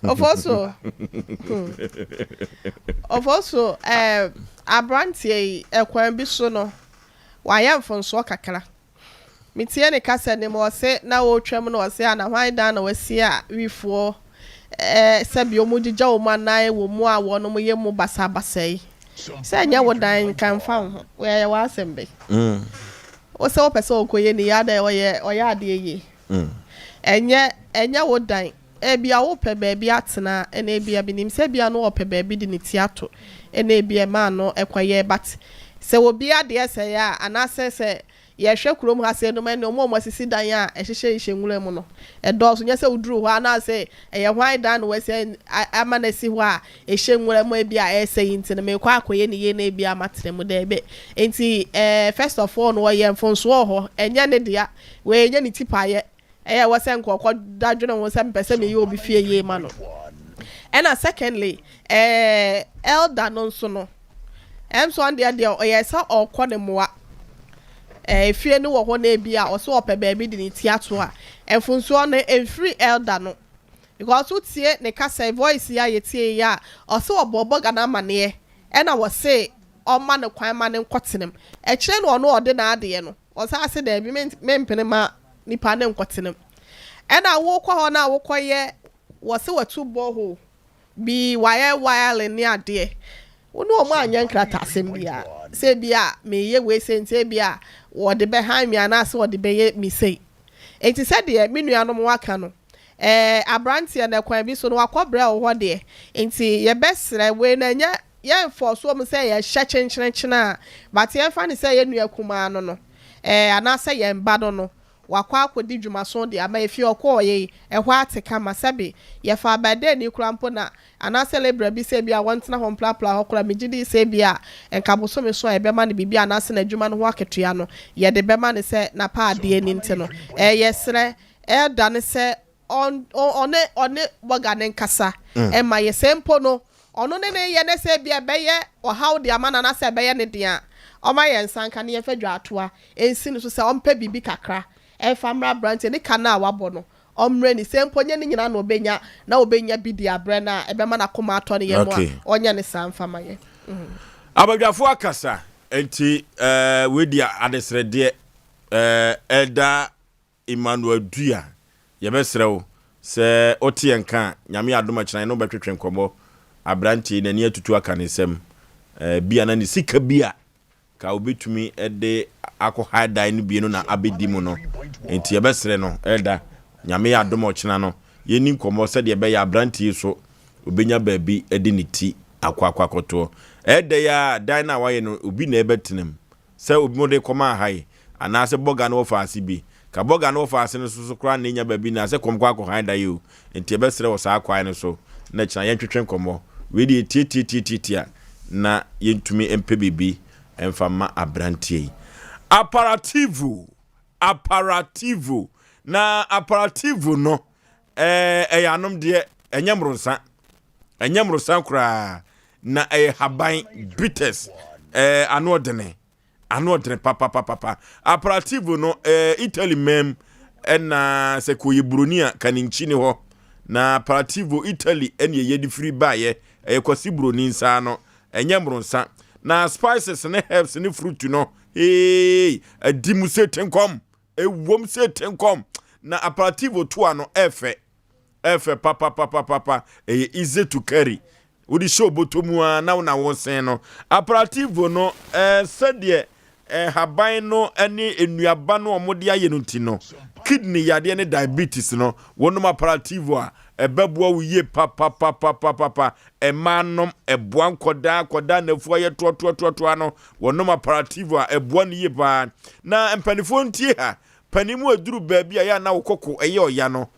Ɔfɔ so. Ɔfɔ so ɛɛ aberanteɛ yi ɛkwan bi so no wayɛ mfonsoɔ kakra. Metie ne kasa no mu, ɔse na ɔretwam no ɔse ana hwan dan na wasi a wifoɔ eh, sɛbi ɔmo gyigya ɔmo anan wɔ mu a wɔnom yɛ mu basabasa yi. Sɛ ɛnyɛ wo dan nka mfa wo ho, wei ɛyɛ w'asɛm bɛn? Wo sɛ wopɛ sɛ ɔkɔyɛ ne yie adɛn ɔyɛ ɔyɛ adeɛ yie? Ɛnyɛ ɛnyɛ wo dan, ebia wopɛ baabi atena ɛna ebia menim sɛ ebia no ɔpɛ baabi de ne ti ato ɛna ebia ɛmaa no ɛkɔyɛɛ but sɛ obi adeɛ sɛe a anaasɛ sɛ Yɛhwɛ kurom ha sei nom ɛne wɔn a wɔasisi dan a ɛhyehyɛ hyehyɛ nwura mu no, ɛdɔɔso. Nyɛ sɛ woduru hɔ a na sɛ ɛyɛ hwan dan na wɔasi ama no asi hɔ a ɛhyɛ nwura mu ebi a ɛresɛe yi nti no merekɔ akɔyɛ no yie na ebi a matena mu. Daabi. Nti eh, first of all no wɔyɛ mfomsoɔ wɔ hɔ. Ɛnyɛ ne dea. Wei ɛnyɛ ne tipaeɛ. Ɛyɛ ɛwɔ sɛ nka ɔkɔ da dwene ho sɛ mepɛ sɛ meyɛ obi fie yie ma no. Ɛna secondly, eh, elder no nso no, ɛm sɛ ɔno deɛ deɛ ɔyɛ sɛ ɔkɔ ne mmoa. Eh, efie no wɔ hɔ na ebi a ɔsɛ ɔpɛ baabi de ne ti ato a, mfonsoɔ no ɛmfiri elder no. Because wotie ne kasa yi, voice yi a yɛtie yi a, ɔsɛ ɔbɔ bɔga no amaneɛ ɛna wɔse ɔmma no kwan ma no nkɔtena mu. Akyire no ɔno ɔde n'adeɛ no. Ɔsan se daabi mempene ma nipa no nkɔtena mu. Ɛna wokɔ hɔ no a wokɔyɛ wɔse watu borehole bi wayɛ wiring ne adeɛ wo ne wɔn anyɛ nkrataasɛm biara sɛ ebia meyɛ wei sei nti ebia wɔde bɛhan me anaasɛ wɔde bɛyɛ me sei. Enti sɛdeɛ me nuanom aka no ɛɛ abranteɛ no ɛkwan bi so no wakɔ brɛ wɔ hɔ deɛ nti yɛbɛsrɛ wei no ɛnyɛ Yɛnfɔɔso wɔn sɛ yɛhyɛ kyenkyerekyene a, but yɛmfa no sɛ yɛn nua kumaa no no, eh, anaasɛ yɛn ba no no, wakɔ akɔdi dwumaso de ama efie a ɔkɔɔeɛ yi, ɛhɔ ate kama, sɛbe yɛfa abɛɛdɛɛni koraa mpo na, anaasɛ labourer bi sɛ ebia wɔntena hɔ mprapra hɔ koraa, megye di sɛ ebia nka bosome so a yɛbɛma no biribi anaasɛ n'adwuma no ho akatua no, yɛde bɛma no sɛ n'apaadeɛ ni nti no, eh, yɛsrɛ elder no sɛ ɔn, ɔne, ɔne bɔga no nkasa mma yɛ, sɛ mpo no, ɔno ne no reyɛ na sɛ ebia ɛbɛyɛ ɔhaw de ama no anaasɛ ɛbɛyɛ no den a, ɔmma yɛn nsa nka na yɛmfa dwaatoa nsi no so sɛ ɔmpɛ biribi kakra mfa mmrɛ aberanteɛ ne ka no a wabɔ no, ɔmmrɛ ni. Sɛ mpo ɛnyɛ ne nyinaa na ɔbɛnya, na ɔbɛnya bi de abrɛ no a, ɛbɛma n'akoma atɔ ne yam a, ɔnyɛ no saa mfa ma yɛn. Abadwafoɔ akasa, enti eh, wei deɛ adesrɛdeɛ eh, Elder Emmanuel Duah, yɛbɛsrɛ wo sɛ wote yɛn nka a, Nyame yɛ adom a kyena yɛne wo bɛtwetwe nkɔmmɔ. Aberanteɛ yi n'ani atutu aka ne nsam. Ebia na ne sika bi a ka obetumi de akɔ ha dan no bi no na abɛdi mu no. Nti yɛbɛsrɛ no, Elder, Nyame yɛ adom a ɔkyena no, yɛnni nkɔmmɔ sɛdeɛ ɛbɛyɛ a aberanteɛ yi so obɛnya baabi de ne ti akɔ akɔ akɔtoɔ. Ɛyɛ dɛ yi ara dan no a wayɛ no, obi na ɛbɛtena mu. Sɛ obi mo de kɔmaa ha yi, anaasɛ bɔga no wɔ faase bi. Ka bɔga no wɔ faase no so so koraa na enya baabi na sɛ kɔm kɔ akɔhan da yi o. Nti yɛbɛsrɛ wɔ saa kwan no so na kyena yɛntwetwe nkɔmmɔ. Wei deɛ tiatiatiatiatia na yɛntumi mpɛ biribi mfa mma abranteɛ yi. Aparativo! Aparativo! Na aparativo no, ɛɛ, ɛyɛ anomdeɛ, ɛnyɛ mmorosa. Ɛnyɛ mmorosa koraa, na ɛyɛ haban bitters, ɛɛ ano ɔdene, ano ɔdene papapapa. Aperitivo no ɛɛ Italy mɛm ɛna sɛ kò yɛ buroni a ka ne nkyi ne hɔ. Na Parativo, Italy ɛne ɛyɛ de firi baeɛ. Ɛyɛ Kwasi Buroni nsa ano, ɛnyɛ mmronsa. Na spices ne herbs ne fruit no, hey, adi mu sɛ tenkɔm. Ɛwom sɛ tenkɔm. Na Aparativo toa no ɛfɛ. Ɛfɛ papapapapa. Ɛyɛ easy to carry. Wode hyɛ oboto mu ara na wo na wosen no. Aperativo no, eh, sɛdeɛ nhaban no ne nnuaba no a wɔde ayɛ no nti no, kidney yadeɛ ne diabetes no, wonom aperativo a, ɛbɛboa wo yie papapapapapa. Mmaa nom, ɛboa nkɔdaa, nkɔdaa nafua yɛ toatoatoatoa no, wɔnom aperativo a, ɛboa no yie paa. Na mpanimfoɔ ntie ha, panin mu aduru baabi a yɛ a na wo koko ɛyɛ ɔya no,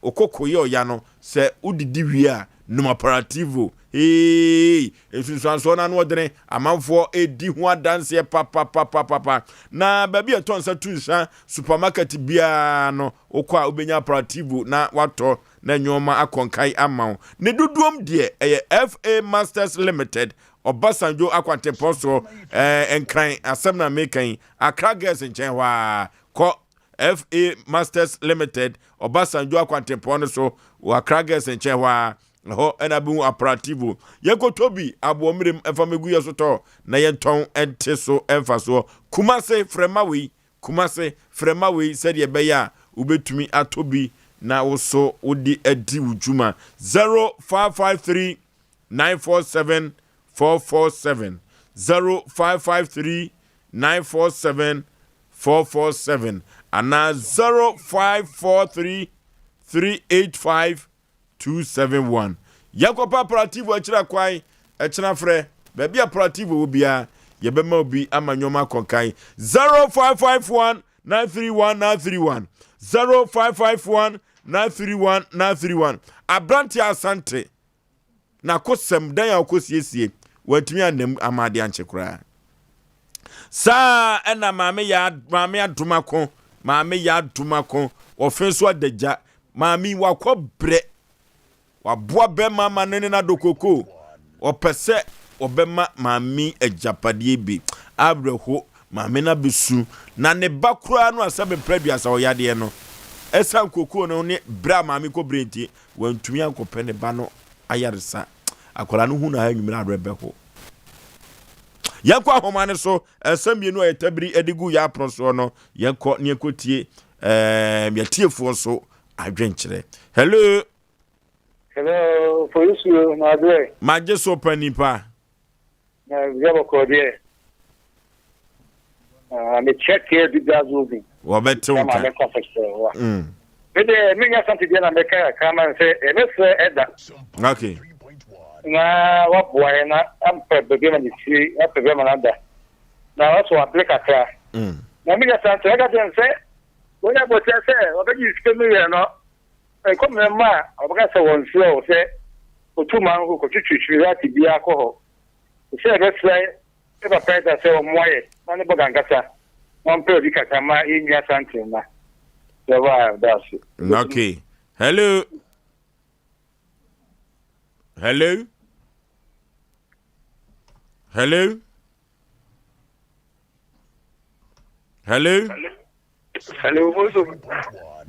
Wo koko yɛ ɔya no, sɛ wodidi wie a, nom aperitivo. Eeii! Nsunsuansoɔ no ano ɔdene, amanfoɔ redi ho adanseɛ papapapapa. Na baabi a ɛtɔ nsa tu nsa, supermarket biara no, wokɔ a wobɛnya aperitivo na woatɔ na nnoɔma akɔ nkae ama wo. Ne dodoɔm deɛ, ɛyɛ FA Masters Limited, Ɔbasanjo akwantempɔn soɔ, ɛɛ Nkran asɛm na meka yi, Accra Girls nkyɛn hɔ ara. Kɔ FA Masters Limited, Obasanjo akwantempɔn no so wɔ Accra Girls nkyɛn hɔ ara. Ɛhɔ na bɛhu Aprativo. Yɛnkɔtɔ bi aboɔ mmerem mfa mmɛgu yɛn so tɔ na yɛntɔn nte so mfasoɔ. Kumase, frɛ ma wei, Kumase, frɛ ma wei sɛdeɛ ɛbɛyɛ a wobɛtumi atɔ bi na wo so wode adi wo dwuma. 0553 947 447 0553 947 447 anaa 0543 385 271. Yɛnkɔpa Aprativo akyiri akwan, ɛkyena frɛ, baabi a Aprativo wɔ biara, yɛbɛma obi ama nneɛma akɔ nkan. 0551 931 931 0551 931 931 Aberanteɛ Asante N'akosɛm, dan a ɔkɔsiesie, wantumi anna mu ama adeɛ ankye koraa. Saa ɛna maame yɛ maame adomako, maame yɛ adomako, ɔfe nso adagya. Maame wakɔ brɛ, waboa bɛrima ama ne ne n'adɔ koko. Ɔpɛ sɛ ɔbɛma maame agyapadeɛ bi. Awerɛho, maame no abɛsu. Na ne ba koraa no a sɛ mprɛ aduasa ɔyadeɛ no, ɛsiane kokoo no ne brɛ a maame kɔ brɛ nti, Wantumi ankɔpɛ ne ba no ayaresa. Akwadaa no hu no ha anwummerɛ awerɛ bɛho. Yɛnkɔ ahoma no so. Nsɛm mmienu a yɛtabiri de gu yɛn apono soɔ no, yɛnkɔ ne yɛnkɔtie ɛɛm yɛtiefoɔ nso adwenkyerɛ. Hello. Hello, Polisuo, mabrɛ. Magye so pa nipa. Na bia bɔkɔɔ deɛ. Ah, me check here bi bia zo bi. Wɔbɛte wo nka. Me deɛ menya sante deɛ na mɛka kakra ma sɛ ɛbɛfrɛ ɛda. Okay. Na waboa yɛ na ampɛ baabi ama ne fie, apɛ baabi ama no ada. Na wasɔ abere kakra. Mm. Na menya sante ɛka kyerɛ sɛ wɔnya bɔkyɛ sɛ wɔbɛgye sika mu yɛ no nkɔmmerɛ ma a wɔbɛka sɛ wɔn frɛ wo sɛ otu man ho kɔtwitwi rat biara kɔ hɔ. Sɛ yɛbɛsrɛ yɛ papa Ɛda sɛ ɔmmoa yɛ na ne bɔga nkasa na ɔmpɛ obi kasa ma yɛn nua Asante mma. Yɛwɔ a da ase. Okay. Hello. Hello. Hello. Hello. Hello, Boso.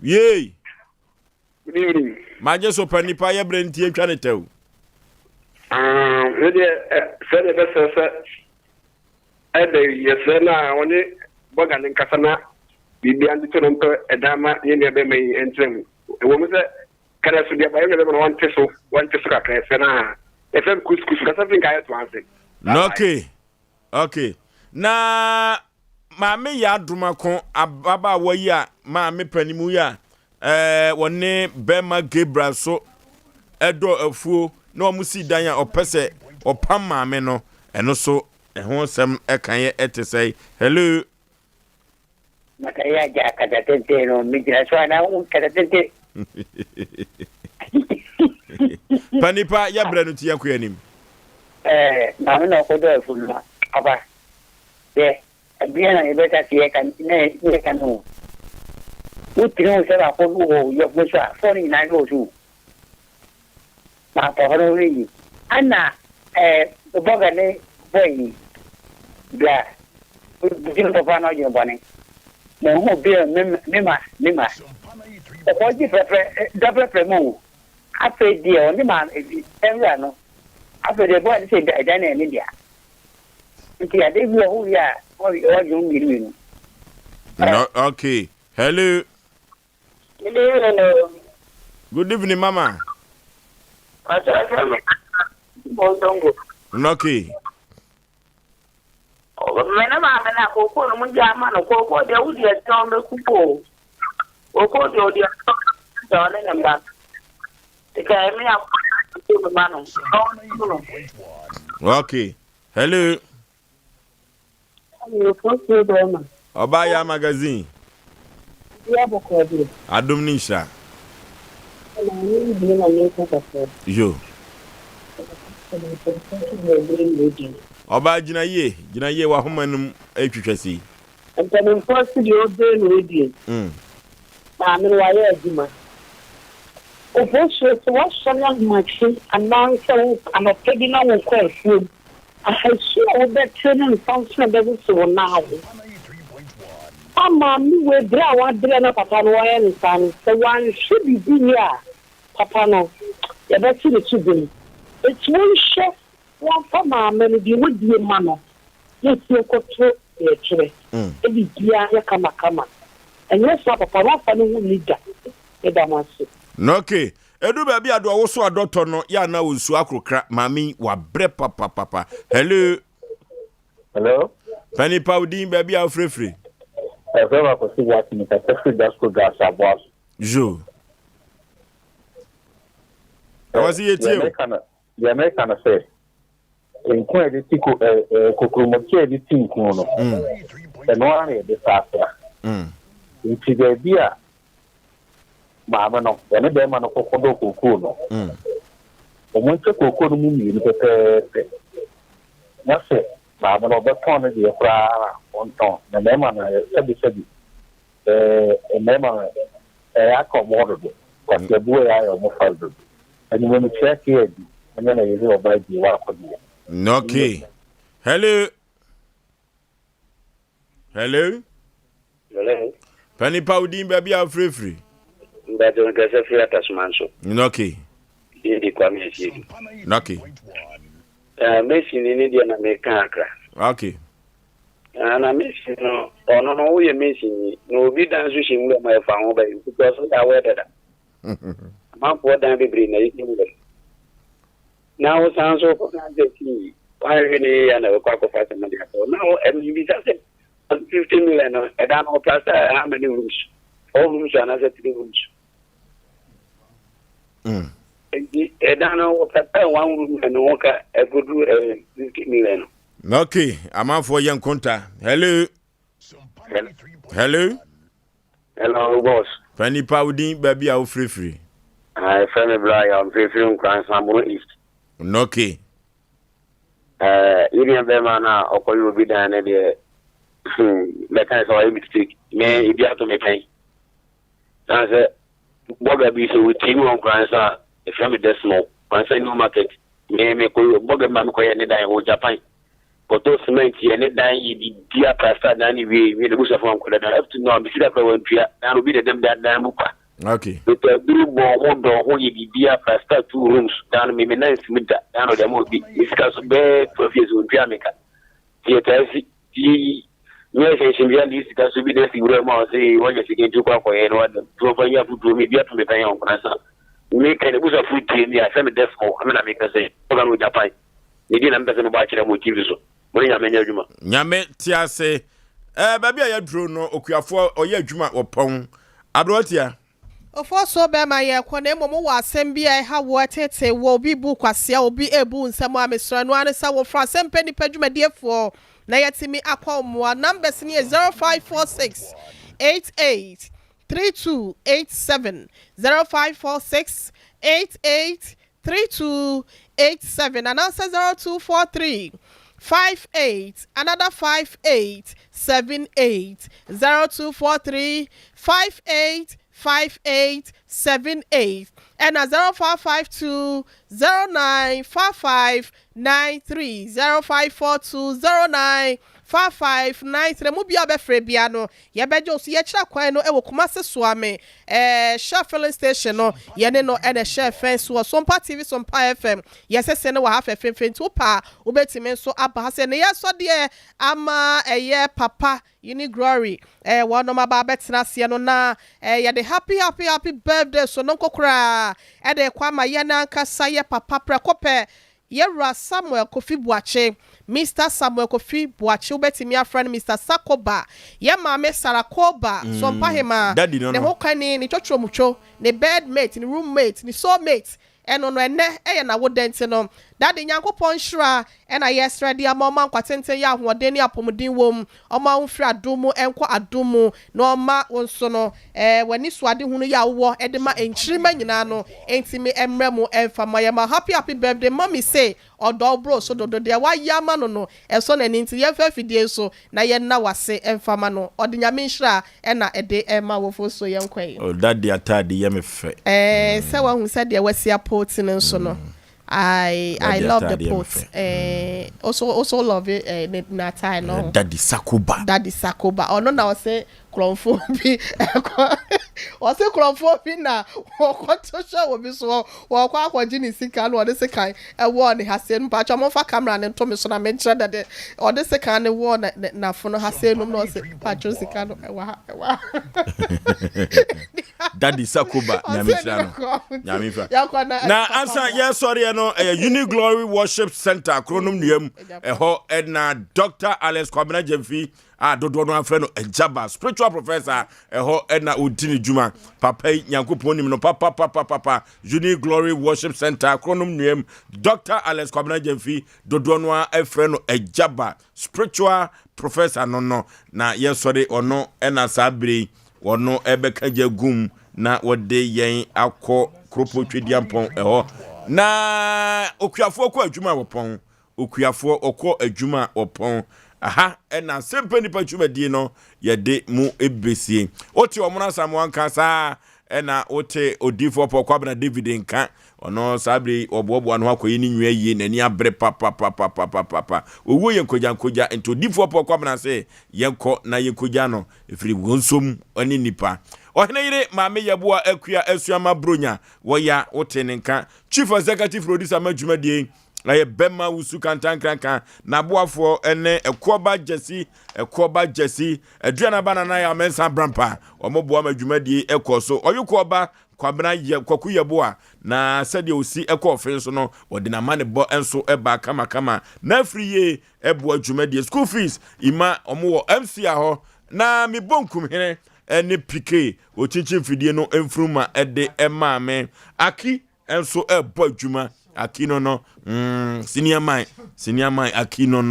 Yay. Good evening. Magye so pa nipa yɛ brɛ nti atwa ne tɛw. Ah, me deɛ sɛ deɛ bɛsrɛ sɛ ɛdɛ yɛsrɛ no a ɔne bɔga ne nkasa na biribia ntoto no mpɛ ɛdan ma yɛn nua bɛma yi ɛntena mu. Ɛwɔ mu sɛ kɛnɛ so deɛ ba yɛn nua bɛma no wɔnte so wɔnte so kakra yɛsrɛ no a yɛfrɛ no kuskus kasa fi nka yɛ to ase. Okay. Okay. Na maame yɛ adomako ababaawa yi a maame panimu yi a ɛɛ wɔne bɛrima Gabriel so ɛdɔ afuo na wɔn si dan a ɔpɛ sɛ ɔpam maame no ɛno so ɛho nsɛm ɛka yɛ ɛte sɛ hello. Makari agya kasa tenten no megyina so anaa wo kasa tenten. Pa nipa yɛ brɛ no ti yɛn kɔ anim. Ɛɛ maame na ɔkɔdɔ afu no papa yɛ ɛdeɛ na yɛbɛka se yɛka na yɛka no wotiri wo sɛ baako wɔ yɛfo so a fɔɔ no nyinaa yɛ wɔ so Ma papa no reyi. Ana eh bɔga ne boy yi bra dwene papa na ɔdwene bɔne na ɔhu bi a me ma me ma ɔkɔ gye prɛprɛ da prɛprɛ mu o. Afei deɛ ɔne maame ebi nwura no afei deɛ bɔɔ ne sɛ ɛdan no yɛ ne dea. Nti ade bi wɔ hɔ wie a wɔdwe ho mmienu mmienu. No, okay. Hello. Good evening o. Good evening mama. Ɔsɛ sɛ me Bontongo. Okay. Me ne maame na kookoo no mu gya ama no kookoo deɛ wodi akyerɛ wɔn bɛku o. Kookoo deɛ ɔdi akyerɛ wɔn deɛ ɔne ne mma. Sika ɛmi akɔ me ma no. Okay. Hello. Ɔbaa Yaa Magazine. Adom ne nhyira. Yo. Ɔbaa gyina yie, gyina yie w'ahoma no mu retwitwa sei. Mpanimfoɔ se deɛ ɔbɛn na ɔdie. Maame no wayɛ adwuma. Obosuo sɛ woasɔre ahomakye anaa sɛ wo anɔpa bi na wokɔ afuom Ahasu a wobɛte ne nsa nso a ɛbɛsese wo nan ho. A Maame wei, berɛ a wabrɛ na papa no wayɛ no saa no, sɛ wanhwɛ biribi yie a, papa no, yɛbɛte ne to dwom. Enti monhwɛ na wɔmfa maame no deɛ wɔdie mma no na ɛfie nkɔto deɛ ɛtwerɛ na biribiara nyɛ kamakama. Ɛnyɛ saa a, papa no ɔmfa ne ho nni da. Meda mo ase. Okay, Ɛduru baabi a deɛ ɔwoso adɔtɔ no yɛ anaa ɔnsuo akorokra maame yi wabrɛ papapapa. Hello. Hello. Pani pa wo din baabi a wofirefiri. Ɛfrɛ ma Kwasi Boakye mekasa firi Dasco Gas aboa so. Zo. Ɛwɔ se yɛtie o. Deɛ meka no sɛ nku a yɛde ti ko ɛɛ kokuromoti a yɛde ti nku no ɛno ara na yɛde sa asra. Nti baabi a maame no, wɔne barima no kɔkɔdɔɔ kookoo no. Wɔnkyɛ kookoo no mu mmienu pɛpɛɛpɛ, na sɛ maame no ɔbɛtɔn ne deɛ koraa a, ɔntɔn. Na mmarima no, sɛbesɛbe, ɛɛ mmarima no, ɛyɛ aka wɔn hɔ dodo. Kwaseabuo yɛ ayɛ wɔn fa dodo. Anwummerɛ mekyia KAD, ɛne na yɛne ɔbaa die wɔ akɔdeɛ. Okay. Hello. Hello. Hello. Pani pa wo din baabi a wofirefiri. Mbàjẹ́ nkɛsɛ firi Atasoma nso. Okay. Din di Kwame Asiedu. Okay. Uh, Messi ni ne deɛ na meka akra. Okay. Uh, na Messi no ɔno no woyɛ Messi ni na obi dan so hyɛ nwura ma ɛfa ho bɛyɛ because woyɛ awɛ dada. Amanfoɔ dan bebree na yɛhyɛ nwura mu. Na wosan nso kɔka sɛ fii woanhwɛ no yie a na wobɛkɔ akɔfa asɛm de ato na wo mebisa sɛ 50 million no ɛda no ɔpra sɛ how many rooms four rooms anaasɛ three rooms mm. nti ɛda no wɔpɛ sɛ one room na ne ho ka ɛkɔduru 50 million no okay amanfoɔ yɛ nkonta hello Hello. Hello, boss. Fa nipa wo din baabi a wofirifiri. Ah, ɛfrɛ me bra yɛ mfirifiri Nkoransa Bono East. Noke. Eh, yi nua bɛrima no a ɔkɔyɛ obi dan no deɛ hmm, bɛka sɛ ɔyɛ mistake. Me ebi ato me pɛn. San sɛ bɔga bi sɛ wotie mi wɔ Nkoransa a, ɛfrɛ me Desmond. Nkoransa New Market. Me mekɔyɛ bɔga bi ma mekɔyɛ ne dan wɔ Japan. Kɔtɔ cement yɛ ne dan yɛ bibia plaster dan ne wie wie n'abusuafo ankɔda dan up to now me sika kora wantua dan no obi na ɛdam dan dan mu kwa. Okay. Metɔ aduru bɔ ho dɔ ho yɛ bibia plaster two rooms dan no me me nan nsi mu da dan no ɔde ama obi me sika so bɛɛ 12 years ontua me ka ti yɛ taa si ti yɛ yi nyɛ hyɛnhyɛn bia ne sika so bi na si wura mu a ɔse wɔnyɛ sika nti kɔ akɔyɛ no wadam ti wɔfa nyɛ afotuo me bi ato me pɛn yɛ ɔnkona sa me ka n'abusuafo tie mi a sɛ me dɛfo me na meka sɛ ɔka no wɔ Japan. Ne din na mepɛ sɛ mebɔ akyerɛ mo wɔ TV so. Mo ne Nyame nyɛ adwuma. Nyame te ase. Eh, baabi a yɛaduro no, okuafoɔ ɔyɛ adwuma wɔpɔn. Aberewatia. Ofosuo bɛɛma yɛkɔ na mmom wowɔ asɛm bi a ɛha wo ɛtetee wo obi bu kwasea obi ɛbu wo nsɛm a mesrɛ ɛno ara ne sɛ wofrɛ asɛmpɛ nnipa dwumadiefoɔ na yɛatumi akɔ wo mmoa numbers no yɛ 0546 88 3287 0546 88 3287 anaasɛ 0243 58 another 5878 0243 58 5878 ɛna 0552 09 55 93 0542 09. 5593. Mu bia bɛfrɛ bia no, yɛbɛgye wo so. Yɛkyerɛ kwan no ɛwɔ Kumase Soame, Shell filling station no, yɛne no ɛna ɛhyɛ fɛn so wɔ Sompa TV, Sompa FM. Yɛsese no wɔ ha fɛfɛɛfɛ, nti wopa a wobɛtumi nso aba ha sɛ ne yɛsɔdeɛ ama ɛyɛ papa Uni Glory wɔnom aba abɛtena aseɛ no, na yɛde happy happy happy birthday so no nko koraa ɛde kɔ ama yɛn ankasa yɛ papa prɛko pɛ, yɛwura Samuel Kofi Buakye, Mr Samuel Kofi Buakye. Wobɛtumi afrɛ no Mr Sakoba. Yɛ maame Sarakoba Sɔmpahema, Daddy no ne no. ho kani, ne twɔtwɔmutwo, ne bedmate, ne roommate, ne soulmate, ɛno no ɛnɛ ɛyɛ n'awoda. Nti no, Daddy, Nyankopɔn nhyira ɛna yɛsrɛ de ama ɔma nkwatenten, yɛ ahoɔden ne apɔmuden wɔ mu, ɔma wo mfiri adom mu ɛnkɔ adom mu, na ɔma wo nso no w'ani so ade hunu yɛ a wowɔ ɛde ma nkyirima nyinaa no ɛntimi ɛmmerɛ mu ɛmfa ma yɛ ma. Happy happy birthday, Mommy. Say ɔdɔ bro so dodo deɛ wayɛ ama no, ɛsɔ n'ani, nti yɛmfa afidie so na yɛnna wase ɛmfa ma no. Ɔde Nyame nhyira ɛna ɛde ɛma wɔfo so. Yɛnkɔ yi. Oh, Daddy atade yɛ me fɛ. Sɛ wahu sɛdeɛ wasi apoti no nso no, I Daddy love the atade yɛ me pot. fɛ. Also love it, ne n'atae no. Daddy Sakoba. Daddy Sakoba. Ɔno na ɔsɛ kurɔnfoɔ bi ɛkɔ, ɔsɛ kurɔnfoɔ bi na wɔkɔto hyɛ wɔ bi so, wɔkɔ akɔgye ne sika na ɔde sika ɛwɔ ne ha se no. Mpatsɔ, momfa camera ne nto me so na menkyerɛ dɛdɛ ɔde sika ne wɔ ne n'afono ha se nom, na ɔsɛ mpatsɔ, sika no ɛwɔ ha, ɛwɔ ha. Daddy Sakoba, Nyame nhyira no, Nyame nhyira. Yɛnkɔ na Na ansa yɛsɔreɛ no, ɛyɛ Uni Glory Worship Center Kronom Nnuam ɛhɔ ɛna Dr Alex Kwabena Gyamfi a dodoɔ no afrɛ no Agyaba, spiritual professor, ɛhɔ ɛna ɔdi ne dwuma. Papa yi, Nyankopɔn nim no papapapapa. Uni Glory Worship Center Kronom Nnuam, Dr Alex Kwabena Gyamfi, dodoɔ no a ɛfrɛ no Agyaba, spiritual professor no na yɛsɔre ɔno ɛna saa bere yi wɔno ɛbɛka gya gum na wɔde yɛn akɔ kuropɔ Twediampɔn ɛhɔ. Na okuafoɔ kɔ adwuma a wɔpɔn, okuafoɔ ɔkɔ adwuma a wɔpɔn aha ɛna Asɛmpa Nipa dwumadie no yɛde mu ebesie. Wote ɔmo asamoa nka saa, ɛna wote odiifoɔ Pɔ Kwabena David nka. Ɔno saa bere yi ɔboaboa no ho akɔyi ne nwia yie, n'ani abere papapapapapa. Owuo yɛ nkogya nkogya, nti odiifoɔ Pɔ Kwabena se yɛnkɔ na yɛnkogya no ɛfiri wɔn nsom ne nipa. Ɔhene yere Maame Yɛboa Akua Asuama Bronya wɔya, wote ne nka. Chief executive producer ma dwumadie ɛyɛ bɛma Wusu Kantankranka, n'aboafoɔ ne Ɛkoɔba Gyasi, Ɛkoɔba Gyasi Aduanaba, Nana yɛ Amɛnsa Brampa, wɔn boa ma dwumadie ɛkɔ so. Ɔyokoɔba Kwabena yɛ Kwaku Yɛboa, na sɛdeɛ osi ɛkɔ ɔfe so no, wɔde n'ama ne bɔ nso ɛba kamakama na afiri yie ɛboa dwumadie. School fees ima wɔn wɔ MCA hɔ, na mebɔ nkumhene ɛne PK okyinkyin fidie no mfuruma ɛde ɛmaa me. Aki nso ɛbɔ adwuma, Aki no senior man, senior man Aki no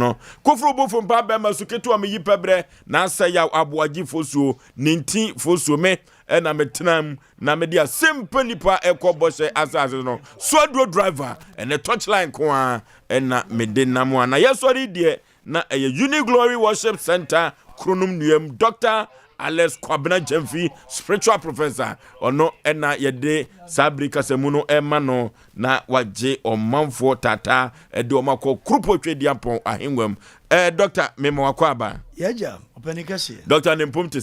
koforo bofo mpa bɛrima so ketewa meyi pɛbrɛ na asɛ yaw aboagye fosuo ne nti fosuo me ɛna metena mu na mede Asɛmpa Nipa ɛkɔ bɔhyɛ asase no so. Aduro driver ɛnɛ touchline ko a ɛna mede nam a na yɛsɔre deɛ na ɛyɛ Uni Glory Worship Center Kronom Nnuam, Dr Alex Kwabena Gyamfi, spiritual professor, ɔno ɛna yɛde saa bere kasamu no ɛma no na wagye ɔmanfoɔ taataa ɛde ɔmo akɔ kuropɔ Twediampɔn ahengua mu. Doctor, mema wakɔ aba. Yɛgya ɔpɛni kɛseɛ. Doctor, ne mpom te?